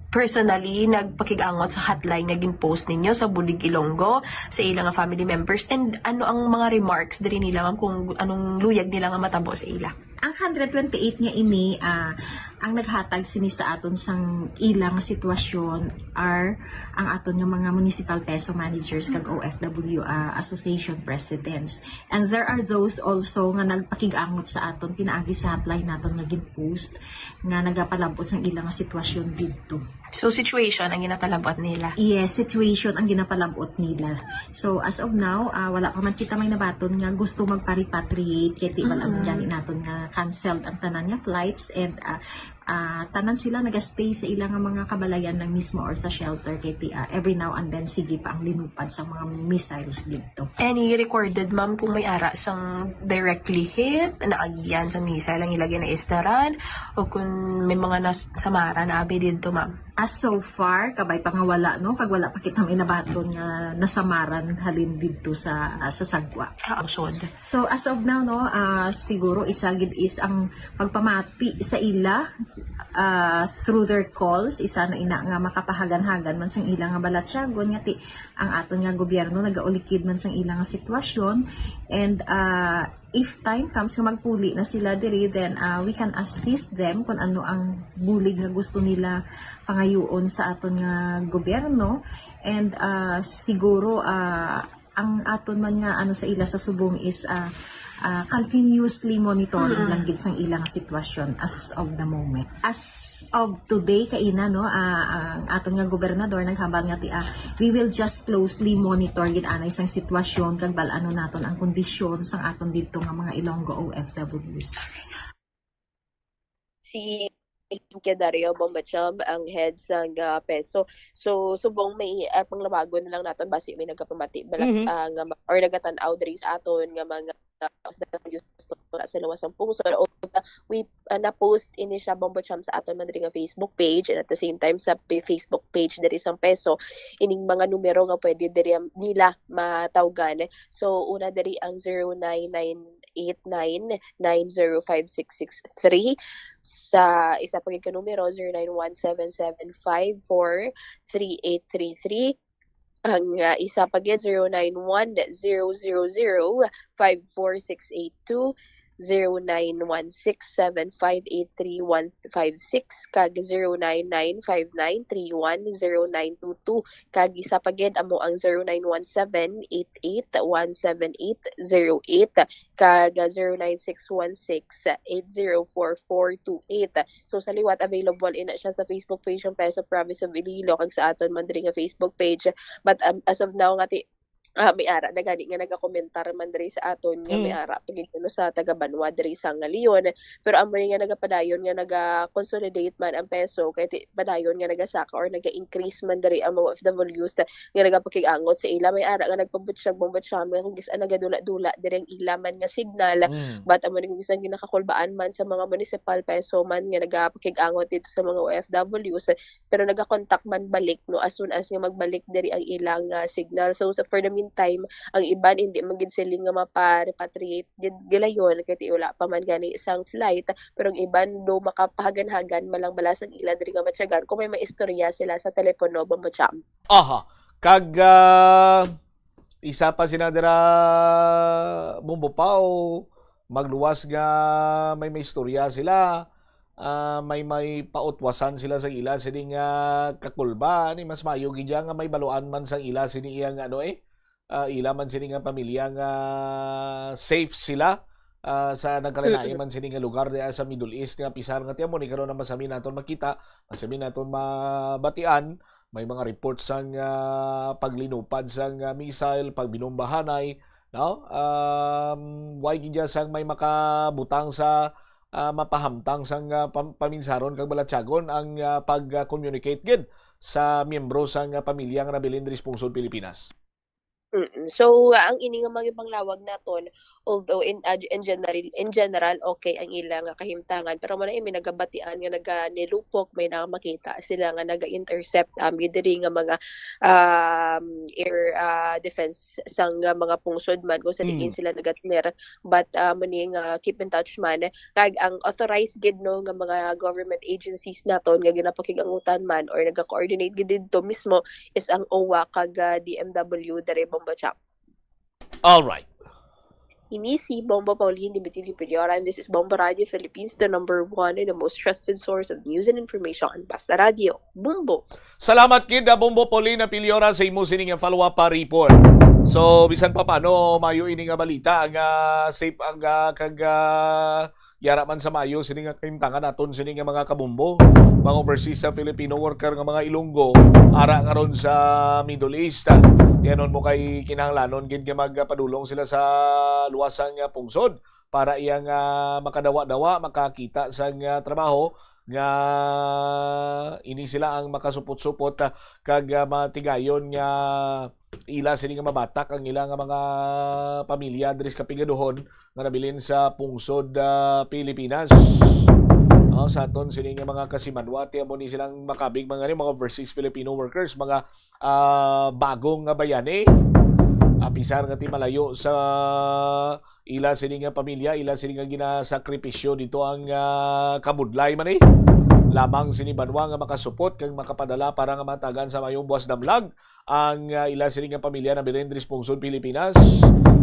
personally, nagpakig-angot sa hotline nga gin-post ninyo sa Bulig Ilonggo, sa ila nga family members? And ano ang mga remarks diri nila, ma'am, kung anong luyag nila nga matabo sa ila? Ang hundred twenty-eight nga ini, ah, ang naghatag sini sa aton sang ila nga sitwasyon are ang aton nga mga municipal peso managers kag O F W, ah, association presidents. And there are those also nga nagpakig-angot sa aton pinaagi sa hotline naton nga gin-post nga nagapalab-ot sang ila nga sitwasyon didto. So, situation ang ginapalab-ot nila? Yes, situation ang ginapalab-ot nila. So, as of now, ah, wala pa man kita may nabaton nga gusto magpa-repatriate kay di man Mm-mm. gani naton nga canceled ang tanan nga flights and, ah, ah, tanan sila nagastay sa ila nga mga kabalayan lang mismo or sa shelter kay ti-, ah, every now and then sige pa ang linupad sa mga missiles didto. Any recorded, ma'am, kung may ara sang directly hit, naagian sa missile ang ila ginaistaran, o kung may mga nas-, samara na abi didto, ma'am? As so far, kabay pa nga wala, no? Kag wala pa kita may nabaton nga nasamaran halin didto sa, ah, sa Sagwa. Ah, usod. So, as of now, no, ah, siguro isa gid is ang pagpamati sa ila, ah, through their calls, isa na ina nga makapahagan-hagan man sang ila nga balatyagon, nga ti-, ang aton nga gobyerno nagaulikid man sang ila nga sitwasyon, and, ah, if time comes nga magpuli na sila diri, then, ah, we can assist them kung ano ang bulig nga gusto nila pangayuon sa aton nga gobyerno. And, ah, siguro, ah, ang aton man nga ano sa ila sa subong is, ah, ah, continuously monitoring Mm. lang gid sang ilang sitwasyon as of the moment. As of today, kaina, no, ah, ang aton nga gobernador naghambal nga ti, ah, we will just closely monitor gid anay sang sitwasyon kag bal-anon naton ang kondisyon sang aton didto nga mga Ilonggo O F Ws. Si Cynthia Dario Bombacham ang head sang, ah, peso. So, subong may, ah, panglawagon na lang naton basi may nagapamati bala, Mhm. ah, nga ma-, or nagatan-aw diri sa aton nga mga, ah, O F Ws sa lawas sang pungsod. O, we, ah, na-post ini siya, Bombacham, sa aton man diri nga Facebook page, and at the same time sa pa-, Facebook page diri sang peso, ining mga numero nga pwede diri am-, nila matawgan. So, una diri ang zero nine nine eight nine nine zero five six six three. Sa isa pa gid ka numero, zero nine one seven seven five four three eight three three. Ang, ah, isa pa gid, zero nine one zero zero zero five four six eight two, zero nine one six seven five eight three one five six, kag zero nine nine five nine three one zero nine two two. Kag isa pa gid, amo ang zero nine one seven eight eight one seven eight zero eight, kag zero nine six one six eight zero four four two eight. So, sa liwat, available ina siya sa Facebook page ng Peso Province of Iloilo, kag sa aton man diri nga Facebook page. But, um, as of now, nga ti-, ah, may ara na gani nga nagakomentar man diri sa aton nga may Mm. ara pa gid kuno sa taga Banwa diri sa nga Leon. Pero amo ni nga nagapadayon nga naga-consolidate man ang peso, kay ti-, padayon nga nagasaka or naga-increase man diri ang mga O F Ws nga nagapakig-angot sa ila. May ara nga nagpabutyag-butyag man kung gis-, nagadula-dula diri ang ila man nga signal. Mm. But amo ni kung gis-, ang ginakakulbaan man sa mga municipal peso man nga nagapakig-angot dito sa mga O F Ws, pero nagakontak man balik, no, as soon as nga magbalik diri ang ilang, ah, signal. So, sa, for the meantime, ang iban hindi man gid siling nga mapa-repatriate gid gilayon kay ti wala pa man gani sang flight, pero ang iban do makapahagan-hagan man lang bala sang ila diri nga matyagan kung may maistorya sila sa telepono, Bombo Cham. Aha. Kag, ah, isa pa sina dira, Bombo Pao, magluwas nga may maistorya sila, ah, may, may pautwasan sila sa ila sining, ah, kakulba, ni mas maayo gid ya nga may baluan man sang ila sini iya nga ano, eh, ah, ila man sini nga pamilya nga safe sila, ah, sa nagkalain-lain Mm. man sini nga lugar diha sa Middle East nga pisar nga ti amo ni karon ang masami naton makita, masami naton mabatian, may mga reports sang, ah, paglinupad sang, ah, missile, pagbinumbahanay, no? Um, why gid ya sang may makabutang sa, ah, mapahamtang sang, ah, pam-, paminsaron kag balatyagon ang, ah, pag-communicate gid sa miyembro sang, ah, pamilya nga nabilin diri sa pungsod Pilipinas? Mm. So, ang ini nga mga panglawag naton, although in, uh, in general, in general, okay ang ila nga kahimtangan, pero mo na may nagabatian nga naganilupok, may namakita sila nga naga-intercept, um, yun diri nga mga, um, air, uh, defense sang, uh, mga pungsod man kung sa diin Mm. sila nagatner. But, uh, mo ni nga keep in touch man, kag ang authorized gid, no, nga mga government agencies naton nga ginapakig-angutan man or naga-coordinate gid didto mismo is ang owa kag, ah, D M W diri, Bombo Chap. All right. Ini si Bombo Pauline Dimitri Piliora, and this is Bombo Radio Philippines, the number one and the most trusted source of news and information. Basta Radio, Bombo. Salamat gid, ah, Bombo Paulina Piliora, sa imo sini nga follow-up, ah, report. So, bisan pa paano, mayo ini nga balita nga safe ang, ah, kag, ah, yara man sa mayo sini nga kahimtangan naton sini nga mga kabombo, mga overseas sa Filipino worker nga mga Ilonggo, ara karon sa Middle East, ah. Tiyanon mo kay kinahanglanon gid nga magpadulong sila sa luwasang, ah, pungsod para iya nga makadawa-dawa, makakita sang, ah, trabaho nga ini sila ang makasupot-supot, ah, kag, ah, matigayon nga ila sini nga mabatak ang ila nga mga pamilya diri sa kapigaduhon nga nabilin sa pungsod, ah, Pilipinas. Ah, sa aton sini nga mga kasimanwa, ti amo ni silang makabig mga ni, mga overseas Filipino workers, mga, ah, bagong nga bayani. Apisar nga ti malayo sa ila sini nga pamilya, ila sini nga ginasakripisyo dito ang, ah, kabudlay man eh. Lamang sini banwa nga makasupot kag makapadala para nga matagan sa mayong buwas damlag ang, ah, ila sini nga pamilya na birin diri sa pungsod Pilipinas.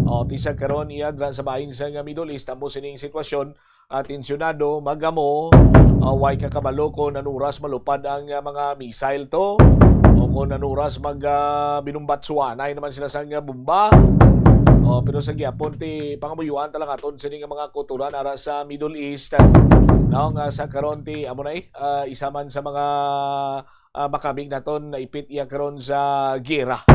O, ti sa karon iya dra sa bahin sa nga Middle East, amo sining sitwasyon, ah, tensyonado, magamo, ah, way ka kabalo kung nanuras malupad ang, ah, mga missile to o kung nanuras mag, ah, binumbatsuanay naman sila sa nga bomba. O, pero sa gihapon ti pangamuyuan talaga aton sini nga mga kulturan ara sa Middle East, no, nga sa karon ti amo na eh, ah, isa man sa mga ah, makabig naton naipit iya karon sa giyera.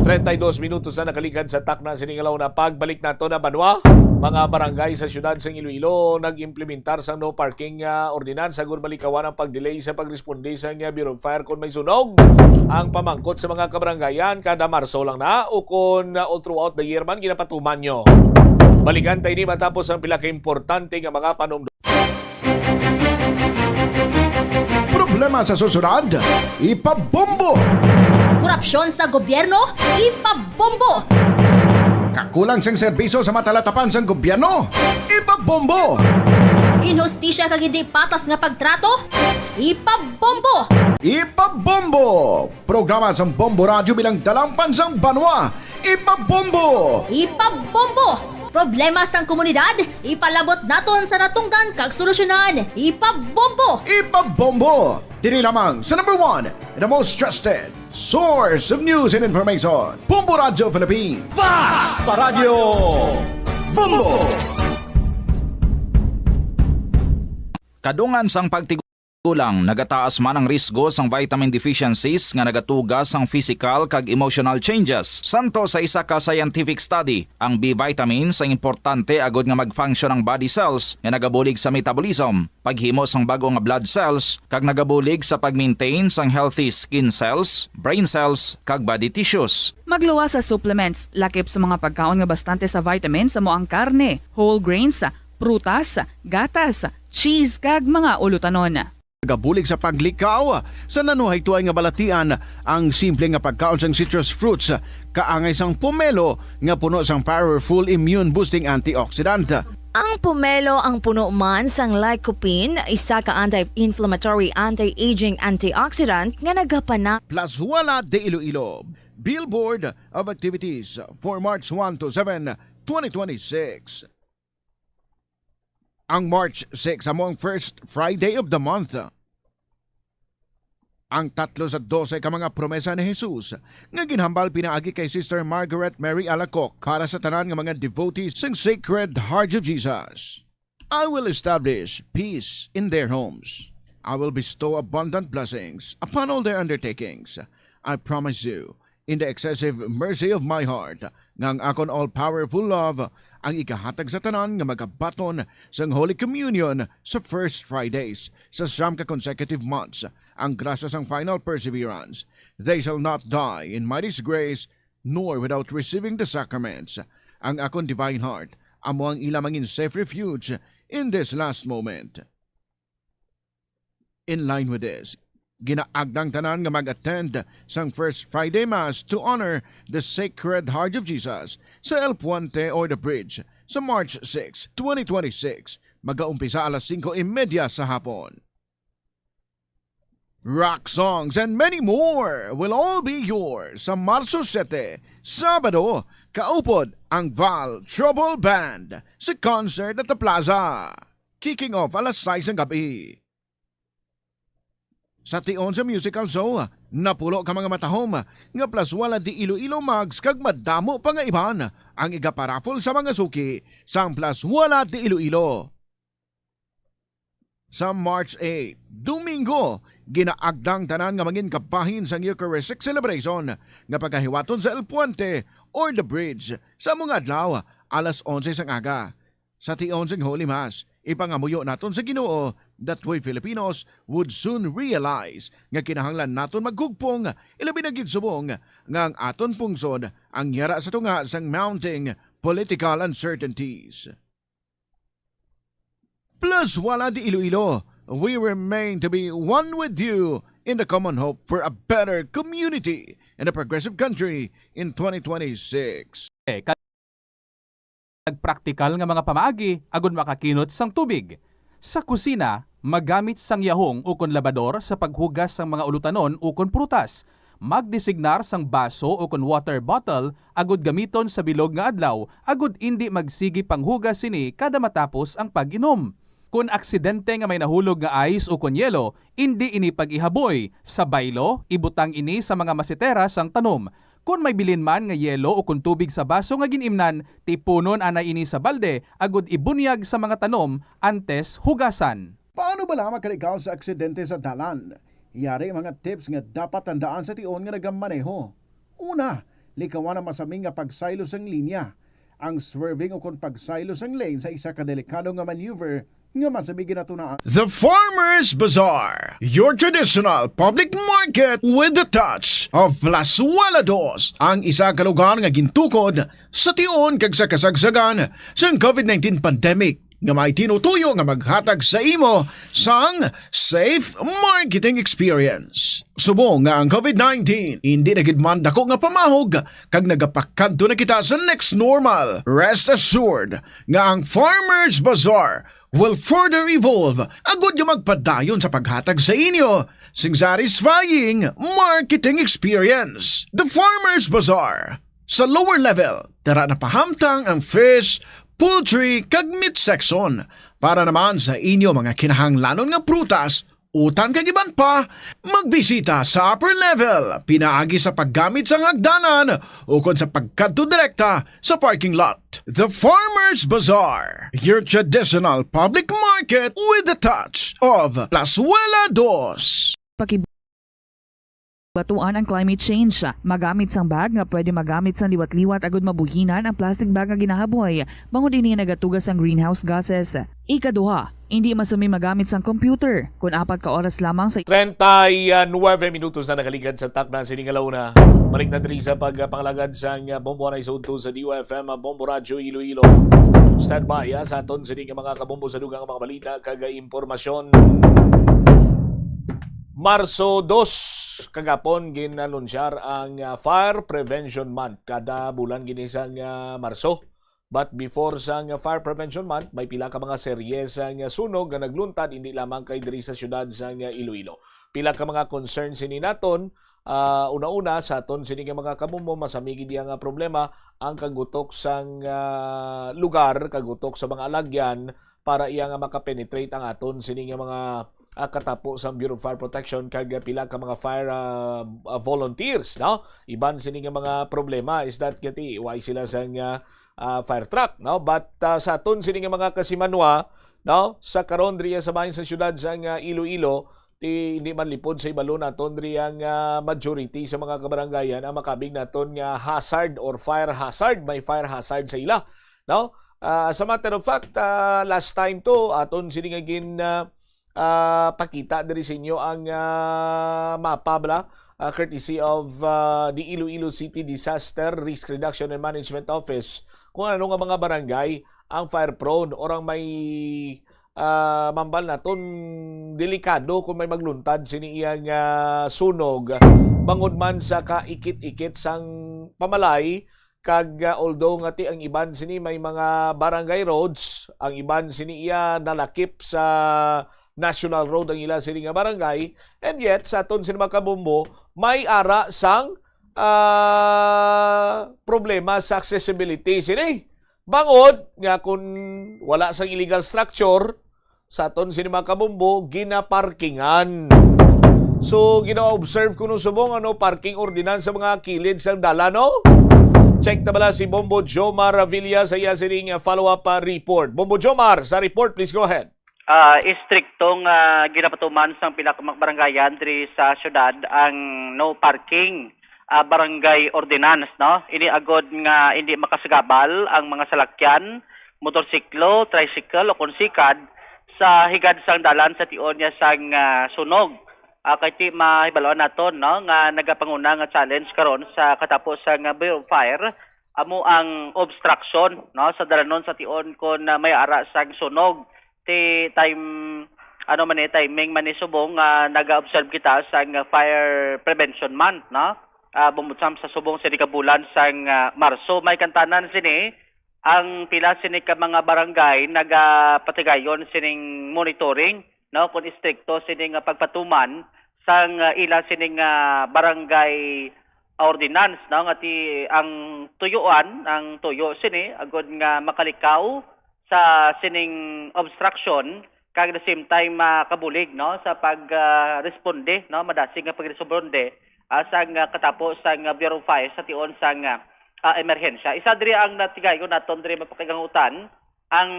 Treinta y dos minutos na nakaligad sa takna sini nga launa. Pagbalik nato na banwa, mga barangay sa siyudad sang Iloilo nag-implementar sang no parking, ah, ordinansa agud malikawan ang pagdelay sa pagresponde sang, ah, Bureau of Fire kon may sunog. Ang pamangkot sa mga kabarangayan kada Marso lang na o kon, ah, all throughout the year man ginapatuman nyo. Balikan tayo ni matapos ang pila ka importante nga mga panumdum. Problema sa susunod, ipabombo. Korupsyon sa gobyerno, ipabombo. Kakulang sing serbisyo sa matalatapan sang gobyerno, ipabombo. Inhustisya kag hindi patas nga pagtrato, ipabombo. Ipabombo. Programa sang Bombo Radyo bilang dalangpan sang banwa, ipabombo. Ipabombo. Problema sang komunidad, ipalabot naton sa natungdan kag solusyonan. Ipabombo! Ipabombo! Diri lamang sa number one, the most trusted source of news and information, Bombo Radyo Philippines. Basta Radyo Bombo! Kadungan sang pagtig- gulang, nagataas man ang risgo sang vitamin deficiencies nga nagatuga sang physical kag emotional changes. Santo sa isa ka scientific study, ang B vitamins ang importante agud nga mag-function ang body cells nga nagabulig sa metabolism, paghimo sang bag-o nga blood cells, kag nagabulig sa pag-maintain sang healthy skin cells, brain cells, kag body tissues. Magluwas sa supplements, lakip sa mga pagkaon nga bastante sa vitamins amo ang karne, whole grains, prutas, gatas, cheese, kag mga ulutanon. Nagabulig sa paglikaw sa nanuhaytoay nga balatian ang simple nga pagkaon sang citrus fruits, kaangay sang pomelo nga puno sang powerful immune boosting antioxidant. Ang pomelo ang puno man sang lycopene, isa ka anti-inflammatory, anti-aging antioxidant nga nagapana- Plazuela de Iloilo, Billboard of Activities for March one to seven, twenty twenty-six. Ang March six amo ang first Friday of the month. Ang tatlo sa dose ka mga promesa ni Jesus nga ginhambal pinaagi kay Sister Margaret Mary Alacoque para sa tanan nga mga devotees sang Sacred Heart of Jesus. I will establish peace in their homes. I will bestow abundant blessings upon all their undertakings. I promise you, in the excessive mercy of my heart, nga ang akon all-powerful love ang igahatag sa tanan nga magabaton sang Holy Communion sa first Fridays sa siyam ka consecutive months, ang grasya sang final perseverance. They shall not die in my disgrace, nor without receiving the sacraments. Ang akon divine heart amo ang ila mangin safe refuge in this last moment. In line with this, ginaagdang tanan nga mag-attend sang First Friday Mass to honor the Sacred Heart of Jesus sa El Puente or the Bridge sa March six, twenty twenty-six. Magaumpisa alas singko y media sa hapon. Rock songs and many more will all be yours sa Marso siyete, Sabado, kaupod ang Val Trouble Band sa concert at the Plaza. Kicking off alas sais ng gabi. Sa tion sa musical show, napulo ka mga matahom nga Plaswala de Iloilo mugs kag madamo pa nga iban ang igaparaffle sa mga suki sang Plaswala de Iloilo. Sa March eight, Domingo, ginaagdang tanan nga mangin kabahin sang Eucharistic celebration nga pagahiwaton sa El Puente or the Bridge sa mga adlaw alas onse sang aga. Sa tion sang Holy Mass, ipangamuyo naton sa Ginoo that we Filipinos would soon realize nga kinahanglan naton maghugpong, ilabi na gid subong nga ang aton pungsod ang yara sa tunga sang mounting political uncertainties. Plaswala de Iloilo, we remain to be one with you in the common hope for a better community and a progressive country in twenty twenty-six. Eh, kag praktikal nga mga pamaagi agud makakinot sang tubig. Sa kusina, magamit sang yahong ukon labador sa paghugas sang mga ulutanon ukon prutas. Magdesignar sang baso ukon water bottle agud gamiton sa bilog nga adlaw agud indi magsigi panghugas sini kada matapos ang pag-inom. Kon aksidente nga may nahulog nga ice ukon yelo, indi ini pag-ihaboy. Sa baylo, ibutang ini sa mga masetera sang tanom. Kon may bilin man nga yelo ukon tubig sa baso nga gin-imnan, tipunon anay ini sa balde agud ibunyag sa mga tanom antes hugasan. Paano bala makalikaw sa aksidente sa dalan? Yari mga tips nga dapat tandaan sa tion nga nagamaneho. Una, likawan ang masami nga pagsaylo sang linya. Ang swerving ukon pagsaylo sang lane sa isa ka delikado nga maneuver nga masami ginatunaan. The Farmers Bazaar, your traditional public market with the touch of Plazuela Dos, ang isa ka lugar nga gintukod sa tion kag sa kasagsagan sang covid nineteen pandemic, nga may tinutuyo nga maghatag sa imo sang safe marketing experience. Subong nga ang covid nineteen indi na gid man dako nga pamahog kag nagapakadto na kita sa next normal, rest assured nga ang Farmers Bazaar will further evolve agud nga magpadayon sa paghatag sa inyo sing satisfying marketing experience. The Farmers Bazaar. Sa lower level, tara na pahamtang ang fish, poultry, kag meat section. Para naman sa inyo mga kinahanglanon nga prutas, utan kag iban pa, magbisita sa upper level, pinaagi sa paggamit sang hagdanan ukon sa pagkadto direkta sa parking lot. The Farmers Bazaar, your traditional public market with the touch of Plazuela Dos. Pakibatuan ang climate change. Magamit sang bag nga pwede magamit sang liwat-liwat agud mabuhinan ang plastic bag nga ginahaboy, bangod ini nagatuga sang greenhouse gases. Ikaduha, indi masumi magamit sang computer kon apat ka oras lamang sa Treinta y nueve minutos na nakaligad sa takna sini nga launa. Balik na diri sa pagpangalagad sang Bombo Anay sa udto sa D U F M, Bombo Radyo Iloilo. Standby, ah, sa aton sini nga mga kabombo sa dugang mga balita kag impormasyon. Marso dos, kagapon gin-anunsyar ang, ah, Fire Prevention Month. Kada bulan gini sang, ah, Marso. But before sang Fire Prevention Month, may pila ka mga serye sang sunog nga nagluntad, hindi lamang kay diri sa siyudad sang Iloilo. Pila ka mga concern sini naton, ah, una-una, sa aton sini nga mga kabombo, masami gid iya nga problema ang kagutok sang, ah, lugar, kagutok sa mga alagyan, para iya nga makapenetrate ang aton sini nga mga, ah, katapo sang Bureau of Fire Protection kag pila ka mga fire, ah, ah, volunteers, no? Iban sini nga mga problema is that kay way sila sang, ah, ah, fire truck, no? But, ah, sa aton sini nga mga kasimanwa, no? Sa karon diri sa bahin sa siyudad sang, ah, Iloilo, ti hindi man lipod sa ibalo naton diri ang, ah, majority sa mga kabarangayan ang makabig naton nga hazard or fire hazard, may fire hazard sa ila, no? Ah, as a matter of fact, ah, last time to, aton sini nga gin, ah, ah, pakita diri sa inyo ang, ah, mapa bala, ah, courtesy of, ah, the Iloilo City Disaster Risk Reduction and Management Office, kung ano nga mga barangay ang fire prone or ang may, ah, mambal naton delikado kung may magluntad sini iyang, ah, sunog, bangod man sa kaikit-ikit sang pamalay, kag, ah, although nga ti ang iban sini may mga barangay roads, ang iban sini iya nalakip sa national road ang ila sini nga barangay, and yet sa aton sini mga kabombo, may ara sang, ah, problema sa accessibility sini. Bangod nga kung wala sang illegal structure, sa aton sini mga kabombo, ginaparkingan. So, gina-observe ko nung subong, ano, parking ordinance sa mga kilid sang dalan, no? Check na bala si Bombo Jomar Avila sa iya sining, uh, follow-up, uh, report. Bombo Jomar, sa report, please go ahead. Ah, istriktong, ah, ginapatuman sang pila ka mga barangayan diri sa syudad ang no parking, ah, barangay ordinance, no? Ini agod nga hindi makasagabal ang mga salakyan, motorsiklo, tricycle o kon sikad sa higad sang dalan sa tion niya sang, ah, sunog. Ah, kay ti mahibaluan naton, no, nga nagapanguna nga challenge karon sa katapo sang, ah, Bureau of Fire amo ang obstruction, no, sa dalanon sa tion kon, ah, may ara sang sunog. Ti time, ano man ni, timing man ni subong nga naga-observe kita sang Fire Prevention Month, no? Ah, bumutsam sa subong sini ka bulan sang, ah, Marso. May kantanan sini ang pila sini ka mga barangay nagapatigayon sining monitoring, no, kun istrikto sini nga pagpatuman sang, ah, ila sini nga barangay ordinance, no, nga ti ang tuyuan, ang tuyo sini agud nga makalikaw sa sining obstruction, kag the same time makabulig, no, sa pag, ah, responde, no, madasig nga pagresponde, ah, sang, ah, katapo sang, ah, Bureau of Fire sa tion sang, ah, ah, emerhensya. Isa diri ang natigayon naton diri mapakigangutan, ang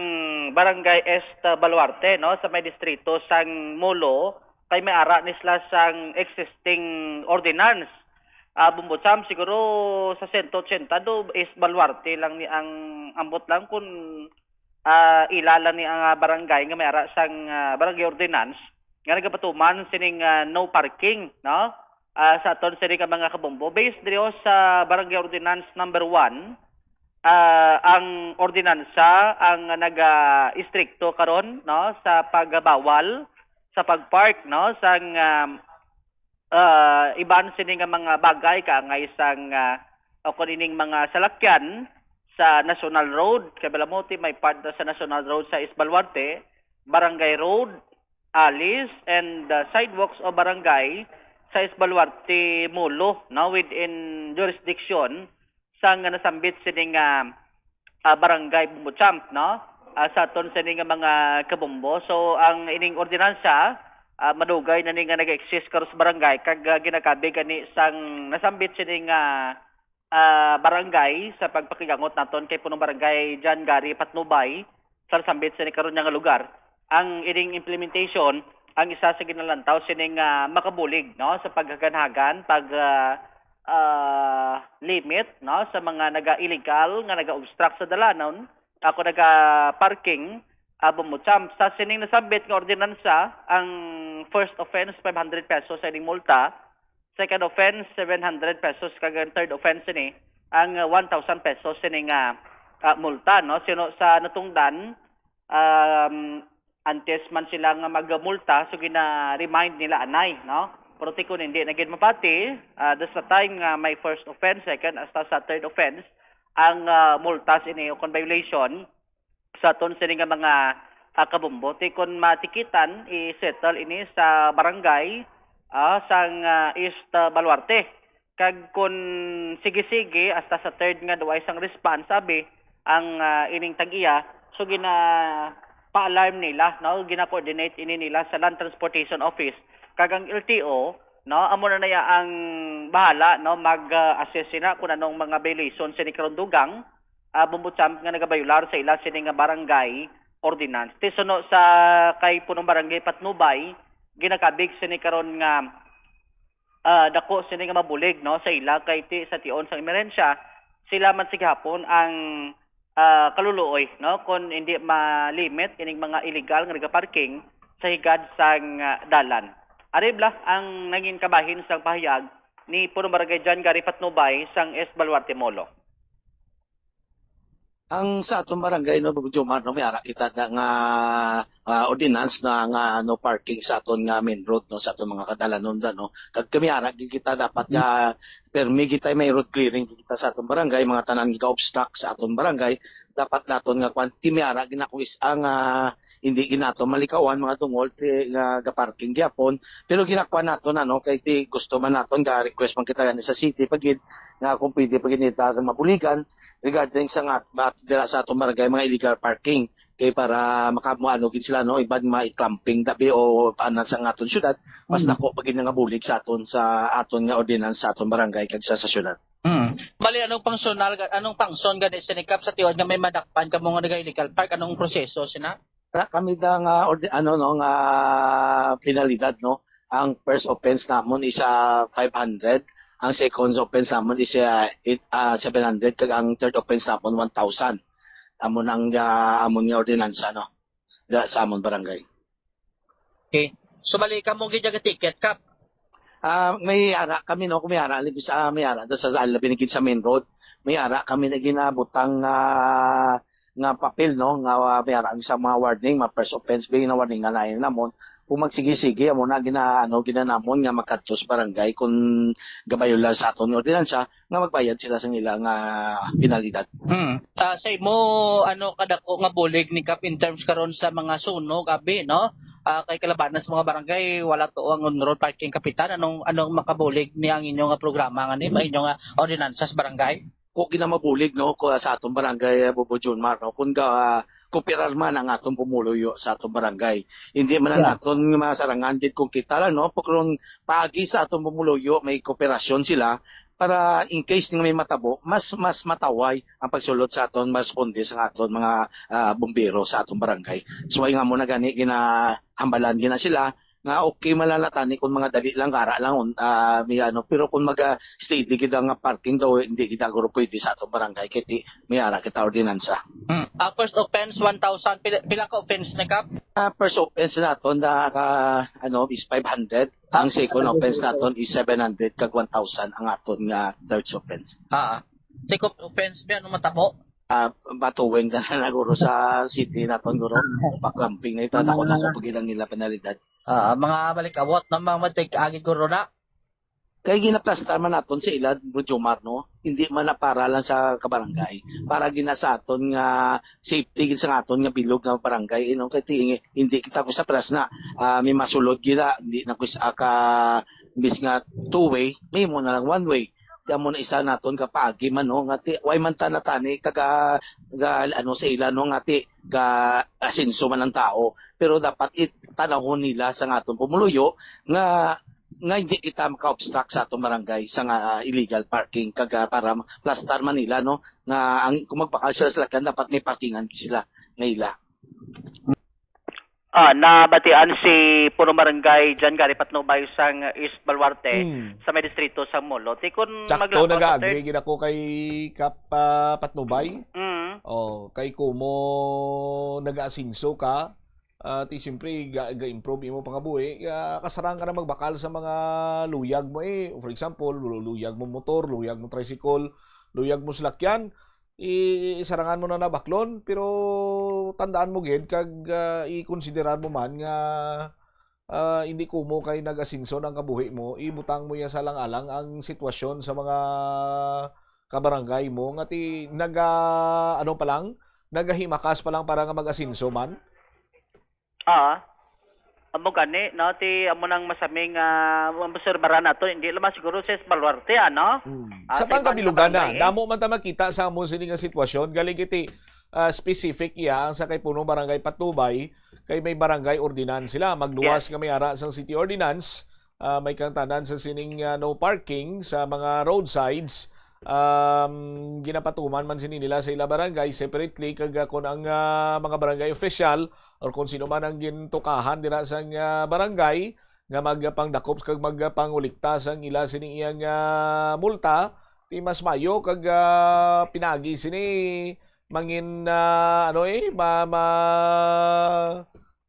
Barangay East Baluarte, no, sa may distrito sang Molo, kay may ara ni sila sang existing ordinance. Ah, Bumbo Cham, siguro sa sento ochenta do is Baluarte lang ni ang ambot lang kun, ah, ila lang ni ang, ah, barangay nga may ara sang, ah, barangay ordinance nga nagapatuman sining, ah, no parking, no? Ah, sa aton sini ka mga kabombo, based diri sa barangay ordinance number one, ah, ang ordinansa ang naga-istrikto karon, no, sa pagbawal sa pagpark, no, sang, um, ah, iban sini nga mga bagay kaangay sang, ah, o kon ining mga salakyan sa National Road. Kay bala mo ti may part na sa National Road sa East Baluarte, Barangay Road, alleys, and, ah, sidewalks o barangay sa East Baluarte, Molo, no, within jurisdiction sang nasambit sini nga, ah, barangay Bumbo Champ, no? Ah, sa aton sini nga mga kabombo. So, ang ining ordinansa, ah, madugay na ni nga nag-exist karon sa barangay, kag, ah, ginakabig ani sang nasambit sini nga, ah, barangay sa pagpakigangot naton kay Punong Barangay John Gary Patnubay, sa nasambit sini karon nga lugar. Ang ining implementation, ang isa sa ginalantaw sining, ah, makabulig, no, sa paghaganhagan, pag, ah, ah, limit, no, sa mga naga-illegal nga naga-obstruct sa dalanon, ako naga-parking, ah, Bumbo Champ. Sa sining nasambit nga ordinansa, ang first offense, five hundred pesos sa ining multa, second offense, seven hundred pesos, kag ang third offense ini, ang, ah, one thousand pesos ini nga, ah, multa, no? Sino sa natungdan, um, antes man sila nga magmulta, so gina-remind nila anay, no? Pero ti kun hindi na gid mapati, ah, that's the time nga may first offense, second, hasta sa third offense, ang, ah, multa sini o kon violation, sa aton sini nga mga, ah, kabombo. Ti kon matikitan, i-settle ini sa barangay, ah, sang, ah, East, ah, Baluarte. Kag kon sige-sige, hasta sa third nga duway sang response, abi, ang, ah, ining tag-iya, so gina-pa-alarm nila, no? Gina-coordinate ini nila sa Land Transportation Office. Kag ang L T O, no, amo na naya ang bahala, no, mag, ah, assess sina kung anong mga violation sini karon dugang, ah, Bumbo Champ, nga nagabayular sa ila sini nga barangay ordinance. Ti suno sa kay Punong Barangay Patnubay, ginakabig sini karon nga, ah, dako sini nga mabulig, no, sa ila kay ti sa tion sang emerhensya, sila man sa gihapon ang, ah, kaluluoy, no, kon hindi ma-limit ining mga illegal nga nagaparking sa higad sang, ah, dalan. Ari bala ang nangin kabahin sang pahayag ni Punong Barangay John Gary Patnubay sang East Baluarte Molo. Ang sa atong barangay, no, Jomar, no, may ara kita na nga, ah, ordinance na nga no parking sa aton nga main road, no, sa atong mga kadalanon da, no. Kag kami ara gid kita dapat nga permi kita may road clearing kita sa atong barangay, mga tanan nga obstruct sa atong barangay, dapat naton nga kwan, ti may ara gid na kung is-, ang, ah, hindi gid nato malikawan mga dungol ti nga gaparking gyapon, pero ginakuan naton ano kay ti gusto man naton ga request man kita gani sa city pagid nga kung pwede pagid nita mabuligan regarding sa nga ba dira sa atong barangay mga illegal parking kay para makamuano gid sila no iban ma-clamping dabi o anan sa nga aton syudad mas Mm. nako pagid nga bulig sa aton sa aton nga ordinance sa aton barangay kag sa, sa syudad. Mm. Bali, anong functional ga-, anong function gani sinikap sa tiwan nga may madakpan kamo nga naga-illegal park? Anong proseso sina? Ra kami da nga ordi-, ano no nga penalidad no. Ang first offense namon is ah, five hundred, ang second offense namon is ah, eight, ah, seven hundred kag ang third offense namon one thousand. Amo nang ah, amon nga ordinansa no. Da sa amon barangay. Okay. So bali kamo gid nga ticket kap. Ah, may ara kami no, kung may ara libis ah, may ara da sa sa labi na gid sa main road. May ara kami na ginabutang nga nga papel no, nga ah, may ara sa mga warning, mga first offense ba na warning nga lain namon. Kung magsige-sige amo na gina ano ginanamon nga makadto sa barangay kung gabayola sa aton nga ordinansa nga magbayad sila sa ila nga penalidad. Hmm. Ah, sa imo ano kadako nga bulig ni Kap in terms karon sa mga sunog abi no? Ah, kay kalabanan sa mga barangay wala to ang on-road parking kapitan. Anong anong makabulig ni ang inyo nga programa nga ni inyo nga ordinansa sa barangay? Ko ginamabulig no ko sa atong barangay ah, Bobo Junmar no kun ga kooperar man ang atong pumuluyo sa atong barangay. Hindi man lang Yeah. naton masarangan gid kung kita lang no pagkron paagi sa atong pumuluyo may kooperasyon sila para in case nga may matabo mas mas mataway ang pagsulod sa aton mas responde sa aton mga ah, bumbero sa atong barangay. So ay nga mo na gani ginahambalan gina sila nga okay man lang na tani kung mga dali lang gara lang un- ah, may ano pero kung maga steady gid ang parking daw hindi gid guro pwede sa atong barangay kay ti may ara kita ordinansa. Hmm. Ah, first offense one thousand pila, pila ka offense na kap? Ah, first offense naton da ka ano is five hundred. Ang second offense naton is seven hundred kag one thousand ang aton nga third offense. Ah. Second offense ba ano matabo? Ah, batuwing na na guro sa city naton guro. Paklamping na ito. Dako na ko pag ilang nila penalidad. Ah, mga balik-awot na mga matig-agi guro na. Kay ginaplastar man naton sa ila, Bro Jomar, no? Hindi man na para lang sa kabarangay. Para gina sa aton nga safety gid sa aton nga bilog nga barangay, you know, kay ti-, hindi kita ko sa plasna. Ah, may masulod gid na, hindi na ko sa ka bis nga two way, may mo na lang one way. Kaya mo na isa naton ka paagi man, no? Nga ti, way man ta natani kaga ga, ano sa ila, no? Nga ti ga asenso man ang tao. Pero dapat it tanawon nila sa nga aton pumuluyo nga nga hindi kita maka-obstruct sa atong barangay sa nga ah, illegal parking kag ah, para plastar man nila no nga ang kung magbakal sila sa lakyan dapat may parkingan sila nga ila. Ah, nabatian si Punong Barangay John Gary Patnubay sang East Baluarte Mm. sa may distrito sang Molo. Ti kun Sakto, maglakaw ka, nag-agree sir? Gid ako kay Kap ah, Patnubay. Mm. Oh, kay kumo nag-aasinso ka, ah, ti siyempre ga, ga-improve imo pangabuhi, ah, kasarang ka na magbakal sa mga luyag mo eh. For example, lu- luyag mo motor, luyag mo tricycle, luyag mo salakyan, i- isarangan mo na nabaklon, pero tandaan mo gid kag ah, i-considerar mo man nga ah, hindi kumo kay nag-asenso ang kabuhi mo, ibutang mo ya sa alang-alang ang sitwasyon sa mga kabarangay mo nga ti naga ano pa lang, nagahimakas pa lang para nga mag-asenso man. Ah. Amo gani, no, ti amo nang masaming ah, maobserbaran nato, hindi lamang siguro sa Baluarte, ano? Hmm. Ah, Sa sa ibang pangkabilugan na, barangay, eh. Damo man ta makita sa amo sini nga sitwasyon, galing iti ah, specific iya ang sa kay punong barangay Patnubay, kay may barangay ordinance sila. Magluwas Yes. nga may ara sang city ordinance, ah, may kangtanan sa sining ah, no parking sa mga roadsides. Um, ginapatuman man sini nila sa ila barangay separately kag ah, kung ang ah, mga barangay official or kung sino man ang gintukahan dira sa ah, barangay nga magpangdakop kag magpangulikta sang ila sining iyang ah, multa, ti mas mayo kag ah, pinagi sini mangin ah, ano eh ma, ma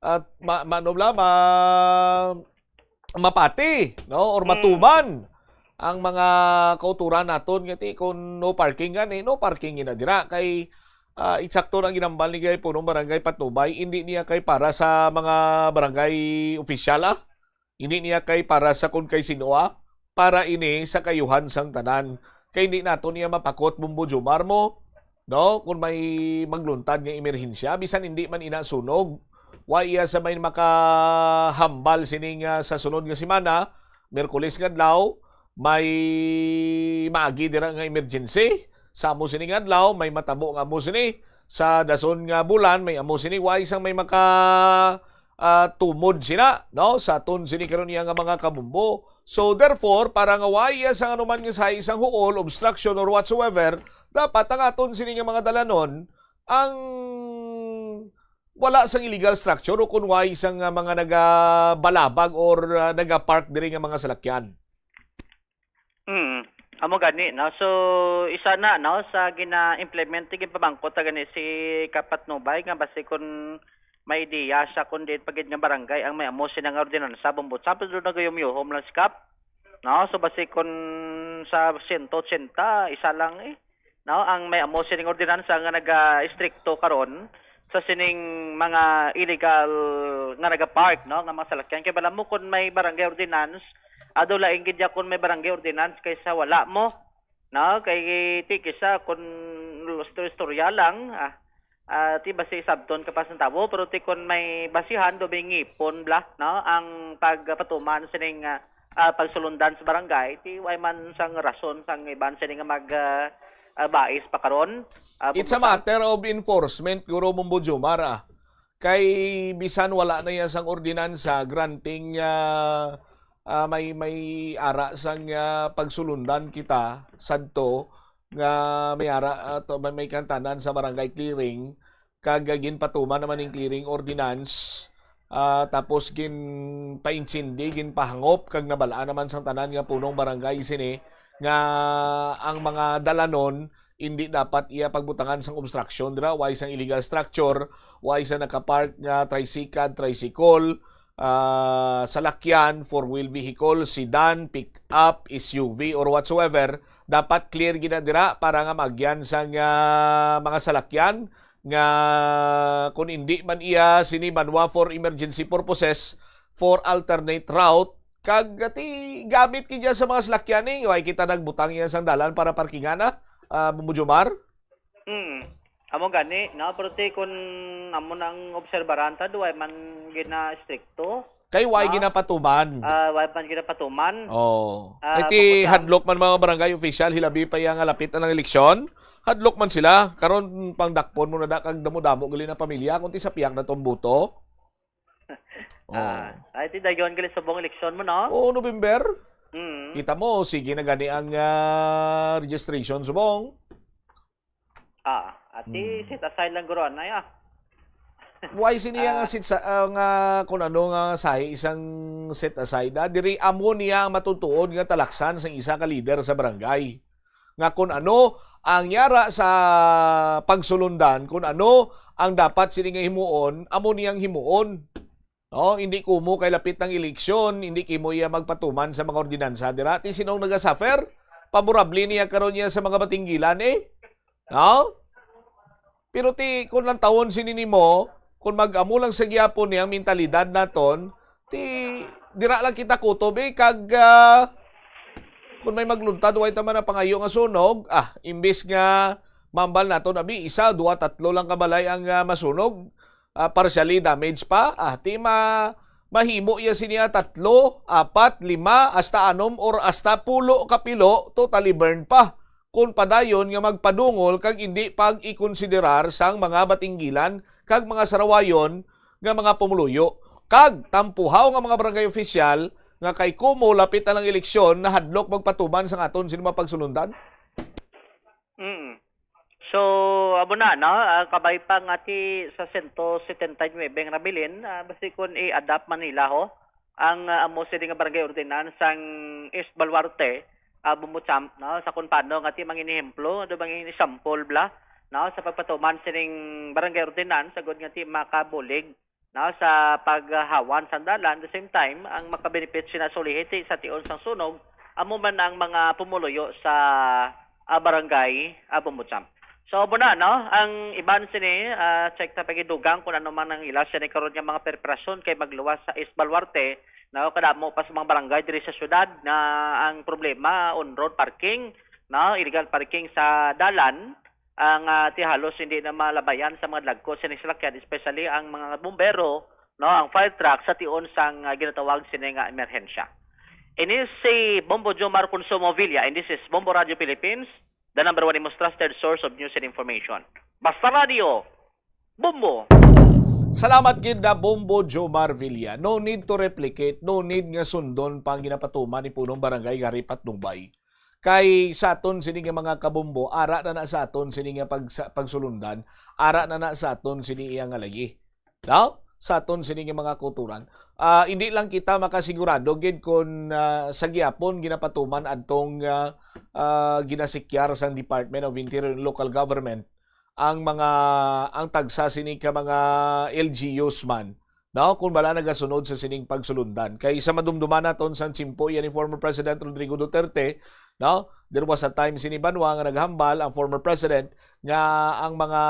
at ma, ma, ano bala, ma, mapati no or Mm. matuman ang mga kauturan naton nga ti kung no parking gani, no parking gina dira kay, ah, eksakto na ginambal ni kay punong barangay Patnubay, hindi niya kay para sa mga barangay opisyal, ah. Hindi niya kay para sa kun kay sino, ah. Para ini sa kayuhan sang tanan. Kay hindi nato niya mapakot, Bumbo Jomar, mo, no? Kung may magluntad nga emerhensya, bisan hindi man ina sunog, wa iya sa may makahambal sining, ah, sa sunod nga semana, Miyerkules nga adlaw, may maagi dira nga emergency. Sa amo sini nga adlaw, may matabo nga amo sini. Sa dason nga bulan, may amo sini. Wa sang may maka, ah, tumod sina, no? Sa aton sini karon iya nga mga kabumbo. So, therefore, para nga wa iya sang anuman nga sa isang huol, obstruction, or whatsoever, dapat ang aton sini nga mga dalanon ang wala sang illegal structure o kung wa sang, ah, mga nagabalabag or, ah, nagapark diri nga mga salakyan. Mm. Amo gani, no? So, isa na, no, sa gina-implement, ginpamangkot ta gani si Kapatnubay nga basi kun may ideya siya kun diin pa gid nga barangay ang may amo sina nga ordinansa, Bumbo Jomar, pero nagayumyuhom lang si Kap, no? So, basi kun sa sento otsenta, isa lang eh, no, ang may amo sining ordinansa nga naga-estrikto karon sa sining mga illegal nga naga-park, no, nga mga salakyan. Kay bala mo, kun may barangay ordinance, ado lain gid ya kun may barangay ordinance kaysa wala mo, no? Kay ti kisa kun istor-istorya lang, ah, ah, ti basi isabton ka pa sang tawo, pero ti kun may basihan, do may ngipon bala, no, ang pagpatuman sining, ah, ah, pagsulundan sa barangay, ti way man sang rason sang iban sini nga mag, ah, ah, bais pa karon. Ah, It's a matter of enforcement, Guro Bumbo Jomar, ah. Kay bisan wala na iya sang ordinansa granting, ah, ah, may, may ara sang, ah, pagsulundan kita sadto nga may ara, ah, to, may, may kantanan sa barangay clearing, kag, ah, ginpatuman naman ning clearing ordinance, ah, tapos ginpaintindi, ginpahangop, kag nabalaan naman sang tanan nga punong barangay sini nga ang mga dalanon hindi dapat iya pagbutangan sang obstruction dira, way sang illegal structure, way sang nakapark nga tricycle, tricycle, ah, salakyan, four-wheel vehicle, sedan, pick-up, S U V, or whatsoever, dapat clear gid na dira para nga maagyan sang, ah, mga salakyan nga kung hindi man iya sini banwa for emergency purposes, for alternate route, kag ti gamit gid iya sa mga salakyan ni, way kita nagbutang iya sang dalan para parkingan na, ah, Bumbo Jomar? Mm. Amo gani, no? Pero ti kun amo nang obserbaran ta, do way man gina-estrikto, Kay way no? ginapatuman. Ah, way man ginapatuman. Oh. Ah, Kay ti bukod lang. Hadlok man mga barangay official, hilabi pa iya nga lapit ang eleksyon. Hadlok man sila. Karon pangdakpon mo na da kag damo-damo gali na pamilya kung ti sa pihak na tong boto. Oh. Ah, ay ti dayon gali subong eleksyon mo, no? Oo, November. Mm. Kita mo, sige na gani ang, ah, registration subong. Ah, ati Hmm. set aside lang guro anay ah. Why sini nga Ah. set sa, ah, nga kung ano nga sahi isang set aside, ah? Diri amo niya ang matutuod nga talaksan sang isa ka lider sa barangay. Nga kung ano ang yara sa pagsulundan, kung ano ang dapat sini nga himuon, amo niyang himuon. No, hindi kumo kay lapit ang eleksyon, hindi kimo iya magpatuman sa mga ordinansa dira. Ti sinong nagasuffer? Paborable niya karon niya sa mga batinggilan eh. No? Pero ti kung lang tawon sini nimo, kung mag-amo lang sa gihapon niya ang mentalidad naton, ti dira lang kita kutob eh kag ah, kung may magluntad way ta man ang pangayo nga sunog, ah, imbis nga mambal naton abi isa, duha, tatlo lang ka balay ang ah, masunog, ah, partially damaged pa, ah, ti ma-, mahimo iya sini nga tatlo, apat, lima, hasta anom, or hasta pulo ka pilo, totally burned pa. Kung padayon nga magpadungol kag indi pag-ikonsiderar sang mga batinggilan kag mga sarawayon nga mga pumuluyo, kag tampuhaw nga mga barangay opisyal nga kay kumo lapit na lang eleksyon, nahadlok magpatuman sang aton sini mga pagsulundan? Mm. So, amo na, no? Ah, kabay pa nga ti sa sento setenta y nuebe nga nabilin, ah, basi kun i-adapt man nila, ho, ang, ah, amo sini nga barangay ordinance sang East Baluarte, ah, Bumbo Champ, no? Sa kun paano nga ti mangin ehemplo, do mangin example bala, no? Sa pagpatuman sining barangay ordinance, agud nga ti makabulig no, sa paghawan sang dalan. The same time, ang makabenefit sina sa ulihiti sa tion sang sunog, Amo man ang mga pumuluyo sa, ah, barangay, ah, Bombo Jump. So, amo na, no? Ang iban sini, ah, check ta pagidugang kung ano man ang ila sini karon nga mga preparasyon kay magluwas sa East Baluarte, no? Kadamo pa sa mga barangay diri sa syudad na ang problema, on-road parking, no? Illegal parking sa dalan, ang, ah, ti halos hindi na malabayan sa mga dagko sini salakyan, especially ang mga bumbero, no, ang fire truck sa tion sang, ah, ginatawag sini nga emerhensya. Ini si Bombo Jomar Consumo Villa, and this is Bombo Radio Philippines, the number one most trusted source of news and information. Basta Radio, Bombo! Salamat gid na Bombo Jomar Villa. No need to replicate, no need nga sundon pa ang ginapatuman ni Punong Barangay Gary Patnubay. Kay sa aton sini nga mga kabombo, ara na na sa aton sini nga pagsa-, pagsulundan, ara na na sa aton sini iya nga lagi. No? Sa aton sini nga mga kulturan. Ah, hindi lang kita makasigurado gid kung, ah, sa gihapon ginapatuman adtong, ah, ah, ginasikyar sang Department of Interior and Local Government ang mga, ang tagsa sini ka mga L G Us man, no, kung wala nagasunod sa sining pagsulundan. Kay sa madumduman naton sang tiyempo iya ni former President Rodrigo Duterte, no, there was a time sini banwa nga naghambal ang former president nga ang mga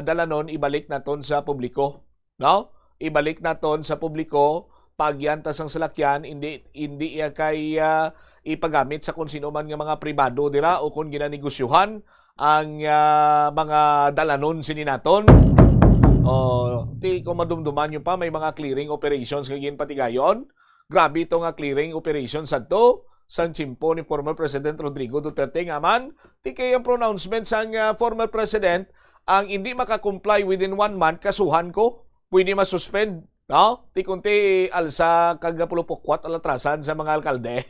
dalanon ibalik naton sa publiko, no? Ibalik naton sa publiko, paagyan ta sang salakyan, hindi, hindi iya kay, ah, ipagamit sa kung sino man nga mga pribado dira o kung ginanegosyohan ang, ah, mga dalanon sini naton. Oh, ti kung madumduman nyo pa, may mga clearing operations nga ginpatigayon. Grabe ito nga clearing operation sadto sang tiyempo ni former President Rodrigo Duterte nga man, ti kay ang pronouncement sang, ah, former president, ang hindi maka-comply within one month, kasuhan ko, pwede ma-suspend, no? Ti kunti alsa kag pulupukwat ang latrasan sa mga alkalde.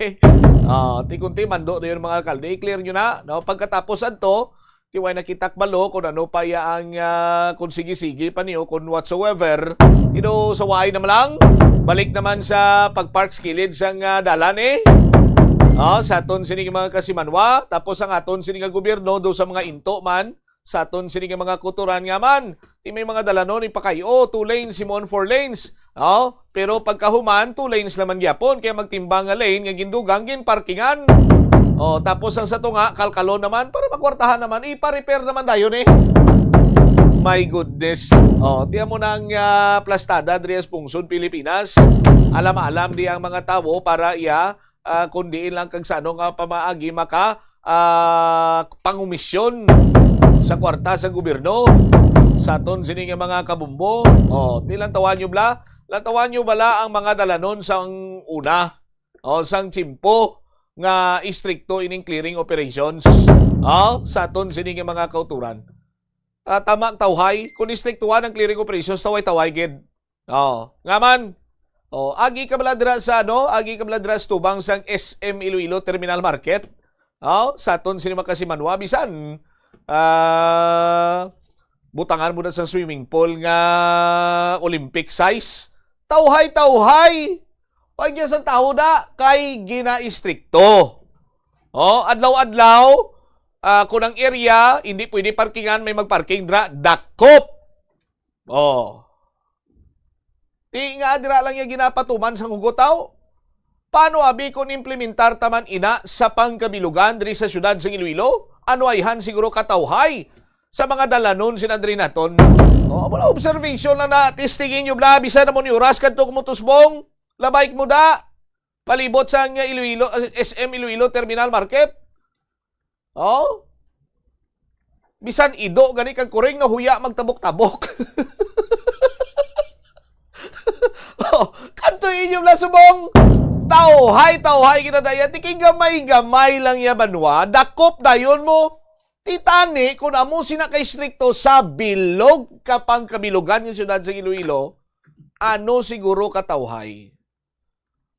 Ah, ti kunti mando na yun mga alkalde, i-clear nyo na, no? Pagkatapos adto, ti way nakita kabalo kung ano pa iya ang, ah, kung sige-sige pa niyo, kung whatsoever. You know, sa waay naman lang, balik naman sa pag-park sa kilid sang, ah, dalan eh. Ah, sa aton sini nga mga kasimanwa, tapos ang aton sini nga gobyerno, do sa mga into man, sa aton sini nga mga kuturan nga man, ti may mga dalanon ipakay-o, two lanes, himoon four lanes. Oh, pero pagkahuman, two lanes naman gyapon, kaya magtimbang nga lane nga gindugang, ginparkingan. Oh, tapos ang sa tunga, kalkalon naman, para magwartahan naman, ipa-repair naman dayon eh. My goodness. Oh, tiyan mo na ang, ah, plastada diri sa pungsod Pilipinas. Alam-alam di ang mga tawo para iya, ah, kung diin lang kag sa ano nga pamaagi maka, ah, pangumisyon sa kwarta sa gobyerno. Sa aton sini nga mga kabumbo, oh, ti lantawan nyo bala, lantawan nyo bala ang mga dalanon sang una, oh, sang tiyempo nga istrikto ining clearing operations, oh, sa aton sini nga mga kauturan. Ah, tama ang tawhay. Kung istriktuhan ang clearing operations, taway-taway gid. Oh, nga man. Oh, agi ka bala dira sa ano? Agi ka bala dira sa tubang sang S M Iloilo Terminal Market? Oh, sa aton sini makasimanwa bisan, ah, butangan mo na sa swimming pool nga Olympic size. Tawhay, tawhay. Pagya sa tawo na kay ginaistrikto. Oh, adlaw-adlaw, ah, kung ang area hindi pwede parkingan, may magparking dra, dakop. Oh. Ti nga dira lang iya ginapatuman sang hugot, taw? Paano abi kung implementar ta man ina sa pangkabilugan diri sa siyudad sa Iloilo? Ano ayhan siguro katawhay sa mga dalanon sin Andrinaton? Oh, wala, observation lang na, testingin nyo bla, bisan na mo ni oras kadto kumutusbong, labay mo da, palibot sa nga Iloilo, S M Iloilo Terminal Market. Oh? Bisan ido gani kag kuring na huya magtabok-tabok. Oh, kadto inyo lang subong. Tawhay, tawhay ginadaya. Ti kay gamay-gamay lang ya banwa. Dakop dayon mo. Titani kung amo sina ka istrikto sa bilog ka pangkabilugan nga siyudad sa Iloilo. Ano siguro katawhay?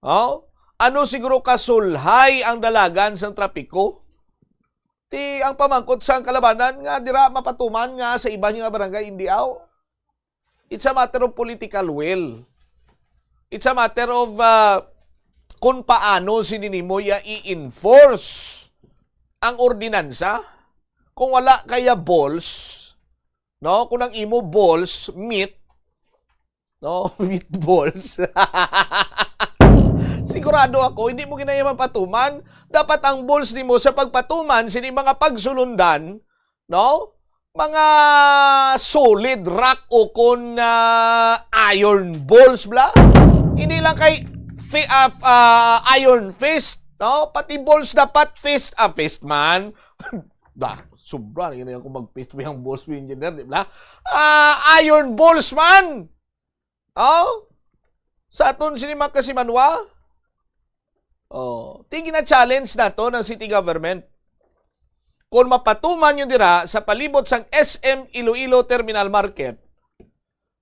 Oh? Ano siguro kasulhay ang dalagan sang trapiko? Ti ang pamangkot sang kalabanan nga dira mapatuman nga sa iban nga barangay, hindi aw. It's a matter of political will. It's a matter of, ah, kung paano sini nimo ya i-enforce ang ordinansa. Kung wala kaya balls, no? Kung ang imo balls, meat, no? Meatballs. Siguro sigurado ako, hindi mo ginaya mapatuman. Dapat ang balls nimo sa pagpatuman sini mga pagsulundan, no? Mga solid rock o kon, ah, iron balls bla. Hindi lang kay fi-, ah, f-, ah, iron fist, no? Pati balls dapat fist, ah, fist man. Da, sobra na yun yung mag-fist mo yung balls mo, engineer, di ba? Ah, iron balls man! Oh? Sa aton sini mga kasimanwa? Oh, ti gina-challenge nato ng city government. Kung mapatuman yun dira sa palibot sang S M Iloilo Terminal Market,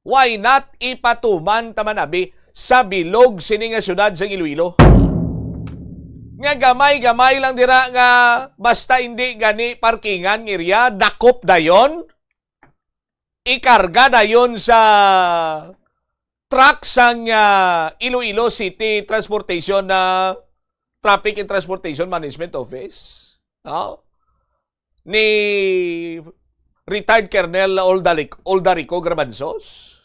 why not ipatuman taman abi sa bilog sini nga syudad sang Iloilo? Nga gamay-gamay lang dira nga basta hindi gani parkingan nga area, dakop dayon, ikarga dayon sa truck sang, ah, Iloilo City Transportation na Traffic and Transportation Management Office, no? Ni retired Colonel Oldalic-, Oldarico Grabanzos.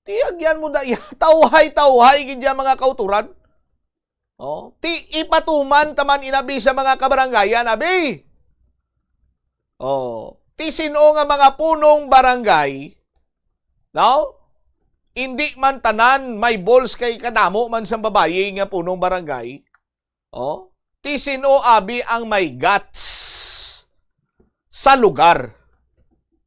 Ti agyan mo da iya. Tawhay-tawhay gid ya mga kauturan. Oh, ti ipatuman taman inabi sa mga kabarangayan, abi. Oh, ti sino nga mga punong barangay, no? Hindi man tanan may balls kay kadamo man sang babayi nga punong barangay. Oh, ti sino abi ang may guts sa lugar?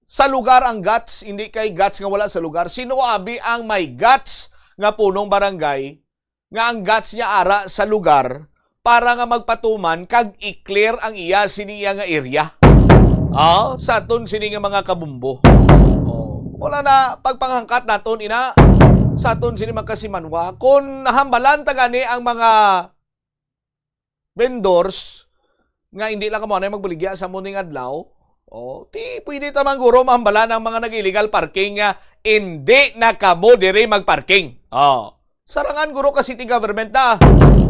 Sa lugar ang guts, hindi kay guts nga wala sa lugar. Sino abi ang may guts nga punong barangay nga ang guts niya ara sa lugar para nga magpatuman kag i-clear ang iya sini iya nga area? Ah, sa aton sini nga mga kabumbo. Oh, wala na pagpanghangkat naton ina sa aton sini magkasimanwa. Kung nahambalan ta gani ang mga vendors nga hindi lang kamo anay magbaligya sa muning adlaw, oh, ti pwede ta man guro mahambalan ang mga nag-illegal parking nga hindi na kamo diri magparking. Oh, sarangan guro ka city government na.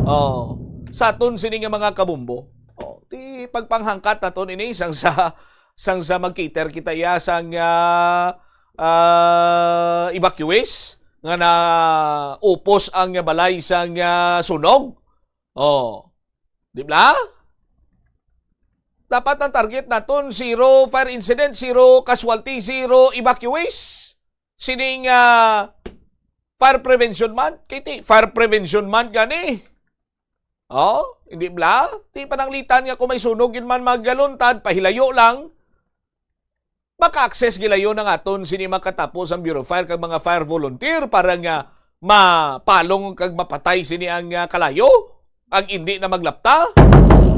Oh, sa aton sini nga mga kabumbo. Oh, ti pagpanghangkat naton ini sang sa, sang sa mag-cater kita iya sang, ah, ah, evacuees nga naupos ang balay sang, ah, sunog. Oh. Di ba? Dapat ang target naton, zero fire incident, zero casualty, zero evacuees. Sining, ah, fire prevention month. Kay ti, fire prevention month gani. Oh, hindi bla? Ti pananglitan nga kung may sunog yun man magaluntad, pahilayo lang. Maka-access gilayon ang aton sini makatapo sang Bureau of Fire kag mga fire volunteer para nga mapalong kag mapatay sini ang, ah, kalayo, ang indi na maglapta.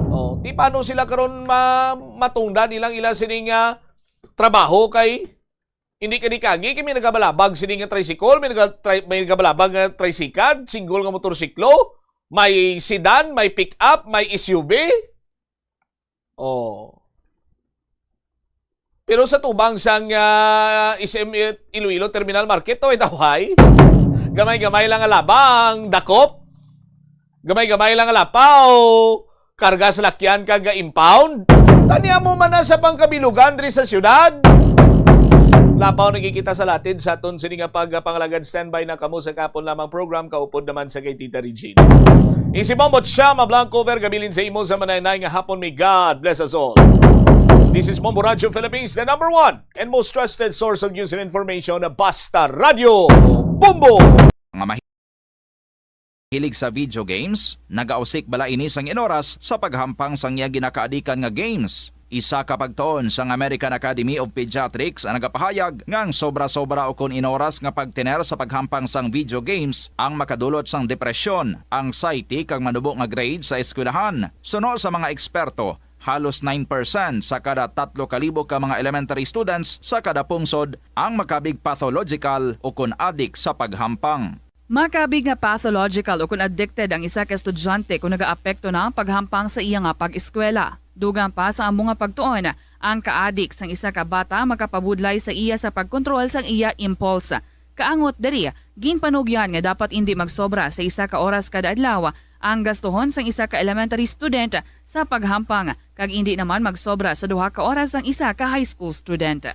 Oh, ti paano sila karon ma-, matungdan ilang ila sini nga trabaho kay hindi kani kagi kay may nagabalabag sini nga tricycle, may naga-, tri-, may nagabalabag nga tricycad, single nga motorsiklo, may sedan, may pick-up, may S U V. Oh. Pero sa tubang sang, ah, S M Iloilo Terminal Market, to, itaw, hay. Gamay-gamay lang nga labang, dakop. Gamay-gamay lang nga lapaw. Karga sa lakyan kag impound. Tani amo man na sa pangkabilugan diri sa syudad. Lapaw nagkikita sa latid sa aton sini nga pagpangalagad. Standby na kamo sa kahapon lamang program, kaupod naman sa kay Tita Regine. Isi Bombo Chama Blanco, over gabilin sa imo sa manay-nay nga hapon. May God bless us all. This is Bombo Radio Philippines, the number one and most trusted source of news and information, Basta Radio Bombo. Mga mahilig sa video games, nagausik bala ini sang inoras sa paghampang sang iya ginakaadikan nga games? Isa ka pagtuon sang American Academy of Pediatrics ang nagapahayag nga ang sobra-sobra ukon inoras nga pagtener sa paghampang sang video games ang makadulot sang depresyon, anxiety, kag manubo nga grade sa eskwelahan. Suno sa mga eksperto, halos nine percent sa kada tatlo ka libo ka mga elementary students sa kada pungsod ang makabig pathological ukon adik sa paghampang. Makabig nga pathological ukon addicted ang isa ka estudyante kon nagaapekto na ang paghampang sa iya nga pag-eskwela. Dugang pa sa amo nga pagtuon, ang kaadik sang isa ka bata makapabudlay sa iya sa pagkontrol sang iya impulse. Kaangot diri, ginpanugyan nga dapat indi magsobra sa isa ka oras kada adlaw ang gastuhon sang isa ka elementary student sa paghampang, kag indi naman magsobra sa duha ka oras ang isa ka high school student.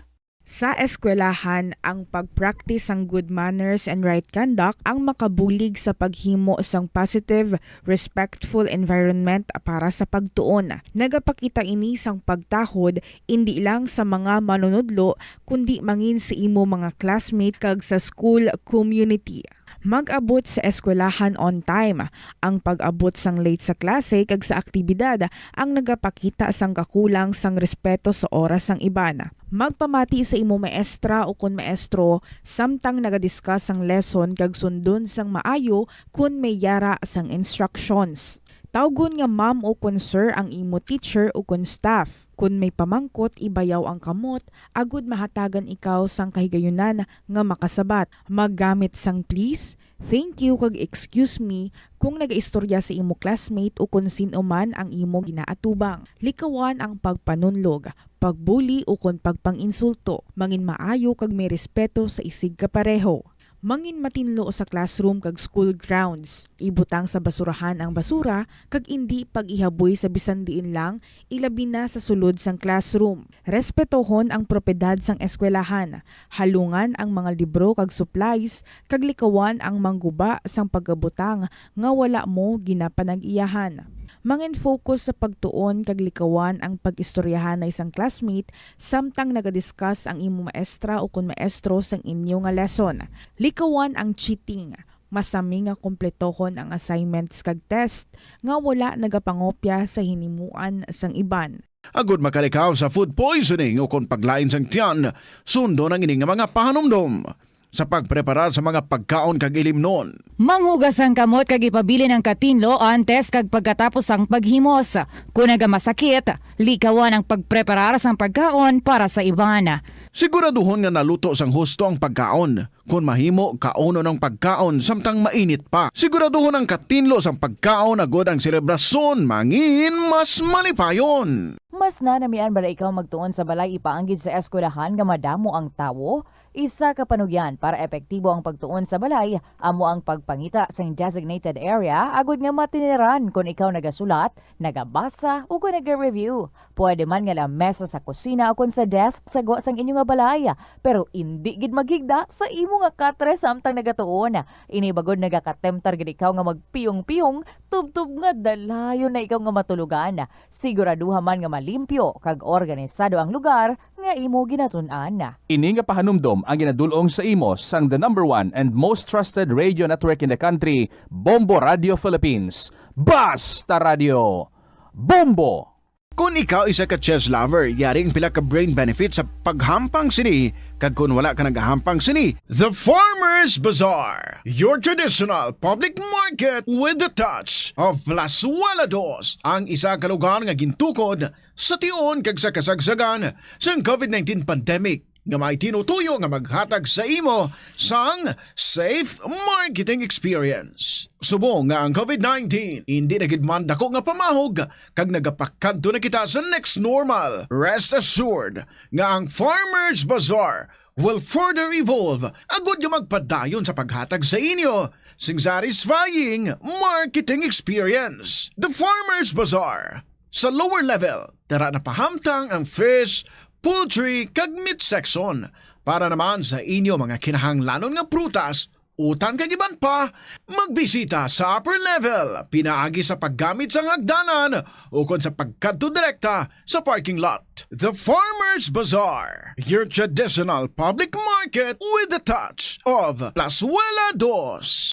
Sa eskwelahan, ang pag-practice sang good manners and right conduct ang makabulig sa paghimo sang positive, respectful environment para sa pagtuon. Nagapakita ini sang pagtahod indi lang sa mga manunudlo, kundi mangin sa imo mga classmate kag sa school community. Mag-abot sa eskwelahan on time. Ang pag-abot sang late sa klase kag sa aktibidad ang nagapakita sang kakulang sang respeto sa oras sang iban. Magpamati sa imo maestra ukon maestro samtang nagadiscuss sang lesson kag sundon sang maayo kon may yara sang instructions. Tawgon nga ma'am ukon sir ang imo teacher ukon staff. Kon may pamangkot, ibayaw ang kamot agud mahatagan ikaw sang kahigayunan nga makasabat. Maggamit sang please, thank you, kag excuse me kung nagaistorya sa imo classmate ukon sin-o man ang imo ginaatubang. Likawan ang pagpanunlog, pagbuli ukon pagpang-insulto. Mangin maayo kag may respeto sa isigkapareho. Mangin matinlo sa classroom kag school grounds. Ibutang sa basurahan ang basura kag indi pag-ihaboy sa bisan diin lang, ilabi na sa sulod sang classroom. Respetohon ang propiedad sang eskwelahan. Halungan ang mga libro kag supplies, kag likawan ang mangguba sang pagkabutang nga wala mo ginapanag-iyahan. Mangin-focus sa pagtuon kag likawan ang pag-istoryahanay sang classmate samtang nagadiscuss ang imo maestra ukon maestro sang inyo nga lesson. Likawan ang cheating. Masami nga kumpletohon ang assignments kag test nga wala nagapangopya sa hinimuan sang iban. Agud makalikaw sa food poisoning ukon paglain sang tiyan, sundon ang ini nga mga pahanumdom sa pagpreparar sa mga pagkaon kag ilimnon. Manghugas ang kamot kag ipabilin ang katinlo antes kag pagkatapos sang paghimos. Kon nagamasakit, likawan ang pagpreparar sang pagkaon para sa iban. Siguraduhon nga naluto sang husto ang pagkaon. Kon mahimo, kaunon ang pagkaon samtang mainit pa. Siguraduhon ang katinlo sang pagkaon agud ang selebrasyon mangin mas malipayon. Mas nanamian bala ikaw magtuon sa balay ipaanggid sa eskwelahan nga madamo ang tawo? Isa ka panugyan para epektibo ang pagtuon sa balay amo ang pagpangita sang designated area agud nga matiniran kon ikaw nagasulat, nagabasa, o kon naga-review. Pwede man nga lamesa sa kusina o kon sa desk sa gwa sang inyo nga balay, pero indi gid maghigda sa imo nga katre samtang nagatuon. Ini bagod nagakatemtar gid ikaw nga magpiyong-piyong, tubtob nga dalayon na ikaw nga matulogan. Siguraduha man nga malimpyo kag organisado ang lugar nga imo ginatun-an. Ini nga pahanumdom ang ginadul-ong sa imo sang the number one and most trusted radio network in the country, Bombo Radio Philippines. Basta Radio! Bombo! Kon ikaw isa ka chess lover, yari ang pila ka brain benefit sa paghampang sini, kag kon wala ka nagahampang sini, The Farmers Bazaar, your traditional public market with the touch of Plazuela Dos, ang isa ka lugar nga gintukod sa tion kag sa kasagsagan sang covid nineteen pandemic, nga may tinutuyo nga maghatag sa imo sang safe marketing experience. Subong nga ang covid nineteen indi na gid man dako nga pamahog kag nagapakadto na kita sa next normal, rest assured nga ang Farmers Bazaar will further evolve agud nga magpadayon sa paghatag sa inyo sing satisfying marketing experience. The Farmers Bazaar. Sa lower level, tara na pahamtang ang fish, poultry, kag meat section. Para naman sa inyo mga kinahanglanon nga prutas, utang kag iban pa, magbisita sa upper level, pinaagi sa paggamit sang hagdanan ukon sa pagkadto direkta sa parking lot. The Farmers Bazaar, your traditional public market with the touch of Plazuela Dos.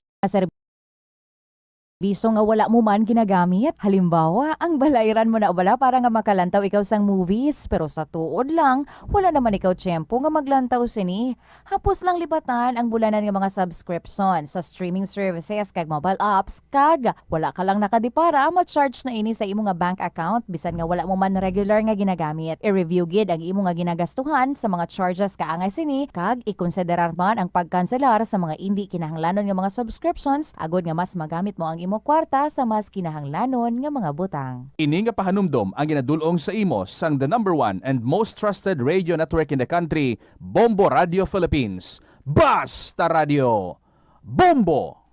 Bisong nga wala mo man ginagamit. Halimbawa, ang balayran mo na bala para nga makalantaw ikaw sang movies, pero sa tuod lang, wala naman ikaw tiyempo nga maglantaw sini. Hapos lang libatan ang bulanan nga mga subscription sa streaming services kag mobile apps, kag wala ka lang nakadipara, ma-charge na ini sa imo nga bank account bisan nga wala mo man regular nga ginagamit. I-review gid ang imo nga ginagastuhan sa mga charges kaangay sini, kag ikonsiderar man ang pagkanselar sa mga indi kinahanglanon nga mga subscriptions agod nga mas magamit mo ang imo kwarta sa mas kinahanglanon nga mga butang. Ini nga pahanumdom ang ginadul-ong sa imo sang the number one and most trusted radio network in the country, Bombo Radio Philippines. Basta Radio! Bombo!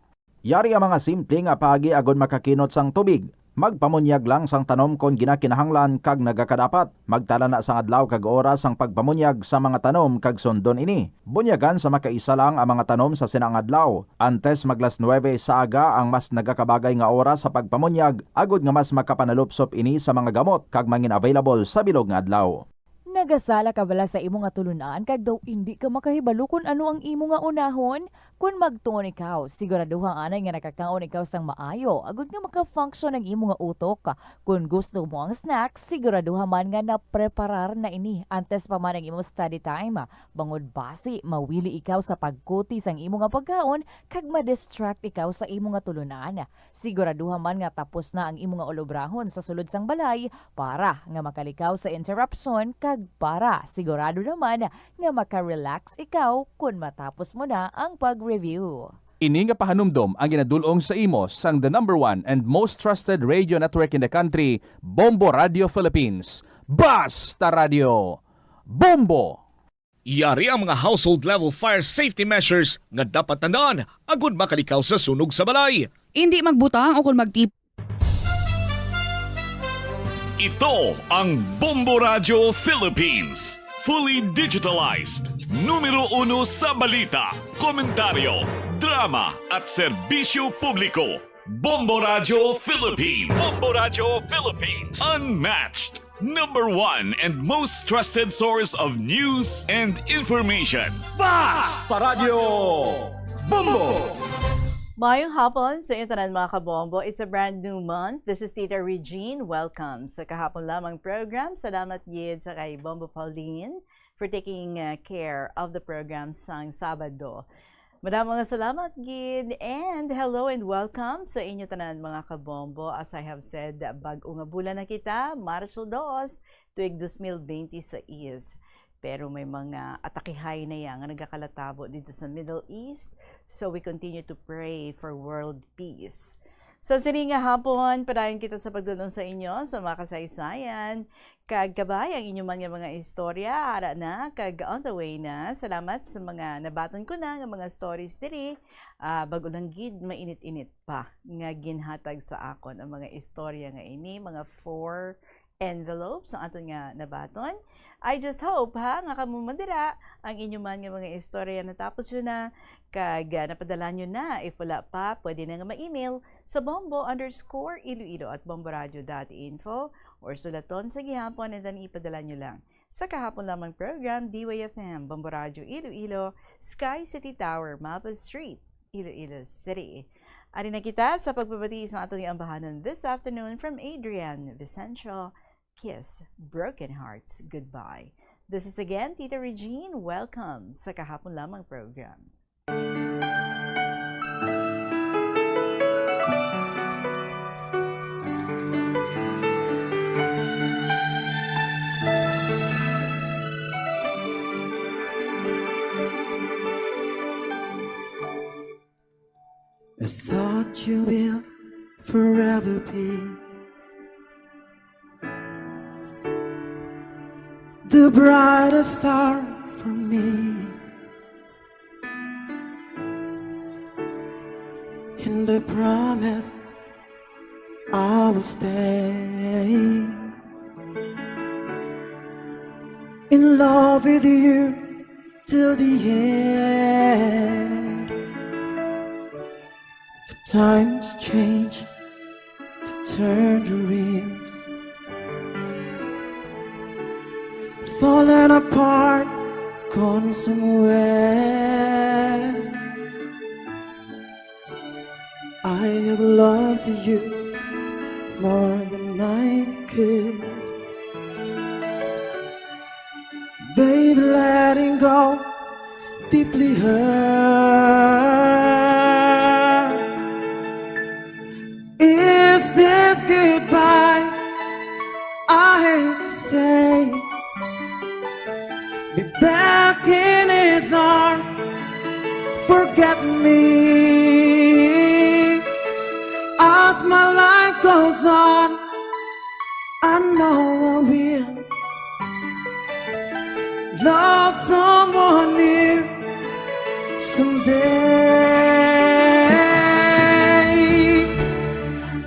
Yari ang mga simple nga paagi agod makakinot sang tubig. Magpamunyag lang sang tanom kon ginakinahanglan kag nagakadapat. Magtala na sang adlaw kag oras sang pagpamunyag sa mga tanom kag sundon ini. Bunyagan sa makaisa lang ang mga tanom sa sina nga adlaw. Antes maglas nuwebe sa aga ang mas nagakabagay nga oras sa pagpamunyag, agod nga mas makapanalupsop ini sa mga gamot kag mangin-available sa bilog nga adlaw. Nagasala ka bala sa imo nga tulunan kag daw indi ka makahibalo kon ano ang imo nga unahon? Kon magtuon ikaw, siguraduha anay nga nakakaon ikaw sang maayo agod nga maka-function ang imo nga utok. Kon gusto mo ang snack, siguraduha man nga napreparar na ini antes pa man ang imo study time, bangod basi mawili ikaw sa pagkuti sang imo nga pagkaon kag ma-distract ikaw sa imo nga tulunan. Siguraduha man nga tapos na ang imo nga ulobrahon sa sulod sang balay para nga makalikaw sa interruption kag para sigurado naman nga maka-relax ikaw kon matapos mo na ang pag-review. Ini nga pahanumdom ang ginadul-ong sa imo sang the number one and most trusted radio network in the country, Bombo Radio Philippines. Basta Radio! Bombo! Yari ang mga household level fire safety measures nga dapat tandaan agud makalikaw sa sunog sa balay. Indi magbutang o kon magtip. Ito ang Bombo Radyo Philippines. Fully digitalized. Numero uno sa balita, komentaryo, drama at serbisyo publiko. Bombo Radyo Philippines. Bombo Radyo Philippines. Unmatched. Number one and most trusted source of news and information. Basta Radyo Bombo! Mayong hapon sa inyo tanan, mga kabombo. It's a brand new month. This is Tita Regine. Welcome sa kahapon lamang program. Salamat gid sa kay Bombo Pauline for taking uh, care of the program sang Sabado. Madamo nga salamat gid, and hello and welcome sa inyo tanan, mga kabombo. As I have said, bag-o nga bulan na kita, Marso dos, tuig dos mil bente sais. Pero may mga atakihay na ya nga nagakalatabo dito sa Middle East, so we continue to pray for world peace. Sa sini nga hapon, padayon kita sa pagdulong sa inyo sa mga kasaysayan. Kag kabay ang inyo man nga mga istorya, ara na, kag on the way na. Salamat sa mga nabaton ko na nga mga stories diri. Ah, bag-o lang gid, mainit-init pa nga ginhatag sa akon ang mga istorya nga ini, mga four envelopes ang aton nga nabaton. I just hope, ha, nga kamo madira ang inyo man nga mga istorya natapos yun na, kag ah, napadala nyo na. If wala pa, pwede na nga ma-email sa bombo underscore iloilo at bomboradio dot info or sulaton sa gihapon and then ipadala nyo lang sa kahapon lamang program, D Y F M, Bombo Radio Iloilo, Sky City Tower, Mabas Street, Iloilo City. Ari na kita sa pagpabati sa atong ambahanon this afternoon from Adrian Vicencio, Kiss Broken Hearts Goodbye. This is again Tita Regine. Welcome sa kahapon lamang program. I thought you will forever be the brightest star for me. And I promise I will stay in love with you till the end. The times change, the tangerines falling apart, gone somewhere. I have loved you more than I could. Baby, letting go deeply hurts. Is this goodbye? I hate to say, be back in his arms. Forget me as my life goes on. I know I will love someone new someday.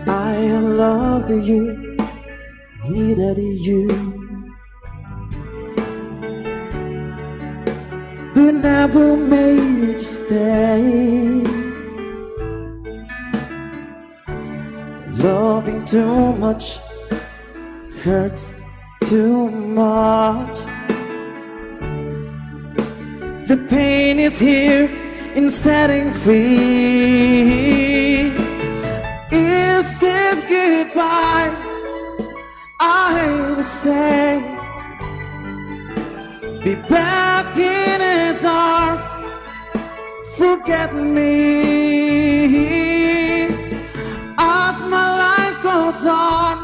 I have loved you, neither do you. But never made you stay. Loving too much hurts too much. The pain is here in setting free. Is this goodbye? I will say, be back in his arms. Forget me as my life goes on.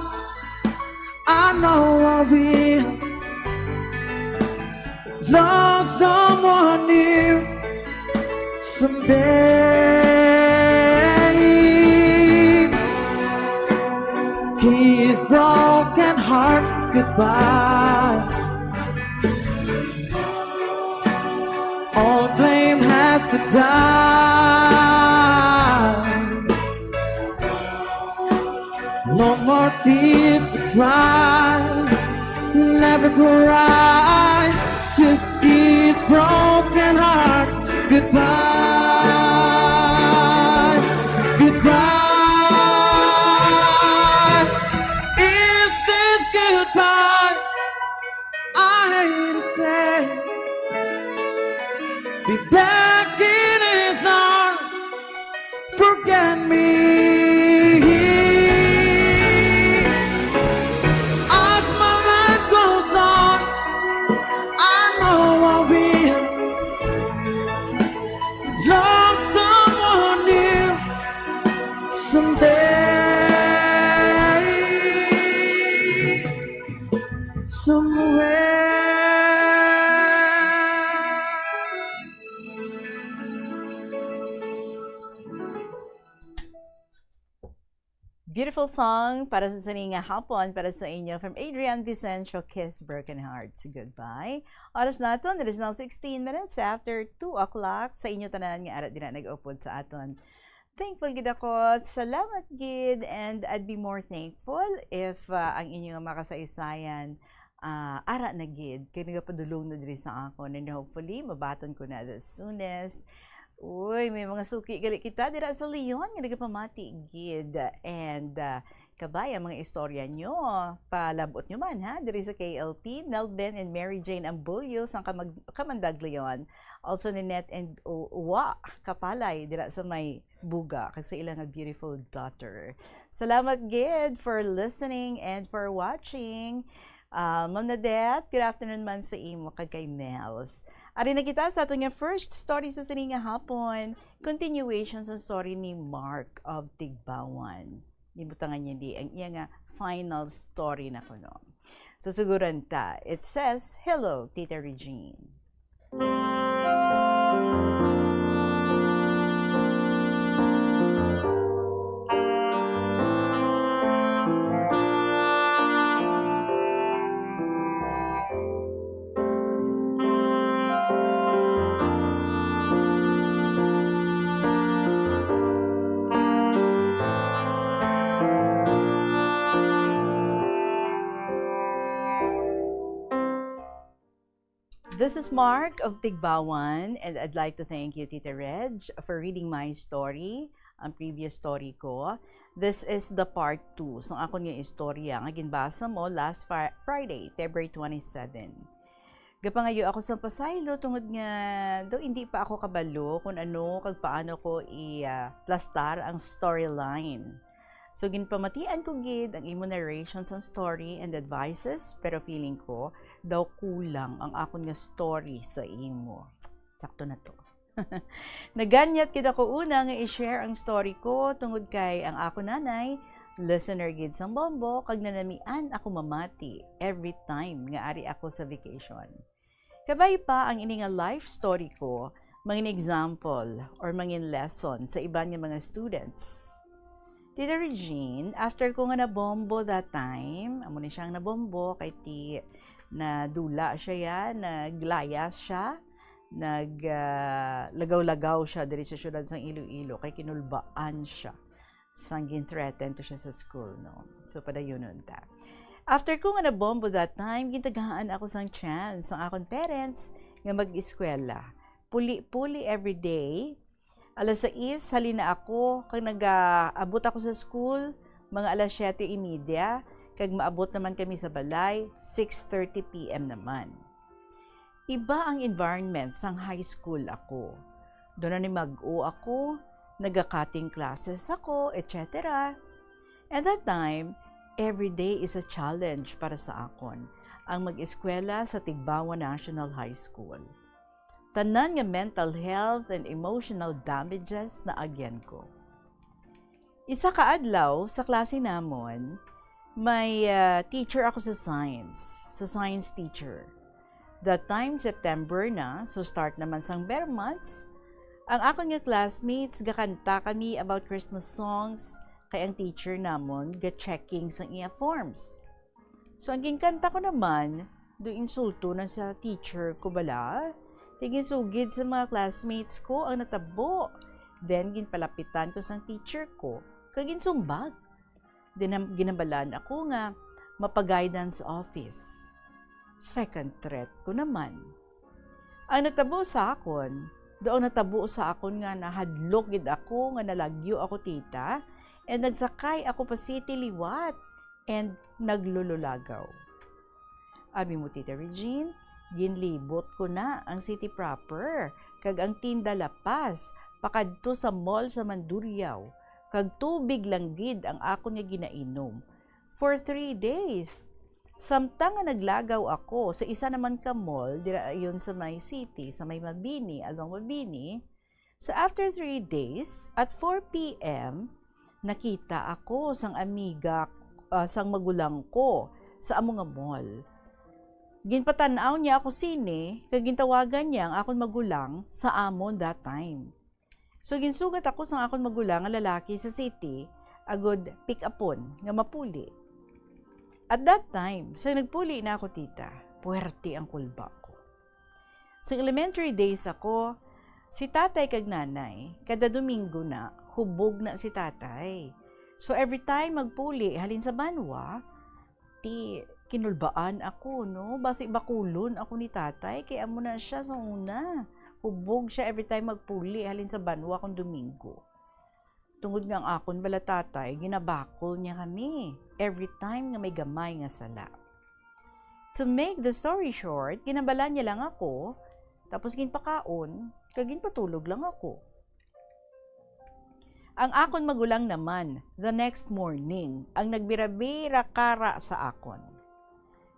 I know I will love someone new someday. Kiss broken hearts goodbye. All blame has to die. No more tears to cry. Never cry. Just kiss broken hearts goodbye. Goodbye. Is this goodbye? I hate to say, be back in his arms. Forget me. As my life goes on, I know I will love someone new someday. Somewhere. Beautiful song para sa sini nga hapon para sa inyo from Adrian Vicencio, Kiss Broken Hearts. Goodbye. Oras naton, it is now sixteen minutes after two o'clock. Sa inyo tanan nga ara dira nag-upod sa aton. Thankful gid ako. Salamat gid. And I'd be more thankful if, ah, ang inyo nga makasaysayan, ah, ara na gid. Kay nagapadulong na diri sa akon. And hopefully, mabaton ko na the soonest. Uy, may mga suki gali kita dira sa Leon nga nagapamati gid. And, ah, kabay ang mga istorya nyo. Palabot nyo man, ha? Diri sa K L P, Nelben and Mary Jane Ambulyo sang Kamag-, Kamandag, Leon. Also, Ninette and U-, Uwa Kapalay dira sa may Buga, kag sa ila nga beautiful daughter. Salamat gid for listening and for watching. Ah, Ma'am Nadette, good afternoon man sa imo kag kay Nels. Ari na kita sa aton nga first story sa sini nga hapon. Continuation sa story ni Mark of Tigbawan. Gibutangan niya di ang iya nga final story na kuno. Susuguran ta. It says, "Hello, Tita Regine." This is Mark of Tigbawan, and I'd like to thank you, Tita Reg, for reading my story, ang previous story ko. This is the part two sa akon nga istorya nga ginbasa mo last Fri-, Friday, February twenty-seven. Gapangayo ako sa pasaylo tungod nga daw hindi pa ako kabalo kung ano kag paano ko i-, ah, plastar ang storyline. So, ginpamatian ko gid ang imo narration sang story and advices, pero feeling ko, daw kulang ang akon nga story sa imo. Sakto na to. Naganyat gid ako una nga i-share ang story ko tungod kay ang akon nanay, listener gid sang Bombo, kag nanamian ako mamati every time nga ari ako sa vacation. Kabay pa ang ini nga life story ko, mangin example or mangin lesson sa iban nga mga students. Tita Regine, after ko nga nabombo that time, amo ni siyang nabombo kay ti nadula siya ya, naglayas siya, nag, ah, lagaw-lagaw siya diri sa siyudad sang Iloilo kay kinulbaan siya. Sang gin-threaten to siya sa school, no? So, padayunon ta. After ko nga nabombo that time, gitagaan ako sang chance sang akon parents nga mag-eskwela. Puli-puli every day. Alas sais, halin na ako, kag nag-aabot ako sa school, mga alas siyete y media, kag maabot naman kami sa balay, six thirty P M naman. Iba ang environment sang high school ako. Daw nanimag-o ako, naga-cutting classes ako, et cetera. And that time, every day is a challenge para sa akon ang mag-eskwela sa Tigbauan National High School. Tanan nga mental health and emotional damages naagyan ko. Isa ka adlaw sa klase namon, may, ah, teacher ako sa science, sa science teacher. That time, September na, so start naman sang ber months. Ang akon nga classmates, gakanta kami about Christmas songs, kay ang teacher namon ga-checking sang iya forms. So, ang ginkanta ko naman, do insulto na sa teacher ko bala. Kay ginsugid sa mga classmates ko ang natabo. Then, ginpalapitan ko sang teacher ko, kag ginsumbag. Then, ham-, ginhambalan ako nga mapa-guidance office. Second threat ko naman. Ang natabo sa akon, do ang natabo sa akon nga nahadlok gid ako nga nalagyo ako, tita, and nagsakay ako pa city liwat and naglululagaw. Abi mo, Tita Regine, ginlibot ko na ang city proper, kag ang Tinda La Paz, pakadto sa mall sa Mandurriao, kag tubig lang gid ang akon nga ginainom for three days. Samtang nga naglagaw ako sa isa naman ka mall, dira ayon sa may city, sa may Mabini, Along Mabini, so, after three days, at four P M, nakita ako sang amiga, ah, sang magulang ko sa amo nga mall. Ginpatan-aw niya ako sini, kag gintawagan niya ang akon magulang sa amon that time. So, ginsugat ako sang akon magulang nga lalaki sa city, agod pick-upon nga mapuli. At that time, sa nagpuli na ako, tita, puwerte ang kulba ko. Sa elementary days ako, si tatay kag nanay, kada Domingo na, hubog na si tatay. So, every time magpuli halin sa banwa, ti kinulbaan ako, no? Basi bakulon ako ni tatay, kay amo na siya sa una. Hubog siya every time magpuli halin sa banwa kung Domingo. Tungod nga ang akon bala tatay, ginabakol niya kami every time nga may gamay nga sala. To make the story short, ginhambalan niya lang ako, tapos ginpakaon, kag ginpatulog lang ako. Ang akon magulang naman, the next morning, ang nagbirabira kara sa akon.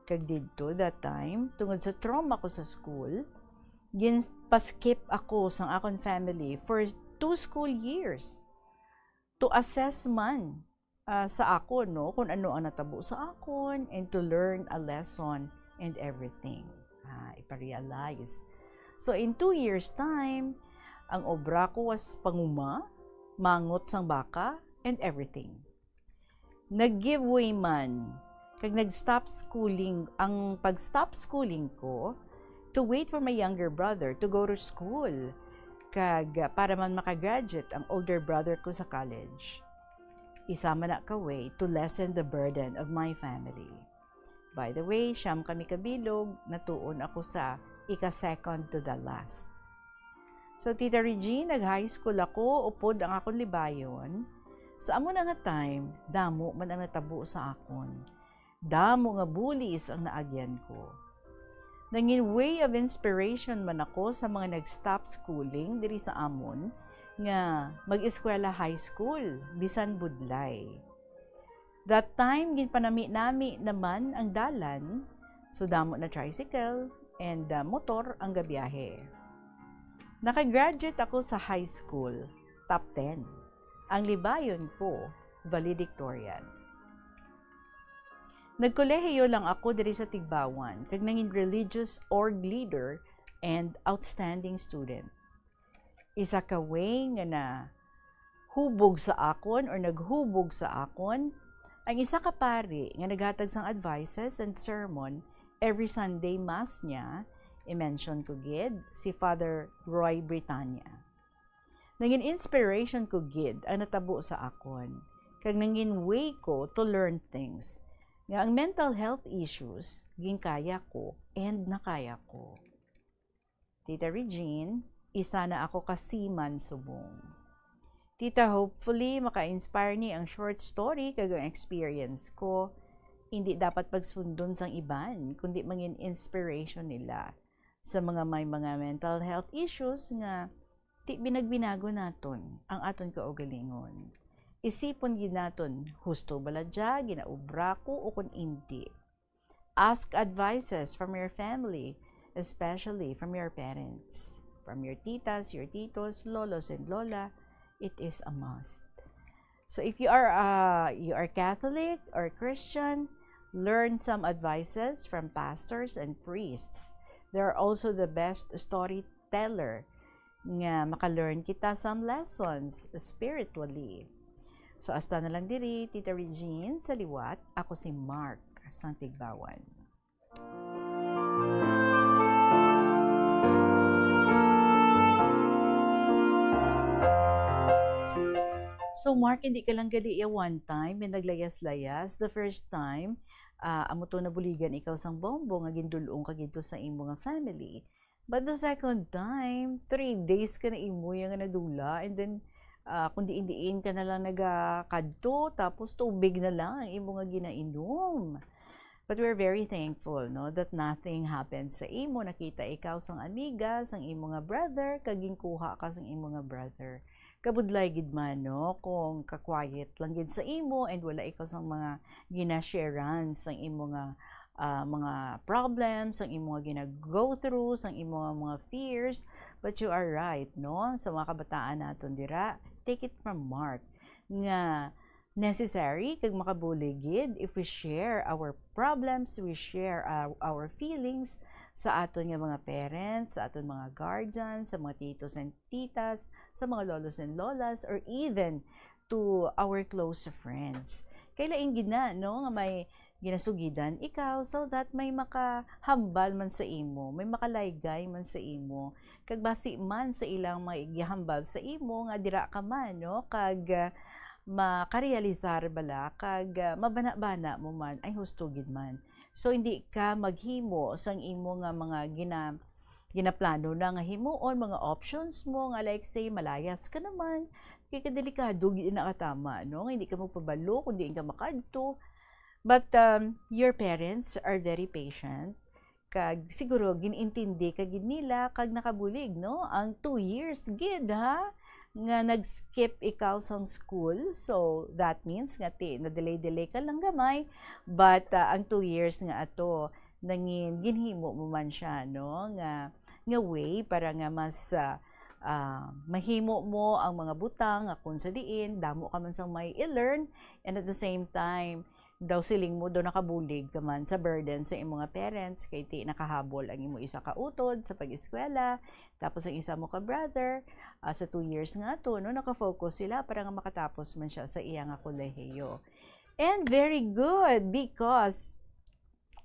Kag didto, that time, tungod sa trauma ko sa school, ginpa-skip ako sang akon family for two school years to assess man, ah, sa akon, no, kung ano ang natabo sa akon and to learn a lesson and everything. Ah, ipa-realize. So, in two years' time, ang obra ko was panguma, mangot sang baka, and everything. Nag-give way man, kag nag-stop schooling, ang pag-stop schooling ko to wait for my younger brother to go to school, kag para man makagraduate ang older brother ko sa college. Isa man na ka way to lessen the burden of my family. By the way, siyam kami kabilog, natuon ako sa ika-second to the last. So, Tita Regine, nag-high school ako, upod ang akon libayon. Sa amo na nga time, damo man ang natabo sa akon. Damo nga bullies ang naagyan ko. Nangin way of inspiration man ako sa mga nag-stop schooling diri sa amon nga mag-eskwela high school, bisan budlay. That time, ginpanami-nami naman ang dalan, so damo na tricycle and, ah, motor ang gabiyahe. Nakagraduate ako sa high school, top ten. Ang libayon ko, valedictorian. Nagkolehiyo lang ako diri sa Tigbauan, kag nangin religious org leader and outstanding student. Isa ka way nga nahubog sa akon or naghubog sa akon ang isa ka pari nga naghatag sang advices and sermon every Sunday Mass niya, i-mention ko gid, si Father Roy Britania. Nangin inspiration ko gid ang natabo sa akon, kag nangin way ko to learn things, nga ang mental health issues ginkaya ko and nakaya ko. Tita Regine, isa na ako ka seaman subong. Tita, hopefully maka-inspire ni ang short story kag ang experience ko. Hindi dapat pagsundon sang iban, kundi mangin inspiration nila sa mga may mga mental health issues nga ti binagbinago naton ang aton kaugalingon. Isipon gid naton, husto bala dya ginaobra ko o kon indi. Ask advices from your family, especially from your parents, from your titas, your titos, lolos and lola. It is a must. So if you are uh, you are Catholic or Christian, learn some advices from pastors and priests. They are also the best storyteller nga maka-learn kita some lessons spiritually. So hasta na lang diri, Tita Regine, sa liwat, ako si Mark sang Tigbawan. So, Mark, hindi ka lang gali iya one time, may naglayas-layas. The first time, ah, amo to nabuligan ikaw sang bombo nga gindul-ong ka gidto sa imo nga family. But the second time, three days ka na imo iya nga nadula, and then, ah, kung diin-diin ka na lang nagakadto, tapos tubig na lang ang imo nga ginainom. But we're very thankful, no, that nothing happened sa imo. Nakita ikaw sang amiga, sang imo nga brother, kag ginkuha ka sang imo nga brother. Kabudlay gid man, no, kung ka-quiet lang gid sa imo and wala ikaw sang mga ginasharean sang imo nga, ah, mga problems, sang imo nga gina-go through, sang imo nga mga fears. But you are right, no? Sa mga kabataan naton dira, take it from Mark nga necessary kag makabulig gid if we share our problems, we share our, our feelings sa aton nga mga parents, sa aton mga guardians, sa mga titos and titas, sa mga lolos and lolas, or even to our close friends. Kay lain gid na, no, nga may ginasugidan ikaw so that may makahambal man sa imo, may makalaygay man sa imo, kag basi man sa ilang may gihambal sa imo nga dira ka man, no, kag, ah, makarealisar bala, kag, ah, mabana-bana mo man, ay, husto gid man. So, hindi ka maghimo sang imo nga mga gina-, ginaplano na nga himuon, mga options mo, nga, like, say, malayas ka naman, kay kadelikado gid na katama, no, nga hindi ka magpabalo kung diin ka makadto. But, um, your parents are very patient, kag siguro gin-intindi ka gid nila, kag nakabulig, no, ang two years gid, ha, nga nag-skip ikaw sang school. So that means nga ti na-delay-delay ka lang gamay, but, ah, ang two years nga ato, nangin ginhimo mo man siya, no, nga, nga way para nga mas, ah, ah, mahimo mo ang mga butang nga kung sa diin damo ka man sang may i-learn, and at the same time, daw siling mo, daw nakabulig ka man sa burden sa imo nga parents, kay ti nakahabol ang imo isa ka utod sa pag-eskwela, tapos ang isa mo ka brother, ah, sa two years nga to, no, nakafocus sila para nga makatapos man siya sa iya nga kolehiyo. And very good, because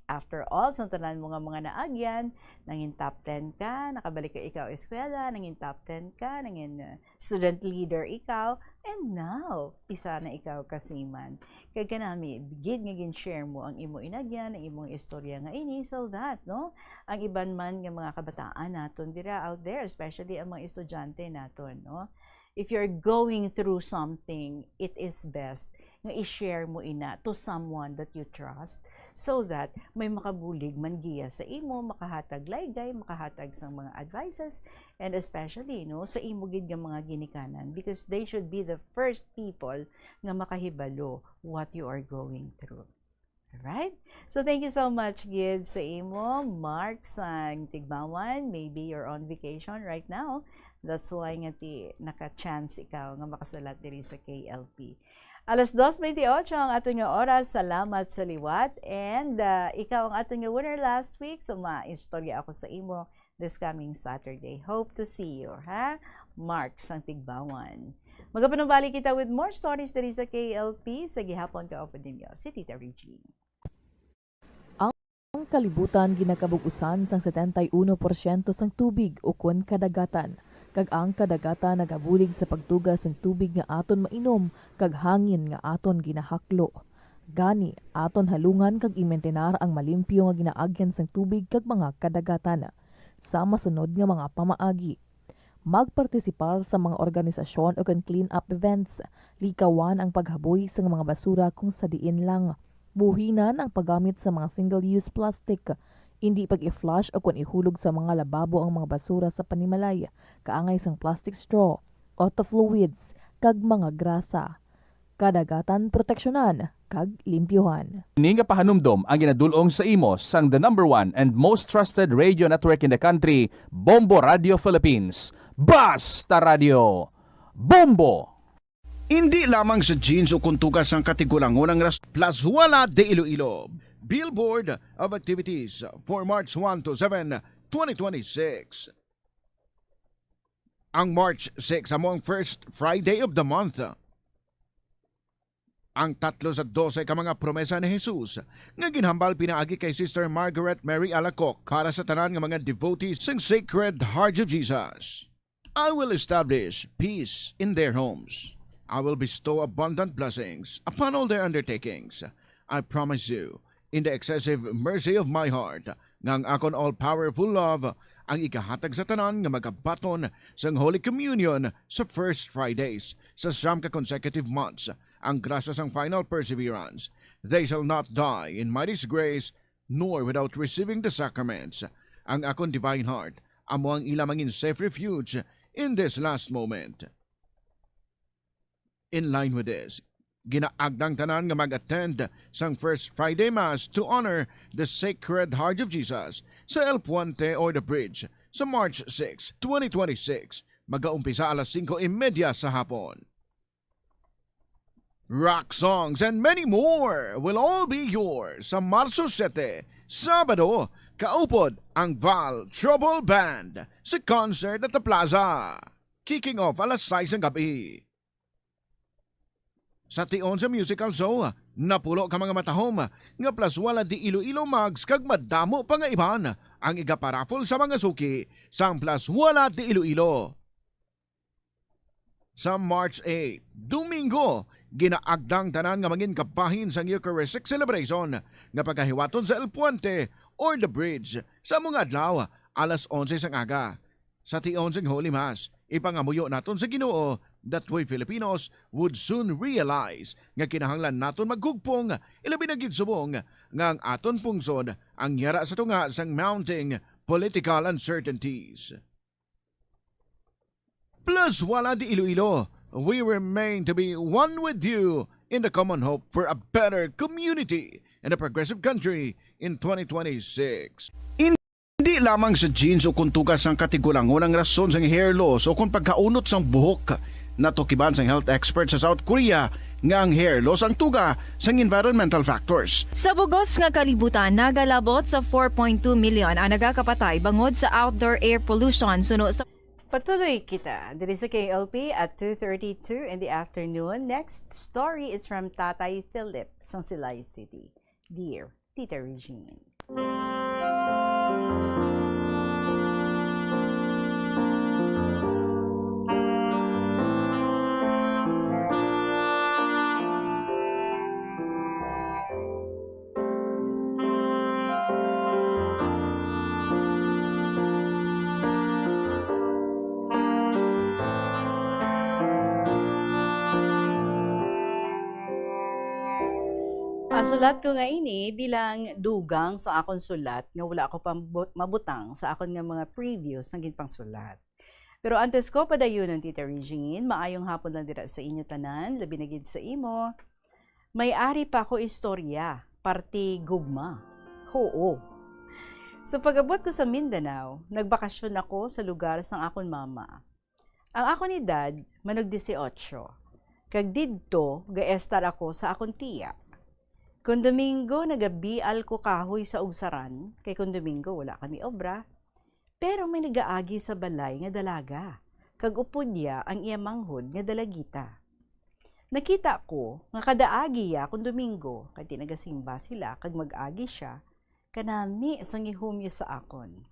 after all, sa tanan mo nga mga naagyan, nangin top ten ka, nakabalik ka ikaw eskwela, nangin top ten ka, nangin, uh, student leader ikaw, and now, isa na ikaw ka seaman. Kag kanami gid nga gin-share mo ang imo inagyan, ang imong istorya nga ini, so that, no, ang iban man nga mga kabataan naton dira out there, especially ang mga estudyante naton, no, if you're going through something, it is best nga i-share mo ina to someone that you trust, so that may makabulig man giya sa imo, makahatag laygay, makahatag sang mga advices, and especially, no, sa imo gid nga mga ginikanan, because they should be the first people nga makahibalo what you are going through. Alright? So, thank you so much gid sa imo, Mark sang Tigbawan. Maybe you're on vacation right now. That's why nga ti naka-chance ikaw nga makasulat diri sa K L P. Alas dos veintiocho ang aton nga oras. Salamat sa liwat. And, ah, ikaw ang aton nga winner last week. So, maistorya ako sa imo this coming Saturday. Hope to see you, ha? Mark sang Tigbawan. Magapanumbalik kita with more stories diri sa K L P sa gihapon. Kaupod ninyo si Tita Regine. Ang kalibutan ginakabug-usan sang setenta y uno porsyento sang tubig ukon kadagatan. kag ang kadagatan nagabulig sa pagtuga sing tubig nga aton mainom kag hangin nga aton ginahaklo. Gani, aton halungan kag imintenar ang malimpyo nga ginaagyan sang tubig kag mga kadagatan. Sa masunod nga mga pamaagi, magpartisipar sa mga organisasyon o kon clean-up events. Likawan ang paghaboy sang mga basura kung sa diin lang. Buhinan ang paggamit sa mga single-use plastic. Indi pag-i-flush o kon ihulog sa mga lababo ang mga basura sa panimalay, kaangay sang plastic straw, auto fluids, kag mga grasa. Kadagatan proteksyonan kag limpyuhan. Ini nga pahanumdom ang ginadul-ong sa imo sang the number one and most trusted radio network in the country, Bombo Radio Philippines. Basta Radio Bombo! Indi lamang sa jeans o kuntugas ang katigulangon ang ras-, Plazuela de Iloilo, billboard of activities for March one to seven, twenty twenty-six. Ang March six amo ang first Friday of the month. Ang tatlo sa dose ka mga promesa ni Jesus nga ginhambal pinaagi kay Sister Margaret Mary Alacoque para sa tanan nga mga devotees sang Sacred Heart of Jesus. "I will establish peace in their homes. I will bestow abundant blessings upon all their undertakings. I promise you, in the excessive mercy of my heart, nga ang akon all-powerful love ang igahatag sa tanan nga magabaton sang Holy Communion sa first Fridays sa siyam ka consecutive months, ang grasya sang final perseverance. They shall not die in my disgrace, nor without receiving the sacraments. Ang akon divine heart amo ang ila mangin safe refuge in this last moment." In line with this, ginaagdang tanan nga mag-attend sang First Friday Mass to honor the Sacred Heart of Jesus sa El Puente or the Bridge sa March six, twenty twenty-six. Magaumpisa alas singko y media sa hapon. Rock songs and many more will all be yours sa Marso siete, Sabado, kaupod ang Val Trouble Band sa concert at the Plaza. Kicking off alas sais ng gabi. Sa tion sa musical show, napulo ka mga matahom nga Plazuela de Iloilo mugs kag madamo pa nga iban ang igaparaffle sa mga suki sang Plazuela de Iloilo. Sa March eight, Domingo, ginaagdang tanan nga mangin kabahin sang Eucharistic celebration nga pagahiwaton sa El Puente or the Bridge sa mga adlaw alas onse sang aga. Sa tion sang Holy Mass, ipangamuyo naton sa Ginoo that we Filipinos would soon realize nga kinahanglan naton maghugpong, ilabi na gid subong nga ang aton pungsod ang yara sa tunga sang mounting political uncertainties. Plazuela de Iloilo, we remain to be one with you in the common hope for a better community and a progressive country in twenty twenty-six. Indi lamang sa genes o kuntugas sang katigulangon ang rason sang hair loss o kon pagkaunot sang buhok. Natukiban sang health expert sa South Korea nga ang hair loss ang tuga sang environmental factors. Sa bugos nga kalibutan, nagalabot sa four point two million ang nagakapatay bangod sa outdoor air pollution suno sa Patuloy kita diri sa K L P at two thirty-two in the afternoon. Next story is from Tatay Philip sang Silay City. Dear Tita Regine. Ang sulat ko nga ini bilang dugang sa akon sulat nga wala ako pa mabu-, mabutang sa akon nga mga previous nga ginpangsulat. Pero antes ko padayon ang Tita Regine, maayong hapon lang dira sa inyo tanan, labi na gid sa imo. May ari pa ako istorya, parte gugma. Huo. Sa pag-abot ko sa Mindanao, nagbakasyon ako sa lugar sang akon mama. Ang akon edad, manug dieciocho, kag didto gaestar ako sa akon tiya. Kon Domingo, nagabial ko kahoy sa ugsaran, kay kon Domingo wala kami obra. Pero may nagaagi sa balay nga dalaga, kag upod niya ang iya manghod nga dalagita. Nakita ko nga kada agi iya kon Domingo, kay nagasimba sila kag mag-agi siya, kanami sang ihum niya sa akon.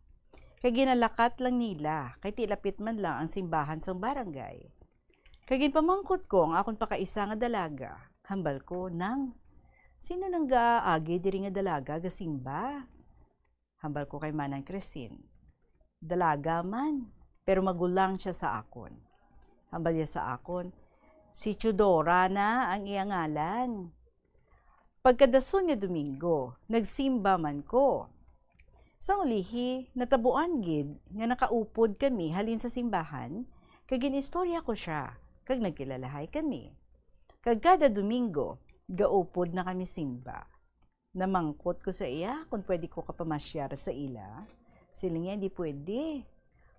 Kay ginalakat lang nila, kay ti lapit man lang ang simbahan sang barangay. Kay ginpamangkot ko ang akon pakaisa nga dalaga. Hambal ko, "Nang, sino nang gaagi diri nga dalaga gasimba?" Hambal ko kay Manang Christine, "Dalaga man, pero magulang siya sa akon." Hambal niya sa akon, "Si Teodora na ang iya ngalan." Pagkadason nga Domingo, nagsimba man ko. Sang ulihi, natabuan gid nga nakaupod kami halin sa simbahan, kag gin-istorya ko sia, kag nagkilalahay kami. Kag kada Domingo, gaupod na kami simba. Namangkot ko sa iya kon pwede ko kapamasyar sa ila. Siling niya, "Hindi pwede."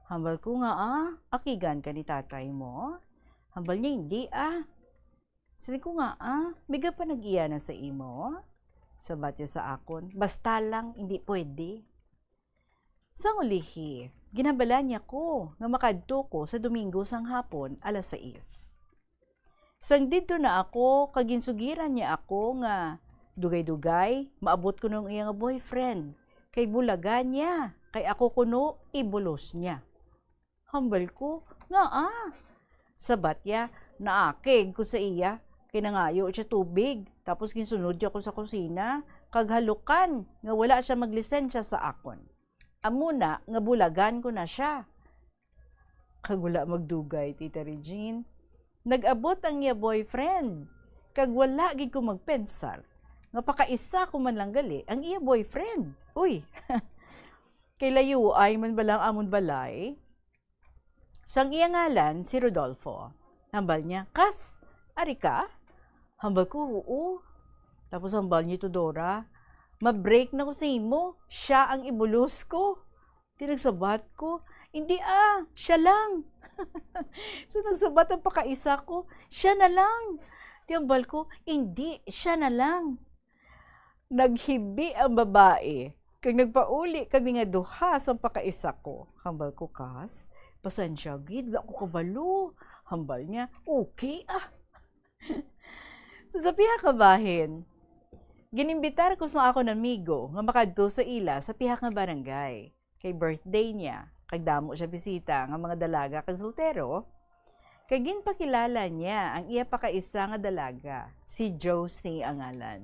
Hambal ko nga, "Ah, akigan ka ni tatay mo?" Hambal niya, "Hindi, ah." Siling ko nga, "Ah, may gapanag-iya na sa imo?" Sabat niya sa akon, "Basta lang, hindi pwede." Sang ulihi, ginhambalan niya ko nga makadto ko sa Domingo sang hapon, alas sais. Sang didto na ako, kag ginsugiran niya ako nga dugay-dugay, maabot kuno ang iya nga boyfriend, kay bulagan niya, kay ako kuno ibulos niya. Hambal ko, "Ngaa?" Sabat niya, "Naakig ko sa iya, kay nangayo siya tubig, tapos ginsunod niya ko sa kusina, kag halukan nga wala siya maglisensya sa akon. Amo na nga bulagan ko na siya." Kag wala magdugay, Tita Regine, nag-abot ang iya boyfriend, kag wala gid ko magpensar nga pakaisa ko man lang gali ang iya boyfriend. Uy! Kay layuay man bala ang amon balay. Sang iya ngalan si Rodolfo. Hambal niya, "Kas, ari ka?" Hambal ko, "Oo." Tapos hambal niya, "Teodora, ma-break na ko sa imo. Siya ang ibulos ko." Ti nagsabat ko, "Hindi ah, siya lang." So nagsabat ang pakaisa ko, "Siya na lang." Ti hambal ko, "Hindi, siya na lang." Naghibi ang babae, kag nagpauli kami nga duha sang pakaisa ko. Hambal ko, "Kas, pasensya gid, wala ko kabalo." Hambal niya, "Okay ah." So, sa pihak nga bahin, ginimbitar ko sang akon amigo nga makadto sa ila sa pihak nga barangay. Kay birthday niya, kag damo siya bisita nga mga dalaga kag soltero, kag ginpakilala niya ang iya pakaisa nga dalaga, si Josie ang ngalan.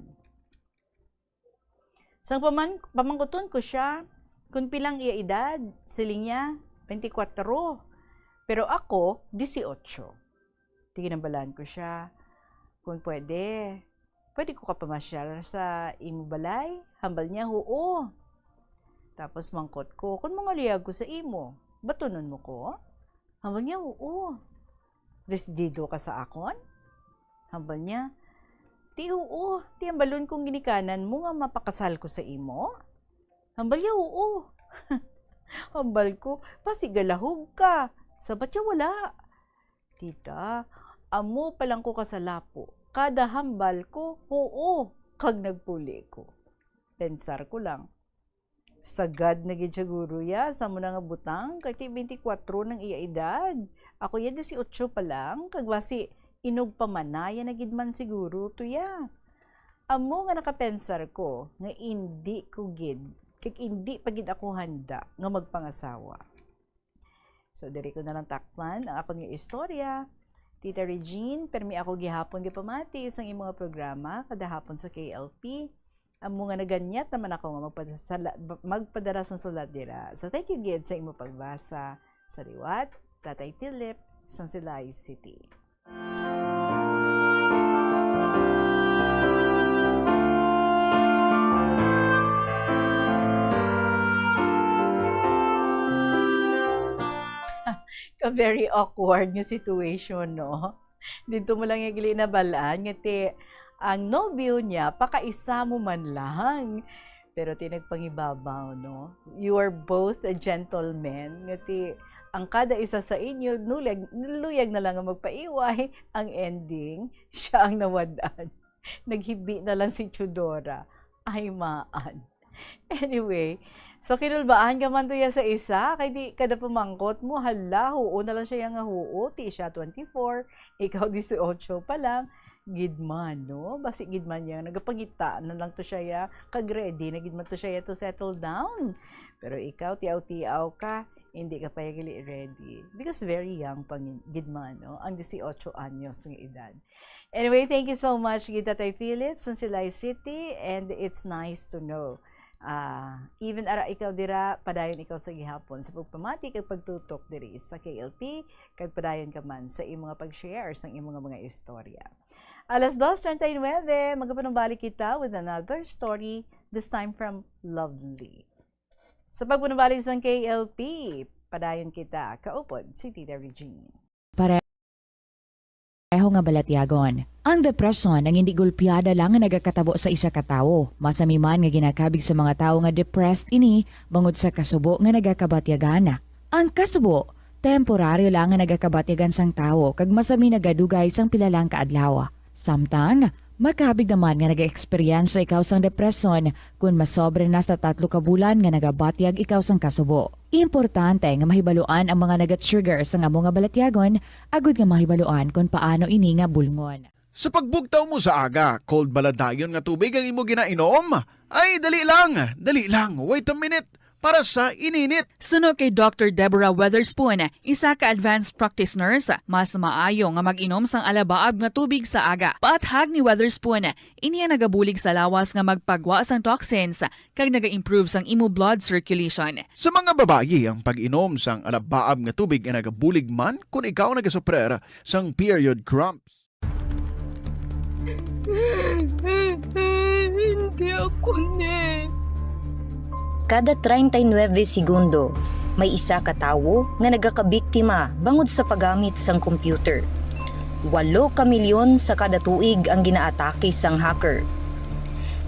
Sang paman-, pamangkuton ko siya kung pilang iya edad, siling niya, "Twenty-four, pero ako, dieciocho." Ti ginhambalan ko siya kung pwede, "Pwede ko ka pamasyal sa imo balay?" Hambal niya, "Huo." Tapos mangkot ko, "Kon mangaluyag ko sa imo, batunon mo ko?" Hambal niya, "Huo." "Desidido ka sa akon?" Hambal niya, "Ti huo, ti hambalon kong ginikanan mo nga mapakasal ko sa imo?" Hambal niya, "Huo." Hambal ko, "Basi galahog ka." Sabat niya, "Wala." Tita, amo pa lang ko kasalapo. Kada hambal ko, "Huo," kag nagpuli ko. Pensar ko lang, "Sagad na gid siguro ya sa amo na nga butang, kay ti twenty-four nang iya edad. Ako ya dieciocho pa lang, kag basi inugpamanaya na gid man siguro to ya." Amo nga nakapensar ko nga indi ko gid, kag indi pa gid ako handa nga magpangasawa. So, diri ko na lang takpan ang akon nga istorya. Tita Regine, permi ako gihapon gipamati sang imo nga programa kada hapon sa K L P. Amo nga naganyat naman ako nga magpadasala-, magpadala sang sulat dira. So, thank you gid sa imo pagbasa. Sa liwat, Tatay Philip, sang Silay City. Ka very awkward nga situation, no? Dito mo lang yung ginabal-an nga ti ang nobyo niya, pakaisa mo man lang. Pero ti nagpangibabaw, no? You are both a gentleman. Nga ti ang kada isa sa inyo, nuluyag, nuluyag na lang ang magpaiway. Ang ending, siya ang nawad-an. Naghibi na lang si Teodora. Ay, maan. Anyway, so kinulbaan ka man to ya sa isa, kay di kada pamangkot mo, hala, huo na lang siya nga huo, ti siya twenty-four, ikaw dieciocho pa lang, gid man, no? Basi gid man niya, nagapangita na lang to siya, ya, kag ready na gid man to siya, ya, to settle down. Pero ikaw, tiaw-tiaw ka, hindi ka pa gali ready. Because very young pa gid man, no? Ang dieciocho anyos nga edad. Anyway, thank you so much, gid Tatay Philip, sa Silay City, and it's nice to know. Ah, even ara ikaw dira, padayon ikaw sa gihapon sa pagpamati kag pagtutok diri sa K L P, kag padayon ka man sa imo nga pag-share sang imo nga mga istorya. Alas dos treinta y nueve, magapanumbalik kita with another story, this time from Lovely. Sa pagpanumbalik sang K L P, padayon kita kaupod si Tita Regine. Pareho nga balatyagon. Ang depresyon ang hindi gulpiada lang nga nagakatabo sa isa ka tawo. Masami man nga ginakabig sa mga tawo nga depressed ini bangod sa kasubo nga nagakabatyagan. Ang kasubo, temporaryo lang nga nagakabatyagan sang tawo kag masami nagadugay sang pila lang ka adlaw. Samtang, makabig naman nga nag-eksperyensya ikaw sang depresyon kon masobra na sa tatlo ka bulan nga nagabatyag ikaw sang kasubo. Importante nga mahibaluan ang mga naga-trigger sang amo nga balatyagon agud nga mahibaluan kon paano ini nga bulngon. Sa pagbugtaw mo sa aga, cold bala dayon nga tubig ang imo ginainom? Ay, dali lang, dali lang, wait a minute, para sa ininit. Suno kay Doctor Deborah Weatherspoon, isa ka advanced practice nurse, mas maayo nga mag-inom sang alabaab nga tubig sa aga. Paathag ni Weatherspoon, ini ang nagabulig sa lawas nga magpagwa sang toxins kag naga-improve sang imo blood circulation. Sa mga babayi, ang pag-inom sang alabaab nga tubig ay nagabulig man kon ikaw nagasuprer sang period cramps. Hindi ako ni. Kada treinta y nueve segundo, may isa ka tawo nga nagakabiktima bangod sa paggamit sang computer. Walo ka milyon sa kada tuig ang ginaatake sang hacker.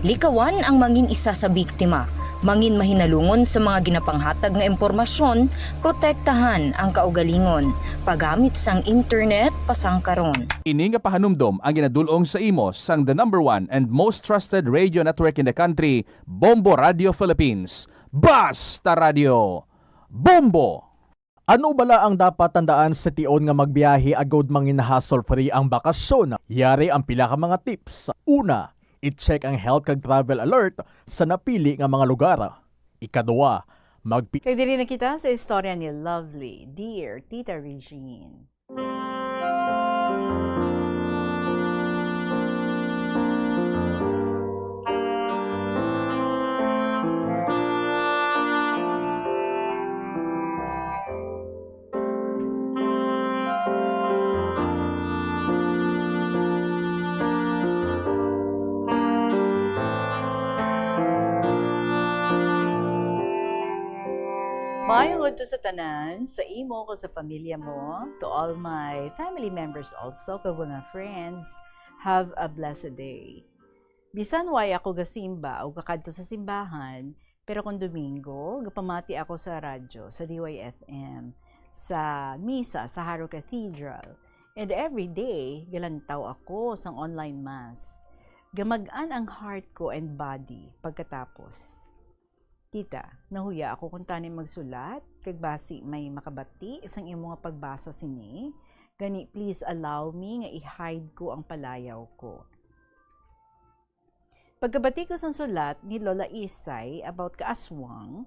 Likawan ang mangin isa sa biktima, mangin mahinalungon sa mga ginapanghatag nga impormasyon, protektahan ang kaugalingon, paggamit sang internet pasangkaron. Ini nga pahanumdom ang ginadul-ong sa imo sang the number one and most trusted radio network in the country, Bombo Radio Philippines. Basta Radio, Bombo! Ano bala ang dapat tandaan sa tion nga magbiyahe agud mangin hassle-free ang bakasyon? Yari ang pila ka mga tips. Una, i-check ang health kag travel alert sa napili nga mga lugar. Ikaduha, magpi- Kag diri na kita sa istorya ni Lovely, dear Tita Regine. Maayong udto sa tanan, sa imo kag sa pamilya mo, to all my family members also, kag mga friends, have a blessed day. Bisan way ako gasimba o gakadto sa simbahan, pero kon Domingo, gapamati ako sa radyo, sa D Y F M, sa misa sa Jaro Cathedral. And every day, galantaw ako sang online mass. Gamag-an ang heart ko and body pagkatapos. Tita, nahuya ako kon tani magsulat, kag basi may makabati sang imo nga pagbasa sini. Gani, please allow me nga i-hide ko ang palayaw ko. Pagkabati ko sang sulat ni Lola Isay about kaaswang,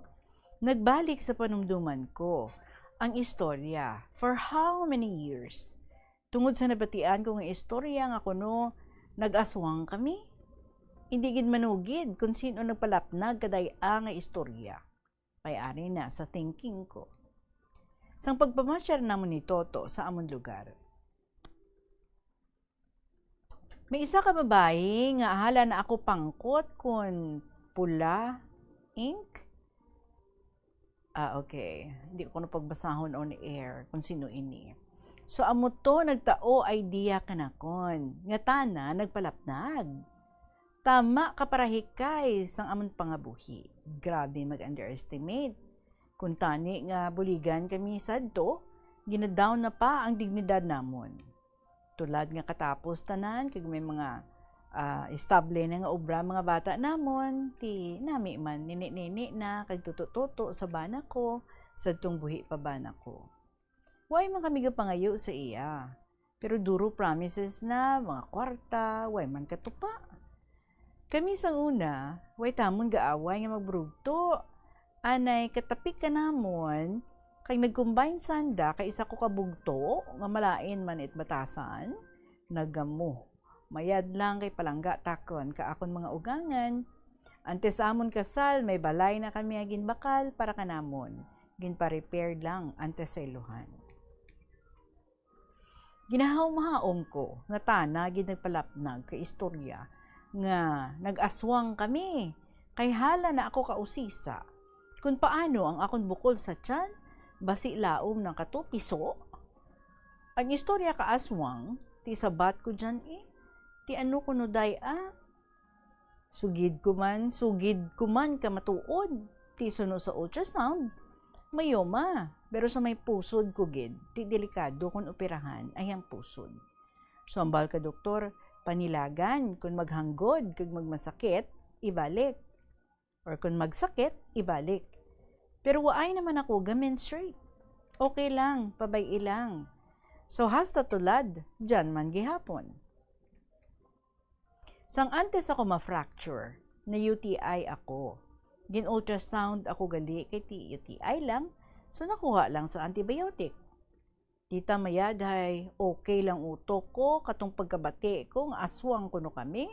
nagbalik sa panumduman ko ang istorya for how many years. Tungod sa nabatian ko nga istorya nga kuno nag-aswang kami, indi gid manugid kon sin-o nagpalapnag kaday-a nga istorya. May ari na sa thinking ko. Sang pagpamasyar namon ni Toto sa amon lugar, may isa ka babayi nga hala na ako pangkot kon pula ink. Ah, okay. Hindi ko na pagbasahon on air kung sino ini. So, amo to nagtao idea kanakon nga tana nagpalapnag. Tama ka parahikay sang amon pangabuhi. Grabe mag-underestimate. Kung tani nga buligan kami sadto, ginadown na pa ang dignidad namon. Tulad nga katapos tanan, kag may mga, ah, estable na nga obra mga bata namon, ti nami man nini-nini na kag tuto-tuto sa bana ko, sadtong buhi pa bana ko. Way man kami gapangayo sa iya. Pero duro promises na, mga kwarta, way man katupa. Kami sang una, way tamon gaaway nga magburugto. Anay katapik ka namon, kag nag-combine sanda kay isa ko ka bugto nga malain man it batasan, nagamo. Mayad lang kay palangga takon ka akon mga ugangan. Antes amon kasal, may balay na kami nga ginbakal para kanamon. Ginpa-repair lang antes sa ilohan. Ginahaom-haom ko nga tana gid nagpalapnag ka istorya nga nag-aswang kami, kay hala na ako kausisa kun paano ang akon bukol sa tiyan basi laom ng katupiso. Ang istorya ka aswang, ti sabat ko dyan eh. Ti ano kuno day ah? Sugid ko man, sugid ko man ka matuod. Ti suno sa ultrasound, mayoma. Pero sa may pusod ko gid, ti delikado kon operahan ay ang pusod. So, hambal ka doktor, panilagan kon maghanggod kag magmasakit, ibalik. Or kon magsakit, ibalik. Pero waay naman ako ga-menstruate. Okay lang, pabay-i lang. So, hasta tulad, dyan man gihapon. Sang antes ako ma-fracture, na U T I ako. Gin-ultrasound ako gali kay ti U T I lang, so nakuha lang sa antibiotic. Tita, mayad hay okay lang utok ko katong pagkabati ko nga aswang kuno kami.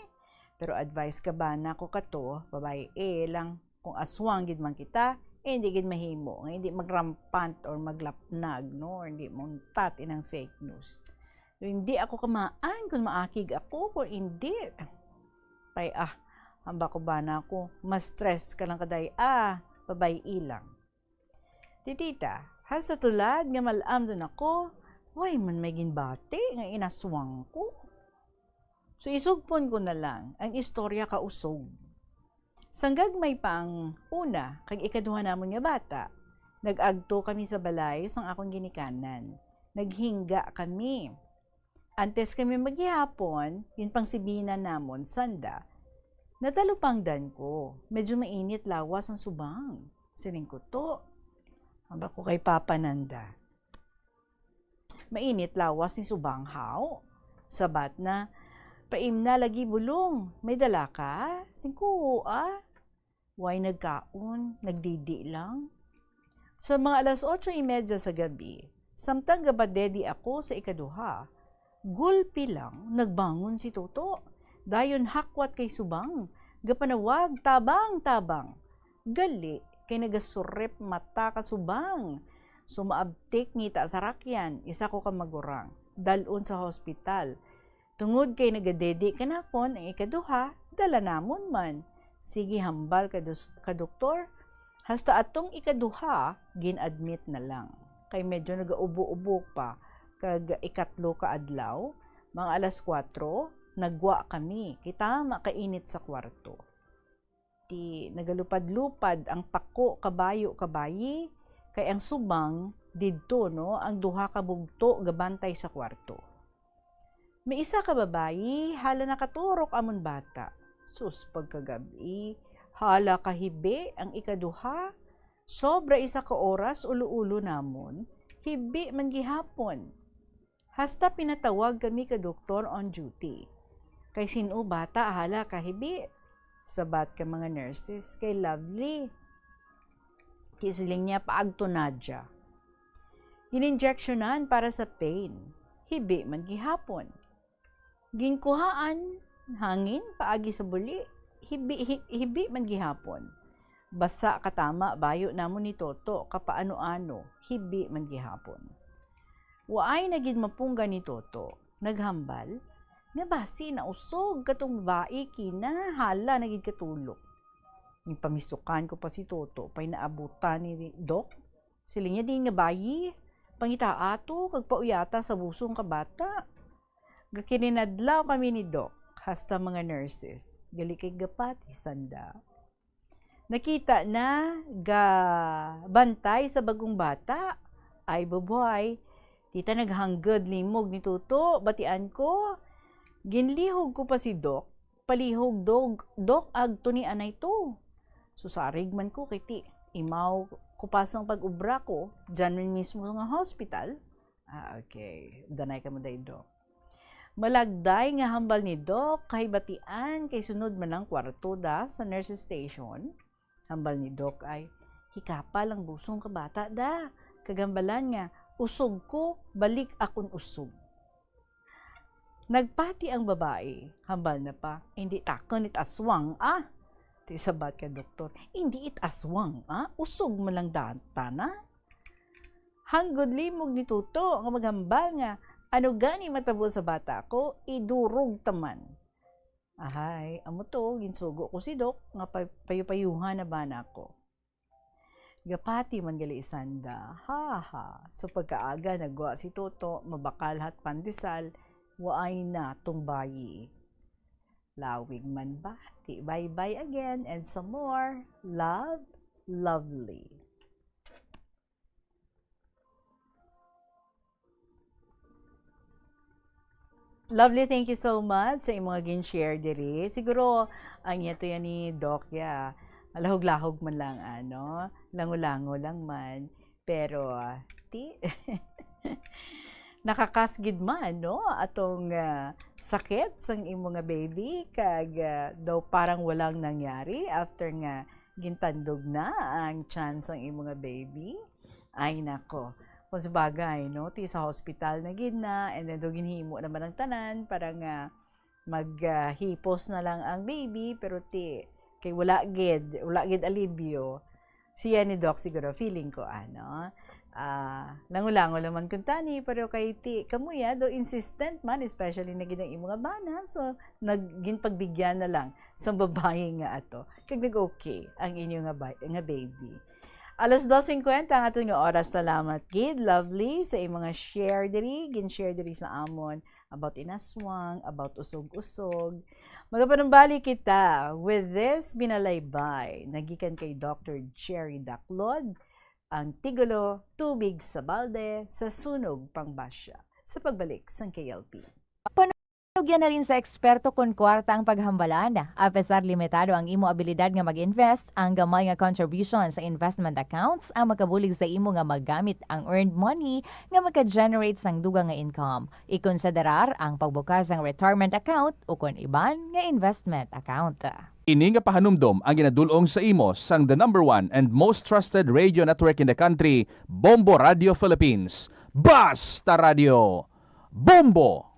Pero advice ka bana ko kato, babayi lang, kung aswang gid man kita, eh, hindi gid mahimo nga hindi mag-rampant or maglapnag, no? Or hindi mauntat inang fake news. Hindi ako kamaan kung maakig ako, kung hindi. Pay, ah, hamba ko bana ko, ma-stress ka lang ka day, ah, pabay-i lang. Ti tita, hasta tulad nga mal-am dun ako, way man may ginbati nga inaswang ko. So, isugpon ko na lang ang istorya ka usog. Sang gagmay pa ang una kag ikaduha namon nga bata, nag-agto kami sa balay sang akon ginikanan. Naghingga kami. Antes kami maghihapon, ginpangsibinan namon sanda, natalupangdan ko. Medyo mainit lawas ang subang. Siling ko to. Hamba ko kay Papa Nanda. Mainit lawas ni subang haw. Sabat na, paimna lagi bulong. May dala ka? Singkuho ah. Way nagkaon, nagdidi lang. Sa mga alas otso y media sa gabi, samtang gabadedi ako sa ikaduha, gulpi lang nagbangon si Toto. Dayon hakwat kay subang, gapanawag, "Tabang, tabang!" Gali kay nagasurip mata ka subang. So maabtik ngita sa rakyan, isa ko ka magurang, dal-on sa hospital. Tungod kay nagadedi kanakon ang ikaduha, dala namon man. Sige hambal ka, dus- ka doktor. Hasta atong ikaduha, gin-admit na lang. Kay medyo nagaubo-ubo pa, kag ikatlo ka adlaw, mga alas kuwatro, nagwa kami. Kita makainit sa kwarto. Ti nagalupad-lupad ang pako, kabayo, kabayi, kay ang subang didto, no, ang duha ka bugto gabantay sa kwarto. May isa ka babayi, hala nakaturok amon bata. Sus, pagkagab-i, hala kahibi ang ikaduha. Sobra isa ka oras ulo-ulo namon, hibi man gihapon. Hasta pinatawag kami ka doktor on duty. Kay sin-o bata hala kahibi? Sabat ka mga nurses, kay Lovely. Kisiling niya, "Paagto na dya." Gininjeksyonan para sa pain. Hibi man gihapon. Ginkuhaan hangin paagi sa buli. Hibi, hi- hibi man gihapon. Basa katama bayo namon ni Toto, kapaano-ano, hibi man gihapon. Waay na gid mapunggan ni Toto. Naghambal nga basi nausog katong babayi, kina hala na gid katulok. Ginpamisukan ko pa si Toto, pay naabutan ni Doc. Siling niya, "Di nga bayi, pangitaa to, kag pauyata sa busong ka bata." Gakininadlaw kami ni Doc, hasta mga nurses. Gali kay gapati sanda. Nakita na ga bantay sa bagong bata. Ay, bubuhay. Tita, naghanggad limog ni Toto, batian ko. Ginlihog ko pa si Doc. Palihog, Dog, Doc, agto ni anay to. Susarig man ko kay ti, imaw ko pa sang pag-ubra ko, dyan rin mismo nga hospital. Ah, okay. Danay ka mo, day, Doc. Malagday nga hambal ni Doc, kahibatian kay sunod man ang kwarto da sa nurse station. Hambal ni Doc ay, "Hikapa lang busong ka bata da. Kagambalan nga, usog ko, balik akon usog." Nagpati ang babae, hambal na pa, "Hindi takon it aswang, ah." Ti sabat ka doktor, "Hindi it aswang, ah. Usog man lang data na." Hanggod limog ni Tuto nga maghambal nga, "Ano gani matabo sa bata ko, idurog taman." Ahay, amo to, ginsugo ko si Doc nga pa-, payupayuhan na ba nako. Gapati man gali sanda. Ha, ha. So pagkaaga nagwa si Toto, mabakal hat pandesal, waay na tong bayi. Lawig man ba? Ti bye-bye again and some more. Love, Lovely. Lovely, thank you so much sa imong gin-share diri. Siguro, ang iya to yan ni Doc, ya. Lahog-lahog man lang, ano, lango-lango lang man. Pero, ah, ti, nakakas gid man, no? Atong, ah, sakit sang imo nga baby, kag, ah, daw parang walang nangyari after nga gintandog na ang tiyan sang imo nga baby. Ay, nako. Kung sa bagay, no? Ti sa hospital na gid na, and then daw ginhimo naman ang tanan para nga mag, ah, hipos na lang ang baby, pero ti, kay wala gid, wala gid alibyo. Siya ni Doc siguro, feeling ko, ano, ah, lango-lango naman kuntani, pero kay ti, kamuya, do insistent man, especially na gid ang imo nga bana, so, nag-, ginpagbigyan na lang sa babayi nga ato. Kag nag-okay ang inyo nga ba-, nga baby. Alas dos cincuenta ang aton nga oras. Salamat gid, Lovely, sa imong nga share diri, gin-share diri sa amon about inaswang, about usog-usog. Magapanumbalik kita with this binalaybay nagikan kay Doctor Jerry Daclod, ang titulo, Tubig sa Balde sa Sunog Pangbasya, sa pagbalik sang K L P. Panugyan halin sa eksperto kon kwarta ang paghambalan. Apesar limitado ang imo abilidad nga mag-invest, ang gamay nga contribution sa investment accounts ang makabulig sa imo nga magamit ang earned money nga maka-generate sang dugang nga income. Ikonsiderar ang pagbukas sang retirement account ukon iban nga investment account. Ini nga pahanumdom ang ginadul-ong sa imo sang the number one and most trusted radio network in the country, Bombo Radio Philippines. Basta Radio Bombo!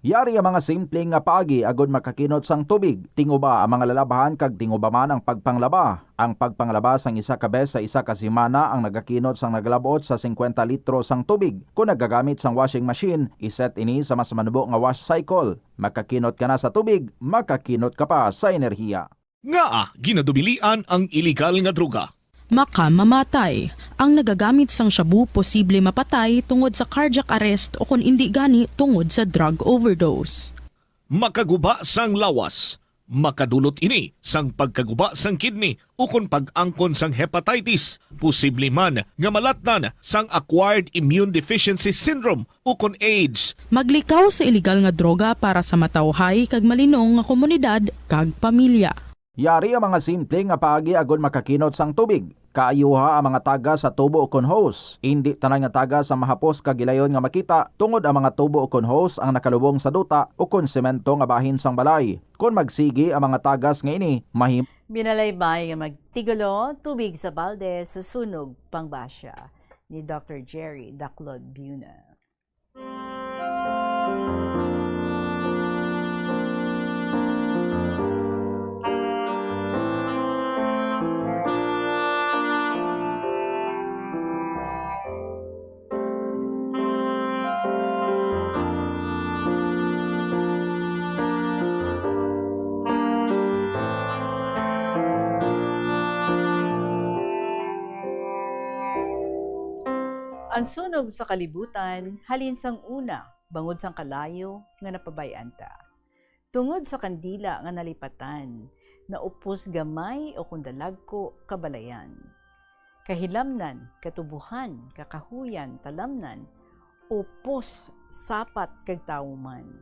Yari ang mga simple nga paagi agod makakinot sang tubig. Tinguba ang mga lalabhan kag tinguba man ang pagpanglaba. Ang pagpanglaba sang isa ka bes sa isa ka semana ang nagakinot sang nagalab-ot sa singkwenta litro sang tubig. Kon nagagamit sang washing machine, iset ini sa mas manubo nga wash cycle. Makakinot ka na sa tubig, makakinot ka pa sa enerhiya. Ngaa ginadubilian ang iligal nga droga? Makamamatay. Ang nagagamit sang shabu posible mapatay tungod sa cardiac arrest o kon indi gani tungod sa drug overdose. Makaguba sang lawas. Makadulot ini sang pagkaguba sang kidney ukon pag-angkon sang hepatitis, posible man nga malatnan sang acquired immune deficiency syndrome ukon AIDS. Maglikaw sa iligal nga droga para sa matawhay kag malinong nga komunidad kag pamilya. Yari ang mga simple nga paagi agod makakinot sang tubig. Kaayuha ang mga tagas sa tubo ukon hose. Indi tanan nga tagas ang mahapos kag gilayon nga makita, tungod ang mga tubo ukon hose ang nakalubong sa duta ukon semento nga bahin sang balay. Kon magsigi ang mga tagas nga ini, mahim- Binalaybay nga magtigulo, Tubig sa Balde sa Sunog Pangbasya, ni Doctor Jerry Daclod Biuna. Ang sunog sa kalibutan halin sang una, bangod sang kalayo nga napabay-an ta. Tungod sa kandila nga nalipatan, naupos gamay o kon dalagko kabalayan. Kahilamnan, katubohan, kakahuyan, talamnan, upos, sapat kag tawo man.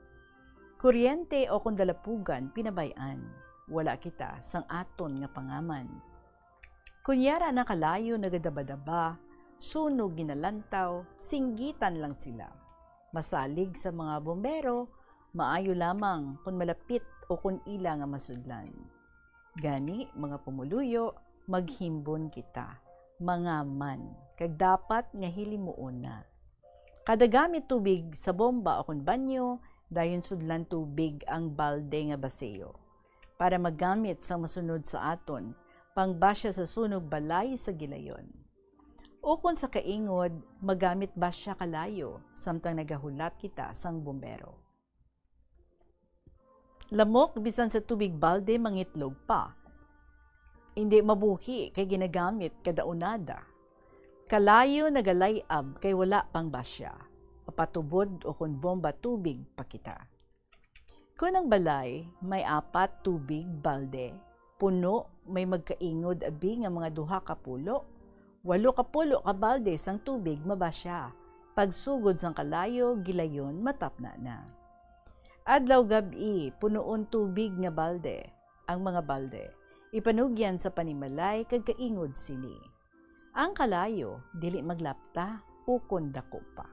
Kuryente o kon dalapugan pinabay-an, wala kita sang aton nga pangaman. Kon yara na kalayo nagadabadaba, sunog ginalantaw, singgitan lang sila. Masalig sa mga bombero, Maayo lamang kon malapit o kon ila nga masudlan. Gani, mga pumuluyo, maghimbon kita, mangaman, kag dapat nga hilimuon na. Kada gamit tubig sa bomba o kon banyo, dayon sudlan tubig ang balde nga baseo, para magamit sa masunod sa aton pangbasya sa sunog balay sa gilayon. Ukon sa kaingod, magamit basya kalayo samtang nagahulat kita sang bumbero. Lamok bisan sa tubig balde mangitlog pa. Indi mabuhi kay ginagamit kada unada. Kalayo nagalay-ab kay wala pang basya, mapatubod o kon bomba tubig pa kita. Kon ang balay may apat tubig balde, puno may magkaingod abi nga mga duha ka pulo, walo ka pulo ka balde sang tubig mabasya. Pagsugod sang kalayo, gilayon matapna na. Adlaw gab-i, punoon tubig nga balde ang mga balde. Ipanugyan sa panimalay kag kaingod sini. Ang kalayo dili maglapta ukon dako pa,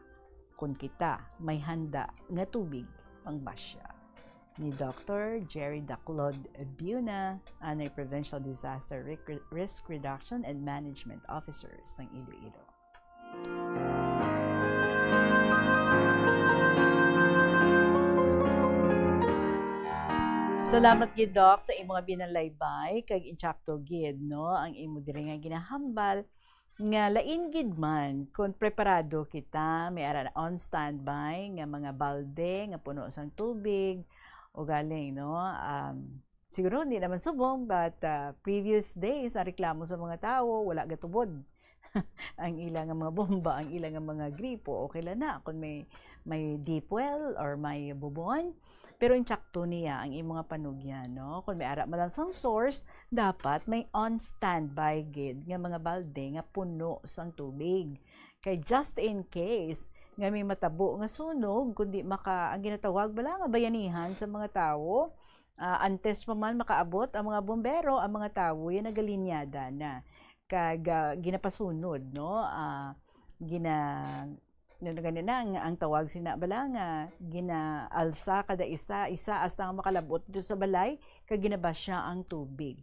kon kita may handa nga tubig pangbasya. Ni Doctor Jerry Daclod Biuna, anay Provincial Disaster Ric-, Risk Reduction and Management Officer sang Iloilo. Salamat gid, Doc, sa imong binalaybay kag insakto gid, no, ang imo diri nga ginahambal nga lain gid man kon preparado kita, may ara on standby nga mga balde nga puno sang tubig, o galing, no, um, siguro hindi naman subong, but, uh, previous days, ang reklamo sa mga tawo, wala gatubod ang ila nga mga bomba, ang ila nga mga gripo, okay lang na kung may, may deep well or may bubon. Pero insakto niya ang imo nga panugyan, no? Kung may ara man lang sang source, dapat may on standby gid nga mga balde nga puno sang tubig. Kay just in case nga may matabo nga sunog, kundi maka, ang ginatawag bala nga bayanihan sa mga tawo, ah, antes pa man makaabot ang mga bombero, ang mga tawo yan nagalinyada na. Kag, ah, ginapasunod, no? Ah, gina-, ano na gani na, ang, ang tawag sina bala nga, ginaalsa kada isa, isa hasta nga makalabot dito sa balay, kag ginabasya ang tubig.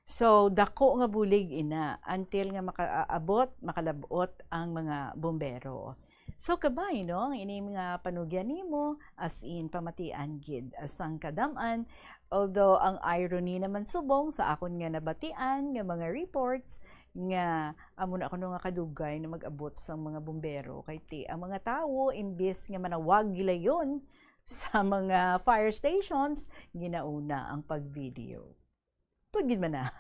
So, dako nga bulig ina, until nga makaabot, makalabot ang mga bombero. So, kabay, no? Ang ining mga panugyan nimo, as in, pamatian gid sang kadam-an. Although, ang irony naman subong sa akon nga nabatian nga mga reports, nga amo na kuno nga kadugay na mag-abot sang mga bombero. Kay ti, ang mga tawo, imbis nga manawag gilayon sa mga fire stations, ginauna ang pag-video. Tuod gid man na.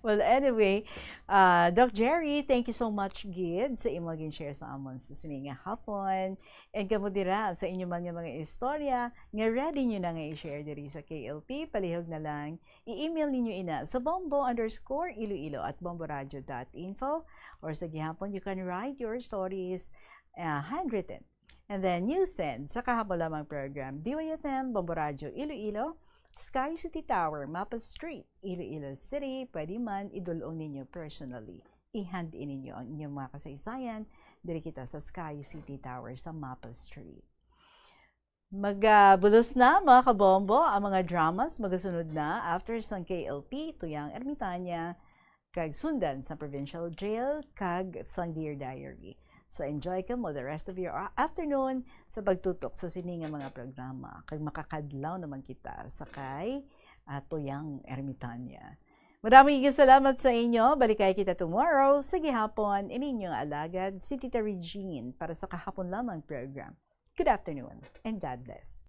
Well, anyway, ah, Doc Jerry, thank you so much gid sa imo gin-share sa amon sa sini nga hapon. And kamo dira sa inyo man nga mga istorya nga ready nyo na nga i-share diri sa K L P, palihog na lang, i-email ninyo ina sa bombo underscore iloilo at bomboradio dot info, or sa gihapon, you can write your stories, ah, handwritten. And then you send sa kahapon lamang program, D Y F M, Bombo Radyo Iloilo, Sky City Tower, Mapa Street, Iloilo City. Pwede man idul-ong ninyo personally. I-hand in ninyo ang inyong mga kasaysayan diri kita sa Sky City Tower sa Mapa Street. Magabulos na, mga kabombo, ang mga dramas magasunod na after sang K L P, Tuyang Ermitanya, kag sundan sa Provincial Jail kag sang Dear Diary. So enjoy kamo the rest of your a-, afternoon sa pagtutok sa sini nga mga programa, kag makakadlaw naman kita sa kay, ah, Tuyang Ermitanya. Madaming salamat sa inyo. Balikay kita tomorrow sa gihapon. Ini inyong alagad, si Tita Regine, para sa kahapon lamang program. Good afternoon and God bless.